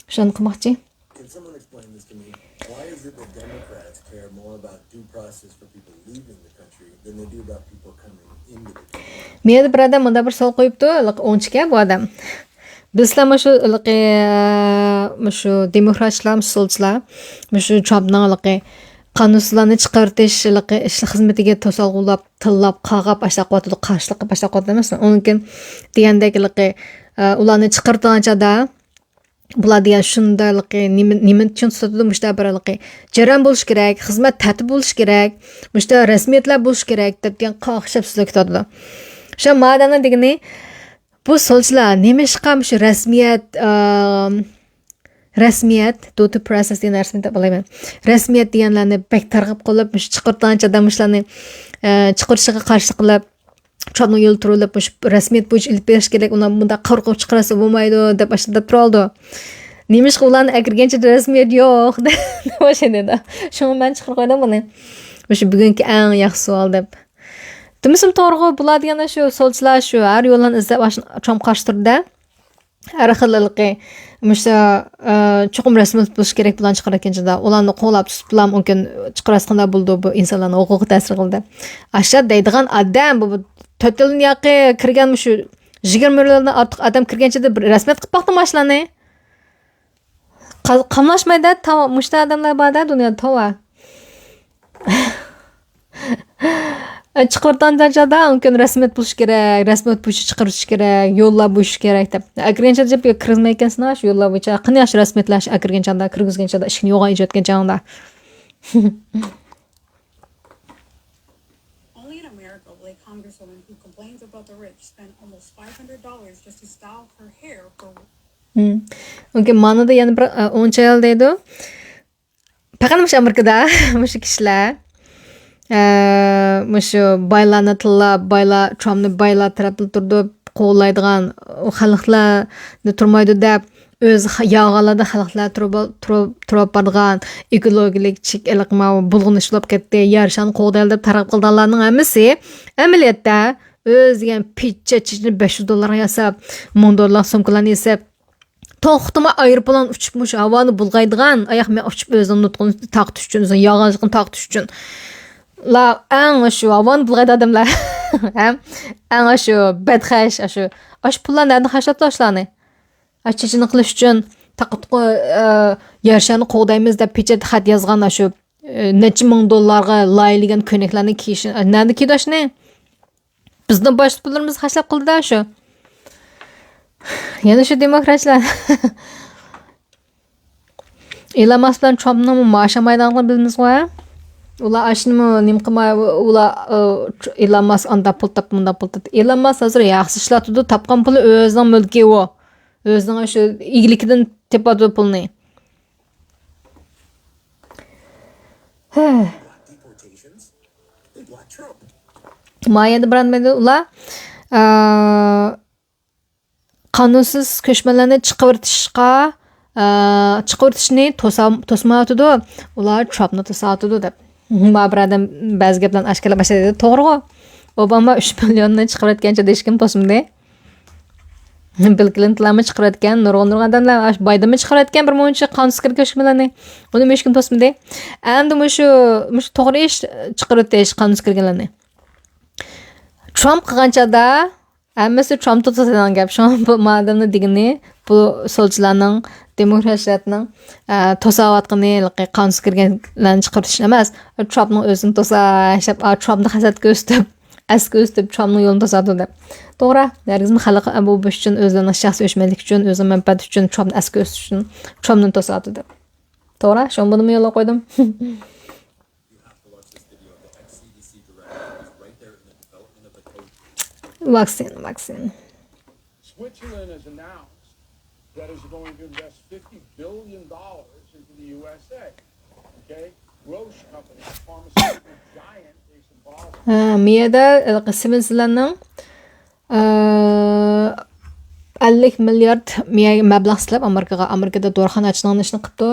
شۇنى قىلماقچى. Can someone explain this to me? Why is it that Democrats care more about due process for people leaving the country than they do about people coming into the country? مېنىڭدە بىر ئادەم مۇنداق بىر سوئال قويۇپتۇ، ھېلىقى ئوڭچىكەن بۇ ئادەم. بىلسىلەر مۇشۇ ھېلىقى، مۇشۇ دېموكراتچىلار، مۇشۇ سولچىلار، مۇشۇ ترامپنىڭ ھېلىقى قانۇنسىزلارنى چىقىرتىش، ھېلىقى ئىشلىق خىزمىتىگە توسالغۇ بولاپ، تىللاپ، قاغاپ، ئاشۇنداق قىلىۋاتىدۇ، قارشىلىق قىلىپ ئاشۇنداق قىلىۋاتىدۇ ئەمەسمۇ؟ ئۇنىڭ كېيىن دېگەندەك ھېلىقى، ئە، ئۇلارنى چىقىرىدىغان چاغدا، بۇلار دېگەن شۇنداقلىقى، نېمە، نېمىنى چىڭ تۇتىدۇ، مۇشۇنداق بىرلىقى. جەريان بولۇش كېرەك، خىزمەت تەرتىپ بولۇش كېرەك، مۇشۇنداق رەسمىيەتلەر بولۇش كېرەك دەپ دېگەن قاقشاپ سۆزلەپ كېتىۋاتىدۇ. شۇ مادەمنىڭ دېگىنى، بۇ سولچىلار نېمىشقا مۇشۇ رەسمىيەت، ئام، رەسمىيەت، do to process دېگەن نەرسىنى دەپ ئالايمەن. رەسمىيەت دېگەنلەرنى بەك تەرغىب قىلىپ، مۇشۇ چىقىرتىدىغان ئادەم مۇشۇلارنى، ئە، چىقىرىشىغا قارشى قىلىپ، ترامپنىڭ يولى تۇرۇلۇپ، مۇشۇ رەسمىيەت بويىچە ئېلىپ بېرىش كېرەك، ئۇلار مۇنداق قارا قويۇپ چىقىرسا بولمايدۇ، دەپ ئاشۇنداق دەپ تۇرالدى. نېمىشقا ئۇلارنى ئەكىرگەنچە رەسمىيەت يوق، دەپ ئاشۇنداق. شۇڭا مەن چىقىرىپ قويدۇم بۇنى. مۇشۇ بۈگۈنكى ئەڭ ياخشى سوئال دەپ. دېمىسىمۇ توغرىغۇ، بۇلار دېگەندە شۇ سولچىلار شۇ ھەر يوللارنى ئىزدەپ ئاشۇ ترامپ قارشى تۇرىدۇ. ھەر خىل ھېلىقى مۇشۇ، ئە، چوقۇم رەسمىي بولۇش كېرەك بۇلارنى چىقىرىۋەتكەن چاغدا. ئۇلارنى قوغلاپ تۇتۇپلا مۇمكىن چىقىرىۋەتكەندە بولىدۇ، بۇ ئىنسانلارنىڭ ھوقۇقىغا تەسىر قىلدى. ئاشۇ دەيدىغان ئادەم، بۇ، بۇ تۆت يىلدىن ياقى كىرگەن مۇشۇ يىگىرمە مىليوندىن ئارتۇق ئادەم كىرگەن چاغدا بىر رەسمىيەت قىلىپ باقتىمۇ ئاشۇلارنى؟ قا-، قاملاشمايدۇ، تا-، مۇشۇنداق ئادەملەر بار-دە دۇنيادا، توۋا. چىقىۋاتقان چاغدا مۇمكىن رەسمىيەت بولۇش كېرەك، رەسمىيەت بويىچە چىقىرىش كېرەك، يوللار بويىچە كېرەك دەپ. ئەكىرگەن چاغدا كىرگۈزمەيدىكەنسىلەر شۇ يوللار بويىچە. قېنى ياخشى رەسمىيەتلەر ئەكىرگەن چاغدا، كىرگۈزگەن چاغدا، ئىشىكنى يوغان ئېچىۋەتكەن چاغدا. Only in America will a congresswoman who complains about the rich spend almost five hundred dollars just to style her hair for مم. ئوكەي، مانىدا يەنە بىر، ئە، ئوڭچايال دەيدۇ. پەقەت مۇشۇ ئامېرىكىدا مۇشۇ كىشىلەر، ئە، مۇشۇ بايلارنى تىللاپ، بايلار، ترامپنى بايلار تەرەپتە تۇرىدۇ، قوغلايدىغان، ئۇ خەلقلەرنى تۇرمايدۇ دەپ، ئۆزى خا-، يالغانلاردا خەلقلەر تۇرۇپ، تۇرۇپ، تۇرۇپ بارىدىغان ئېكولوگىيەلىك چېك-، ھېلىقى ماۋۇ بۇلغىنىش بولۇپ كەتتى، يەر شارىنى قوغدايلى دەپ تەرغىب قىلىدىغانلارنىڭ ھەممىسى ئەمەلىيەتتە ئۆزى دېگەن پىچە چېچىنى بەش يۈز دوللارغا ياساپ، مىڭ دوللارلىق سومكىلارنى ياساپ، توختىماي ئايروپىلان ئۇچۇپ مۇشۇ ھاۋانى بۇلغايدىغان، ئاياق مەن ئۇچۇپ ئۆزىنىڭ نۇتقىنى تارقىتىش ئۈچۈن، ئۆزىنىڭ يالغانچىلىقىنى تارقىتىش ئۈچۈن. لا ئەڭ شۇ ھاۋانى بۇلغايدىغان ئادەملەر. ھەم ئەڭ شۇ بەدخەش، شۇ، ئاشۇ پۇللار نەدىن خەجلەپتۇ ئاشۇلارنى؟ ئاشۇ چېچىنى قىلىش ئۈچۈن تاقىتقۇ، ئە، يەر شارىنى قوغدايمىز دەپ پېچەت خەت يازغان ئاشۇ، ئە، نەچچە مىڭ دوللارغا لايىھەلىگەن كۆينەكلەرنى كىيىش، ئە، نەدە كىيدى ئاشۇنى؟ بىزنىڭ باشلىق پۇللىرىمىز خەجلەپ قىلدى-دە شۇ. يەنە شۇ دېموكراتلار. ئېلان ماسك بىلەن ترامپنىڭ مائاش ئالمايدىغانلىقىنى بىلىمىزغۇ، ھە؟ ئۇلار ئاشۇنىمۇ نېمە قىلماي، ئۇلار، ئە، ئېلان ماسك ئانداق پۇل تاپتى، مۇنداق پۇل تاپتى. ئېلان ماسك ھازىر ياخشى ئىشلەتتى، تاپقان پۇلى ئۆزىنىڭ مۈلكى ئۇ. ئۆزىنىڭ شۇ ئىگىلىكىدىن تېپىۋاتىدۇ پۇلنى. ھە. ما يەردە بارالمايدۇ ئۇلار. ئە، قانۇنسىز كۆچمەنلەرنى چىقىۋېتىشقا، ئە، چىقىۋېتىشنى توسا-، توسمايۋاتىدۇ. ئۇلار ترامپنى توساۋاتىدۇ دەپ. ما بىر ئادەم بەزى گەپلەرنى ئاشكارىلاپ باشلىدى. توغرىغۇ. ئوباما ئۈچ مىليوننى چىقىرىۋەتكەن چاغدا ھېچكىم توسمىدى. بىل كلىنتونلارمۇ چىقىرىۋەتكەن، نۇرغۇن نۇرغۇن ئادەملەر، ئاشۇ بايدېنمۇ چىقىرىۋەتكەن بىر مۇنچە قانۇنسىز كىرگەن كۆچمەنلەرنى. ئۇنىمۇ ھېچكىم توسمىدى. ئەمدى مۇشۇ، مۇشۇ توغرا ئىش چىقىرىۋېتىش قانۇنسىز كىرگەنلەرنى. ترامپ قىلغان چاغدا ھەممىسى ترامپ توسىدىغان گەپ. شۇڭا بۇ مادەمنىڭ دېگىنى، بۇ سولچىلارنىڭ، دېموكراتلارنىڭ، ئە، توساۋاتقىنى ھېلىقى قانۇنسىز كىرگەنلەرنى چىقىرىۋېتىش ئەمەس. ترامپنىڭ ئۆزىنى توساش دەپ، ئا، ترامپنى خەسەتكە ئۆستۈپ، ئەسكە ئۆستۈپ، ترامپنىڭ يولىنى توساتىدۇ دەپ. توغرا، ھەرگىزمۇ خەلق بۇ، بۇ ئۈچۈن، ئۆزلىرىنىڭ شەخسىي ئۆچمەنلىكى ئۈچۈن، ئۆزىنىڭ مەنپەئەتى ئۈچۈن ترامپنى ئەسكە ئۆستۈرۈش ئۈچۈن ترامپنى توساتىدۇ دەپ. توغرا، شۇڭا بۇنىمۇ يولغا قويدۇم. Vaccine, vaccine. Switzerland has announced that it's going to invest fifty billion dollars into the U S A. Okay? Roche company, a pharmaceutical giant, is involved. ھە، مۇ يەردە، ئە، سىۋىتسېرلەندنىڭ، ئە، ئەللىك مىليارد مۇ يەرگە مەبلەغ سېلىپ ئامېرىكىغا، ئامېرىكىدا دورىخانا ئاچىدىغان ئىشنى قىپتۇ.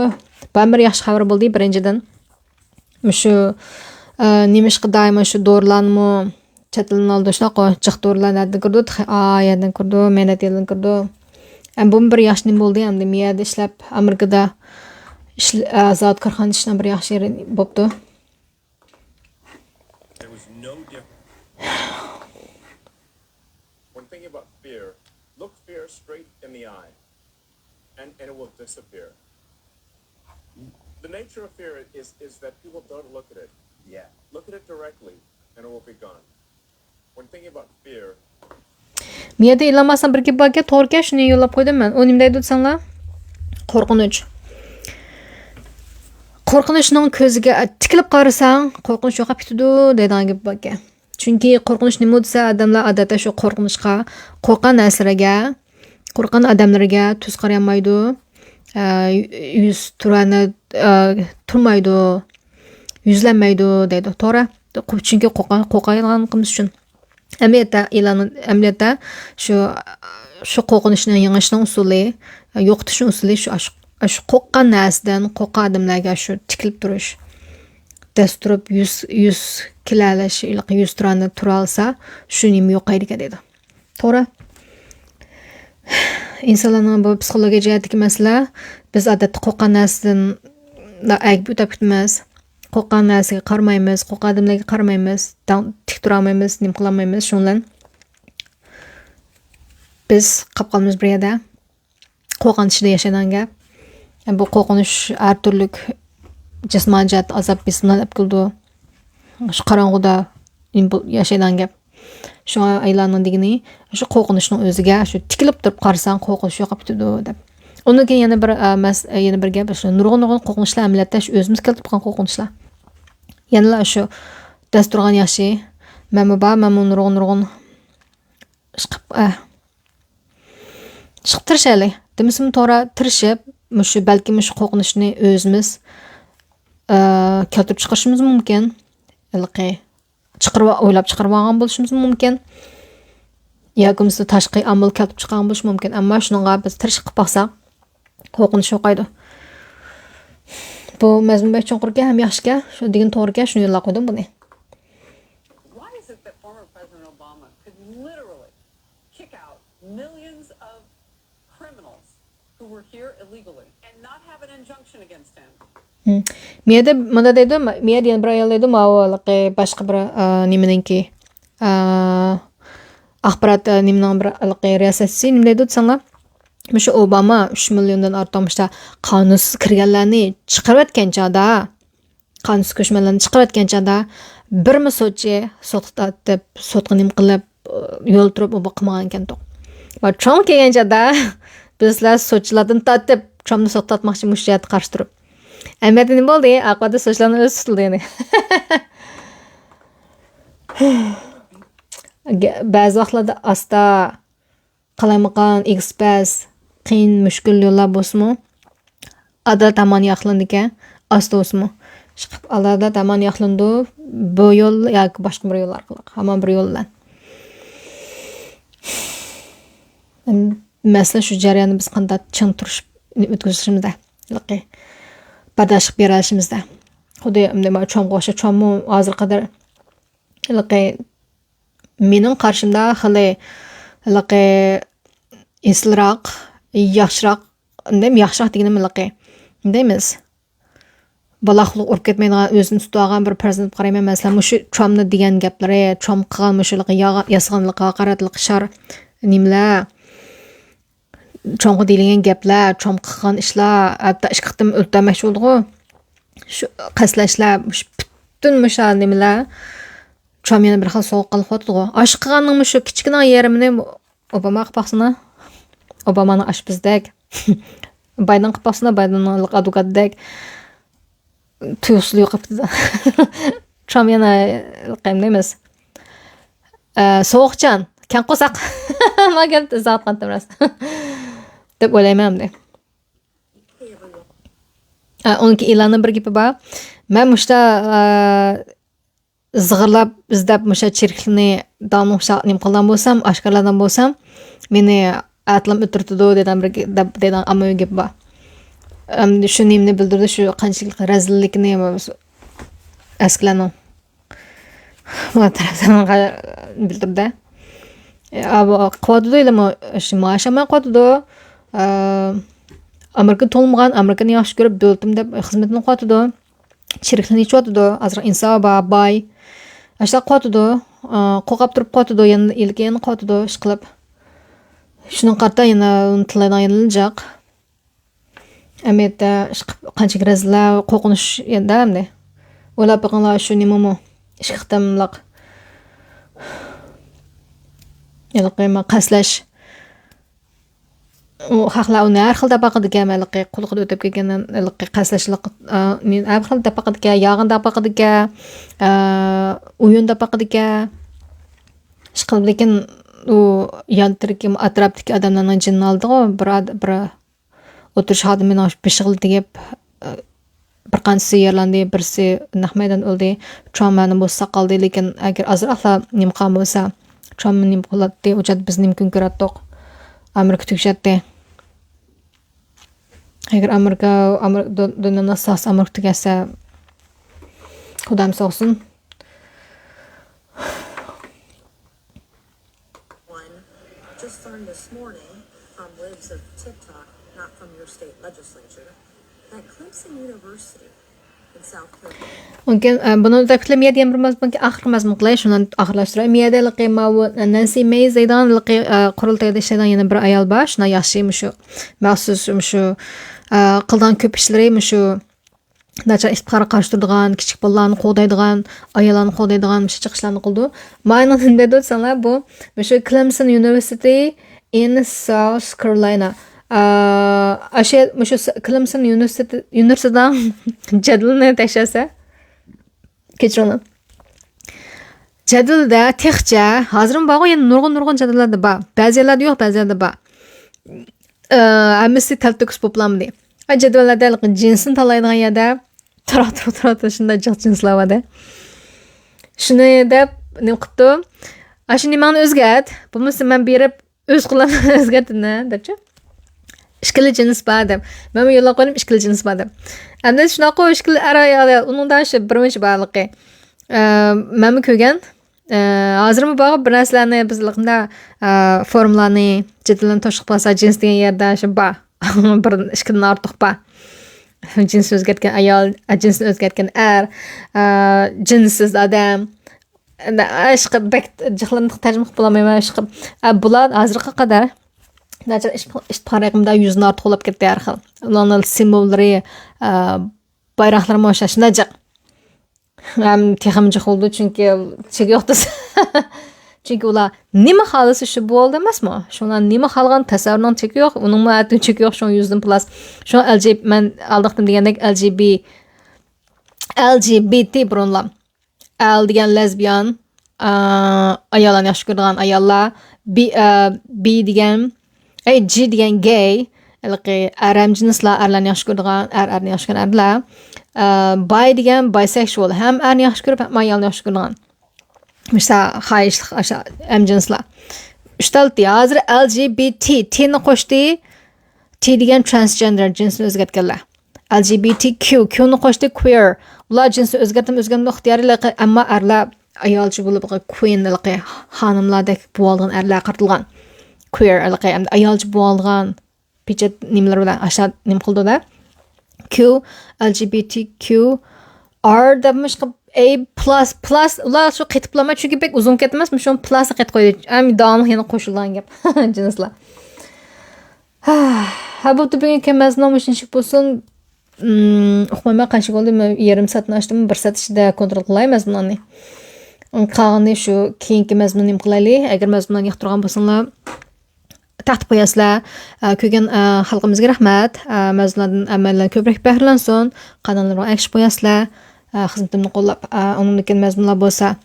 بۇ بىر ياخشى خەۋەر بولدى، بىرىنچىدىن. مۇشۇ، ئە، نېمىشقا دائىم مۇشۇ دورىلارنىمۇ چەت ئەلدىن ئالىدۇ، شۇنداققۇ؟ جىق دورىلار نەدىن كىرىدۇ؟ تېخى ئا يەردىن كىرىدۇ، مەينەت يەردىن كىرىدۇ. ئەمما بۇمۇ بىر ياخشى نېمە بولدى، ئەمدى مۇ يەردە ئىشلەپ، ئامېرىكىدا ئىشل-، ئە، زاۋۇت كارخانا ئىشلەپ بىر ياخشى يېرى بوپتۇ. There was no difference. When thinking about fear, look fear straight in the eye, and, and it will disappear. The nature of fear is, is that people don't look at it. Yeah. Look at it directly, and it will be gone. When thinking about fear, مۇ يەردە ئېلان ماسكنىڭ بىر گېپى باركەن، توغرىكەن، شۇنى يوللاپ قويدۇم مەن. ئۇ نېمە دەيدۇ دېسەڭلار؟ قورقۇنچ. قورقۇنچنىڭ كۆزىگە تىكىلىپ قارىساڭ، قورقۇنچ يوقاپ كېتىدۇ دەيدىغان گەپ باركەن. چۈنكى قورقۇنچ نېمە دېسە، ئادەملەر ئادەتتە شۇ قورقۇنچقا، قورققان نەرسىلەرگە، قورققان ئادەملەرگە تۈز قارىيالمايدۇ. ئە، يۈز تۇرانە، ئە، تۇرمايدۇ، يۈزلەنمەيدۇ دەيدۇ. توغرا. چۈنكى قورققان، قورقايدىغانلىقىمىز ئۈچۈن. ئەمەلىيەتتە ئېلان، ئەمەلىيەتتە شۇ، شۇ قورقۇنچنى يېڭىشنىڭ ئۇسۇلى، يوقىتىشنىڭ ئۇسۇلى شۇ، ئاشۇ، ئاشۇ قورققان نەرسىدىن، قورققان ئادەملەرگە شۇ تىكىلىپ تۇرۇش. دەس تۇرۇپ يۈز، يۈز كىلەلەش، يۈز تۇرانە تۇرالىسا، شۇ نېمە يوقايدىكەن دەيدۇ. توغرا. ئىنسانلارنىڭ بۇ پسىخولوگىيە جەھەتتىكى مەسىلە، بىز ئادەتتە قورققان نەرسىدىن ئەگىپ ئۆتۈپ كېتىمىز. قورققان نەرسىگە قارىمايمىز، قورققان ئادەملەرگە قارىمايمىز، داڭ-، تىك تۇرالمايمىز، نېمە قىلالمايمىز. شۇنىڭ بىلەن بىز قاپ قالىمىز بىر يەردە. قورقۇنچ ئىچىدە ياشايدىغان گەپ. بۇ قورقۇنچ ھەر تۈرلۈك جىسمانىي جەھەتتە ئازاب، بېسىملارنى ئەپ كېلىدۇ. شۇ قاراڭغۇدا ياشايدىغان گەپ. شۇڭا ئاياللارنىڭ دېگىنى، شۇ قورقۇنچنىڭ ئۆزىگە شۇ تىكىلىپ تۇرۇپ قارىساڭ، قورقۇنچ يوقاپ كېتىدۇ، دەپ. ئۇندىن كېيىن يەنە بىر، ئە، مەس-، ئە، يەنە بىر گەپ، شۇ نۇرغۇن، نۇرغۇن قورقۇنچلار ئەمەلىيەتتە شۇ ئۆزىمىز كەلتۈرۈپ چىققان قورقۇنچلار. يەنىلا شۇ دەس تۇرغان ياخشى. مەنمۇ بار، مەنمۇ نۇرغۇن، نۇرغۇن ئىشقىپ، ئە، ئىشقىپ تىرىشايلى. دېمىسىمۇ توغرا، تىرىشىپ، مۇشۇ، بەلكى مۇشۇ قورقۇنچنى ئۆزىمىز، ئە، كەلتۈرۈپ چىقىرىشىمىز مۇمكىن. ھېلىقى چىقىرىپ، ئويلاپ چىقىرىپ ئالغان بولۇشىمىز مۇمكىن. ياكى بولمىسا تاشقى ئامىل كەلتۈرۈپ چىقارغان بولۇشى مۇمكىن. ئەمما شۇنىڭغا بىز تىرىشىپ قىلىپ باقساق، قورقۇنچ يوقايدۇ. بۇ مەزمۇن بەك چوڭقۇركەن ھەم ياخشىكەن. شۇ دېگىنى توغرىكەن، شۇنى يوللاپ قويدۇم بۇنى. Why is it that former President Obama could literally kick out millions of criminals who were here illegally and not have an injunction against him? مىيەدە مۇندا دەيدۇ، مىيەدە يەنە بىر ئايال دەيدۇ، ماۋۇ ھېلىقى باشقا بىر، ئا، نېمىنىڭكى، ئا، ئاخبارات، ئا، نېمىنىڭ بىر ھېلىقى رىياسەتچىسى نېمە دەيدۇ دېسەڭلار، مۇشۇ ئوباما ئۈچ مىليوندىن ئارتۇق مۇشۇنداق قانۇنسىز كىرگەنلەرنى چىقىرىۋەتكەن چاغدا، قانۇنسىز كۆچمەنلەرنى چىقىرىۋەتكەن چاغدا، بىرمۇ سوتچى سوتقا تارتىپ، سوتقا نېمە قىلىپ، يول تۇرۇپ ئۇ قىلمىغان ئىكەن. ۋە ترامپ كەلگەن چاغدا، بىز سىلەر سوتچىلاردىن تارتىپ، ترامپنى سوتقا تارتماقچى مۇشۇ جەھەتتە قارشى تۇرۇپ. ئەمەلىيەتتە نېمە بولدى؟ ئاقىۋەتتە سوتچىلارنىڭ ئۆزى تۇتۇلدى يەنە. بەزى ۋاقىتلاردا ئاستا، قالايمىقان، ئېگىز-پەس، قىيىن، مۈشكۈل يوللار بولسىمۇ، ئادالەت ھامان ياقلىنىدىكەن، ئاستا بولسىمۇ. ئىشقىلىپ، ئادالەت ھامان ياقلىنىدۇ، بۇ يول ياكى باشقا بىر يول ئارقىلىق، ھامان بىر يول بىلەن. مەسىلە شۇ جەرياندا بىز قانداق چىڭ تۇرۇشۇپ ئۆتكۈزۈشىمىزدە، ھېلىقى بەرداشلىق بېرەلىشىمىزدە. خۇددى ئەمدى مانا چومغا ئوخشاش، چوممۇ ھازىرغا قەدەر ھېلىقى مېنىڭ قارىشىمدا خېلى ھېلىقى ئېسىلراق، ياخشىراق، نېمە ياخشىراق دېگىنىم ھېلىقى، نېمە دەيمىز؟ بالاقلىق ئۇرۇپ كەتمەيدىغان، ئۆزىنى تۇتۇۋالغان بىر پەرزەنت قارايمەن. مەسىلەن، مۇشۇ ترامپنى دېگەن گەپلىرى، ترامپ قىلغان مۇشۇ ھېلىقى ياغا-، ياسىغانلىقى، ھاقارەتلىك شار نېمىلەر، ترامپقا دېيىلگەن گەپلەر، ترامپ قىلغان ئىشلار، ھەتتا ئىككى قېتىم ئۆلتۈرمەكچى بولدىغۇ. شۇ قەستلەشلەر، مۇشۇ پۈتۈن مۇشۇ نېمىلەر، ترامپ يەنە بىر خىل سوغۇق قىلىپ قويۇپتىغۇ. ئاشۇ قىلغاننىڭ مۇشۇ كىچىككىنە يېرىمىنى ئوباما قىلىپ باقسىنا. ئوبامانىڭ ئاشپىزىدەك. بايدېن قىلىپ باقسىنا، بايدېننىڭ ئادۋوكاتىدەك. تۇيۇقسىز يوقاپ كېتىدۇ. ترامپ يەنە قايمۇ دەيمىز. ئە، سوغۇقچان، كەڭ قورساق. ما گەپ ئىزاغاتقانتىم راست. دەپ ئويلايمەن ئەمدى. ئە، ئۇنىڭكى ئېلاننىڭ بىر گېپى بار. مەن مۇشتا، ئە، زىغىرلاپ، ئىزدەپ، مۇشۇ چىرىكلىكنى داۋاملىق مۇشۇ نېمە قىلغان بولسام، ئاشكارىلىغان بولسام، مېنى ئەتىلام ئۆلتۈرتىدۇ دېگەن بىر گە-، دەپ، دېگەن ئاممىۋى گەپ بار. ئەمدى شۇ نېمىنى بىلدۈرىدۇ، شۇ قانچىلىك رەزىللىكنى ئەسكىلەرنىڭ مانا تەرەپلەرنىڭ بىلدۈردى. ئە، بۇ قىلىۋاتىدۇ، ھېلىمۇ شۇ مائاش ئالماي قىلىۋاتىدۇ. ئە، ئامېرىكىدا تۇغۇلمىغان، ئامېرىكىنى ياخشى كۆرۈپ، دۆلىتىم دەپ خىزمىتىنى قىلىۋاتىدۇ. چىرىكلىنىۋاتىدۇ، ئازراق ئىنسابى بار، باي. ئاشۇنداق قىلىۋاتىدۇ. ئا، قورقۇپ تۇرۇپ قىلىۋاتىدۇ، يەنە ئىلكى يەنە قىلىۋاتىدۇ، ئىشقىلىپ. شۇنىڭغا قارىتا يەنە ئۇنى تىللايدىغان يەنىلا جىق. ئەمەلىيەتتە ئىشقىلىپ قانچىلىك رەزىللەر، قورقۇنچ يەنىدە ئەمدى. ئويلاپ بېقىڭلار، شۇ نېمىمۇ؟ ئىككى قېتىملىق ھېلىقى قەستلەش. ئۇ خەقلەر ئۇنى ھەر خىل دەپ باقىدىكەن، ھېلىقى قۇلىقىدا ئۆتۈپ كەلگەن ھېلىقى قەستەشلىك، ئا، نى ھەر خىل دەپ باقىدىكەن، ياغىن دەپ باقىدىكەن، ئا، ئويۇن دەپ باقىدىكەن. ئىشقىلىپ، لېكىن ئۇ يان تىرىكى، ئەتراپتىكى ئادەملەرنىڭ جېنىنى ئالدىغۇ، بىر ئاد-، بىر ئولتۇرۇش خادىمىنىڭ بېشىغا تېگىپ، ئا، بىر قانچىسى يارىلاندى، بىرسى نەق مەيداندا ئۆلدى. ترامپ مەلۇم بولسا ساق قالدى، لېكىن ئەگەر ئازراقلا نېمە قىلغان بولسا، ترامپ نېمە قىلاتتى، ئۇ چاغدا بىز نېمە كۈن كۆرەتتۇق؟ ئامېرىكا تۈگىشەتتى. ئەگەر ئامېرىكا، ئامېرىكا، دۇ-، دۇنيانىڭ ئاساسىي ئامېرىكا تۈگەتسە، خۇدام ساقلىسۇن. One just learned this morning from libs of TikTok, not from your state legislature, that Clemson University in South Carolina. مۇمكىن، ئە، بۇنى تەكىتلەپ، مىيەدە يەنە بىر مەزمۇن، ئاخىرقى مەزمۇن قىلاي، شۇنى ئاخىرلاشتۇراي. مىيەدە ھېلىقى ماۋۇ نانسى مېيز دەيدىغان ھېلىقى، ئە، قۇرۇلتايدا ئىشلەيدىغان يەنە بىر ئايال بار، شۇنداق ياخشى مۇشۇ مەخسۇس مۇشۇ، ئە، قىلىدىغان كۆپ ئىشلىرى مۇشۇ ناچار ئىپتىخارغا قارشى تۇرىدىغان، كىچىك بالىلارنى قوغدايدىغان، ئاياللارنى قوغدايدىغان مۇشۇ جىق ئىشلارنى قىلىدۇ. مانا نېمە دەيدۇ دېسەڭلار، بۇ مۇشۇ كلېمسون يۇنىۋېرسىتېتى in South Carolina. ئا، ئاشۇ مۇشۇ س-، كلېمسون يۇنىۋېرسىتېتى، يۇنىۋېرسىتېتىنىڭ جەدۋىلىنى تەكشۈرسە، كەچۈرۈڭلار. جەدۋىلدە تېخىچە، ھازىرمۇ بارغۇ، يەنە نۇرغۇن، نۇرغۇن جەدۋىللەردە بار. بەزى يەرلەردە يوق، بەزى يەرلەردە بار. ئە، ھەممىسى تەلتۆكۈس بولۇپلامدى. ئا، جەدۋەللەردە ھېلىقى جىنسنى تاللايدىغان يەردە تۇرا، تۇرا، تۇرا، تۇرا، شۇنداق جىق جىنسلار بار-دە. شۇنى دەپ، نېمە قىپتۇ؟ «ئاشۇ نېمەڭنى ئۆزگەرت، بولمىسا مەن بېرىپ ئۆز قولۇم بىلەن ئۆزگەرتىمەن» دەپچۇ. ئىككىلا جىنس بار دەپ. مەنمۇ يوللاپ قويدۇم ئىككىلا جىنس بار دەپ. ئەمدى شۇنداققۇ، ئىككىلا ئەر ئايال، ئۇنىڭدا شۇ بىرىنچى بارلىقى. ئە، مەنمۇ كۆرگەن. ئە، ھازىرمۇ بارغۇ بىر نەرسىلەرنى بىز قانداق، ئە، فورۇملارنى، جەدۋەللەرنى توشۇپ قالسا، جىنس دېگەن يەردە شۇ بار. بىر ئىككىدىن ئارتۇق بار. جىنس ئۆزگەرتكەن ئايال، ئە، جىنسنى ئۆزگەرتكەن ئەر، ئە، جىنسسىز ئادەم. ئىشقىلىپ بەك جىقلىرىنى تەرجىمە قىلىپ بولالمايمەن، ئىشقىلىپ. ئە، بۇلار ھازىرغا قەدەر ناچار ئىش-، ئىشتىھار ھەققىدە يۈزدىن ئارتۇق بولاپ كەتتى ھەر خىل. ئۇلارنىڭ سىمۋوللىرى، ئە، بايراقلىرىمۇ ئوخشاش، شۇنداق جىق. ھەم تېخىمۇ جىق بولىدۇ، چۈنكى چېكى يوق دېسە. چۈنكى ئۇلار نېمە خالىسا شۇ بولدى ئەمەسمۇ؟ شۇڭلار نېمە خالىغان تەسەۋۋۇرنىڭ چېكى يوق، ئۇنىڭمۇ ھەتتا چېكى يوق، شۇڭا يۈزدىن پلاس. شۇڭا ئەل جى، مەن ئالدىقتىن دېگەندەك ئەل جى بى، ئەل جى بى تى بۇرۇنلام. ئەل دېگەن لېزبىيان، ئا، ئاياللارنى ياخشى كۆرىدىغان ئاياللار، بى، ئا، بى دېگەن، ئەي، جى دېگەن گەي، ھېلىقى ئەر ھەم جىنسلار، ئەرلەرنى ياخشى كۆرىدىغان، ئەر ئەرنى ياخشى كۆرگەن ئەرلەر، ئا، باي دېگەن بايسېكشۇئال، ھەم ئەرنى ياخشى كۆرۈپ، ھەم ئايالنى ياخشى كۆرىدىغان. مۇشۇ خاھىشلىق، ئاشۇ ھەم جىنسلار. ئۈچ تال تى، ھازىر ئەل جى بى تى، تىنى قوشتى، تى دېگەن ترانسجېندېر، جىنسىنى ئۆزگەرتكەنلەر. ئەل جى بى تى كيۇ، كيۇنى قوشتى، كوير. ئۇلار جىنسىنى ئۆزگەرتىمۇ ئۆزگەرتمەيدۇ ئىختىيارىي، ئەمما ئەرلەر ئايالچە بولۇپ، كويىن، ھېلىقى خانىملاردەك بولۇۋالغان ئەرلەرگە قارىتىلغان. كوير، ھېلىقى ئەمدى ئايالچە بولۇۋالغان پېچەت نېمىلىرى بىلەن ئاشۇ نېمە قىلىدۇ-دە. كيۇ، ئەل جى بى تى كيۇ، ئار دەپمۇ ئىشقىلىپ، ئەي، پلاس، پلاس، ئۇلار شۇ قېتىپلىما، چۈنكى بەك ئۇزۇن كەتمەسمۇ، شۇ پلاسنى قېتىپ قويدى. ئەم، داۋاملىق يەنە قوشۇلغان گەپ. جىنسلار. ھە، بوپتۇ، بۈگۈنكى مەزمۇنۇم مۇشۇنچىلىك بولسۇن. ئىم، ئۇقمايمەن قانچە بولدى، مەن يېرىم سائەتنى ئاشتىم، بىر سائەت ئىچىدە كونترول قىلاي مەزمۇنلارنى. قالغىنى شۇ كېيىنكى مەزمۇننى نېمە قىلايلى؟ ئەگەر مەزمۇنلارنى ياقتۇرغان بولساڭلار، تارتىپ قوياسىلەر. ئە، كۆرگەن، ئە، خەلقىمىزگە رەھمەت. ئە، مەزمۇنلاردىن ھەممەيلەن كۆپرەك بەھرىلەنسۇن. قاناللىرىمغا ئەگىشىپ قوياسىلەر. ئە، خىزمىتىمنى قوللاپ، ئە، ئۇنىڭدىن كېيىن مەزمۇنلار بولسا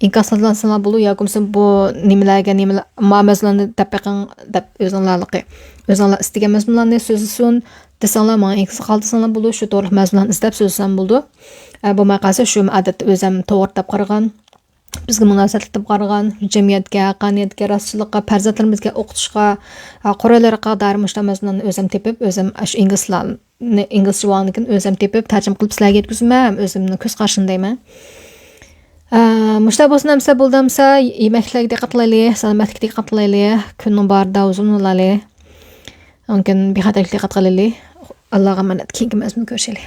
ئىنكاسلىرىڭلارنى بولىدۇ، ياكى بولمىسا بۇ نېمىلەرگە، نېمىلەر، ما مەزمۇنلارنى دەپ بېقىڭ دەپ ئۆزۈڭلارلىقى، ئۆزۈڭلار ئىستىگەن مەزمۇنلارنى سۆزلىسۇن دېسەڭلار، ماڭا ئىنكاس قالدۇرساڭلار بولىدۇ، شۇ توغرىلىق مەزمۇنلارنى ئىزدەپ سۆزلىسەم بولىدۇ. ئە، بولماي قالسا شۇ ئادەتتە ئۆزۈم توغرا دەپ قارىغان، بىزگە مۇناسىۋەتلىك دەپ قارىغان، جەمئىيەتكە، ھەققانىيەتكە، راستچىللىققا، پەرزەنتلىرىمىزگە، ئوقۇتۇشقا، ھە، قورايلىرىغا دائىر مۇشۇنداق مەزمۇنلارنى ئۆزۈم تېپىپ، ئۆزۈم ئاشۇ ئىنگلىزلارنى، ئىنگلىزچە بولغاندىكىن ئۆزۈم تېپىپ، تەرجىمە قىلىپ سىلەرگە يەتكۈزىمەن ھەم ئۆزۈمنىڭ كۆز قارىشىنى دەيمەن. ئە، مۇشۇنداق بولسۇن ئەمسە، بولدى ئەمسە، يېمەكلىكلەرگە دىققەت قىلايلى، سالامەتلىككە دىققەت قىلايلى، كۈننىڭ بارىدا ئۇزۇن بولايلى. ئاندىن كېيىن بىخەتەرلىككە دىققەت قىلايلى. ئاللاغا ئامانەت، كېيىنكى مەزمۇندا كۆرۈشەيلى.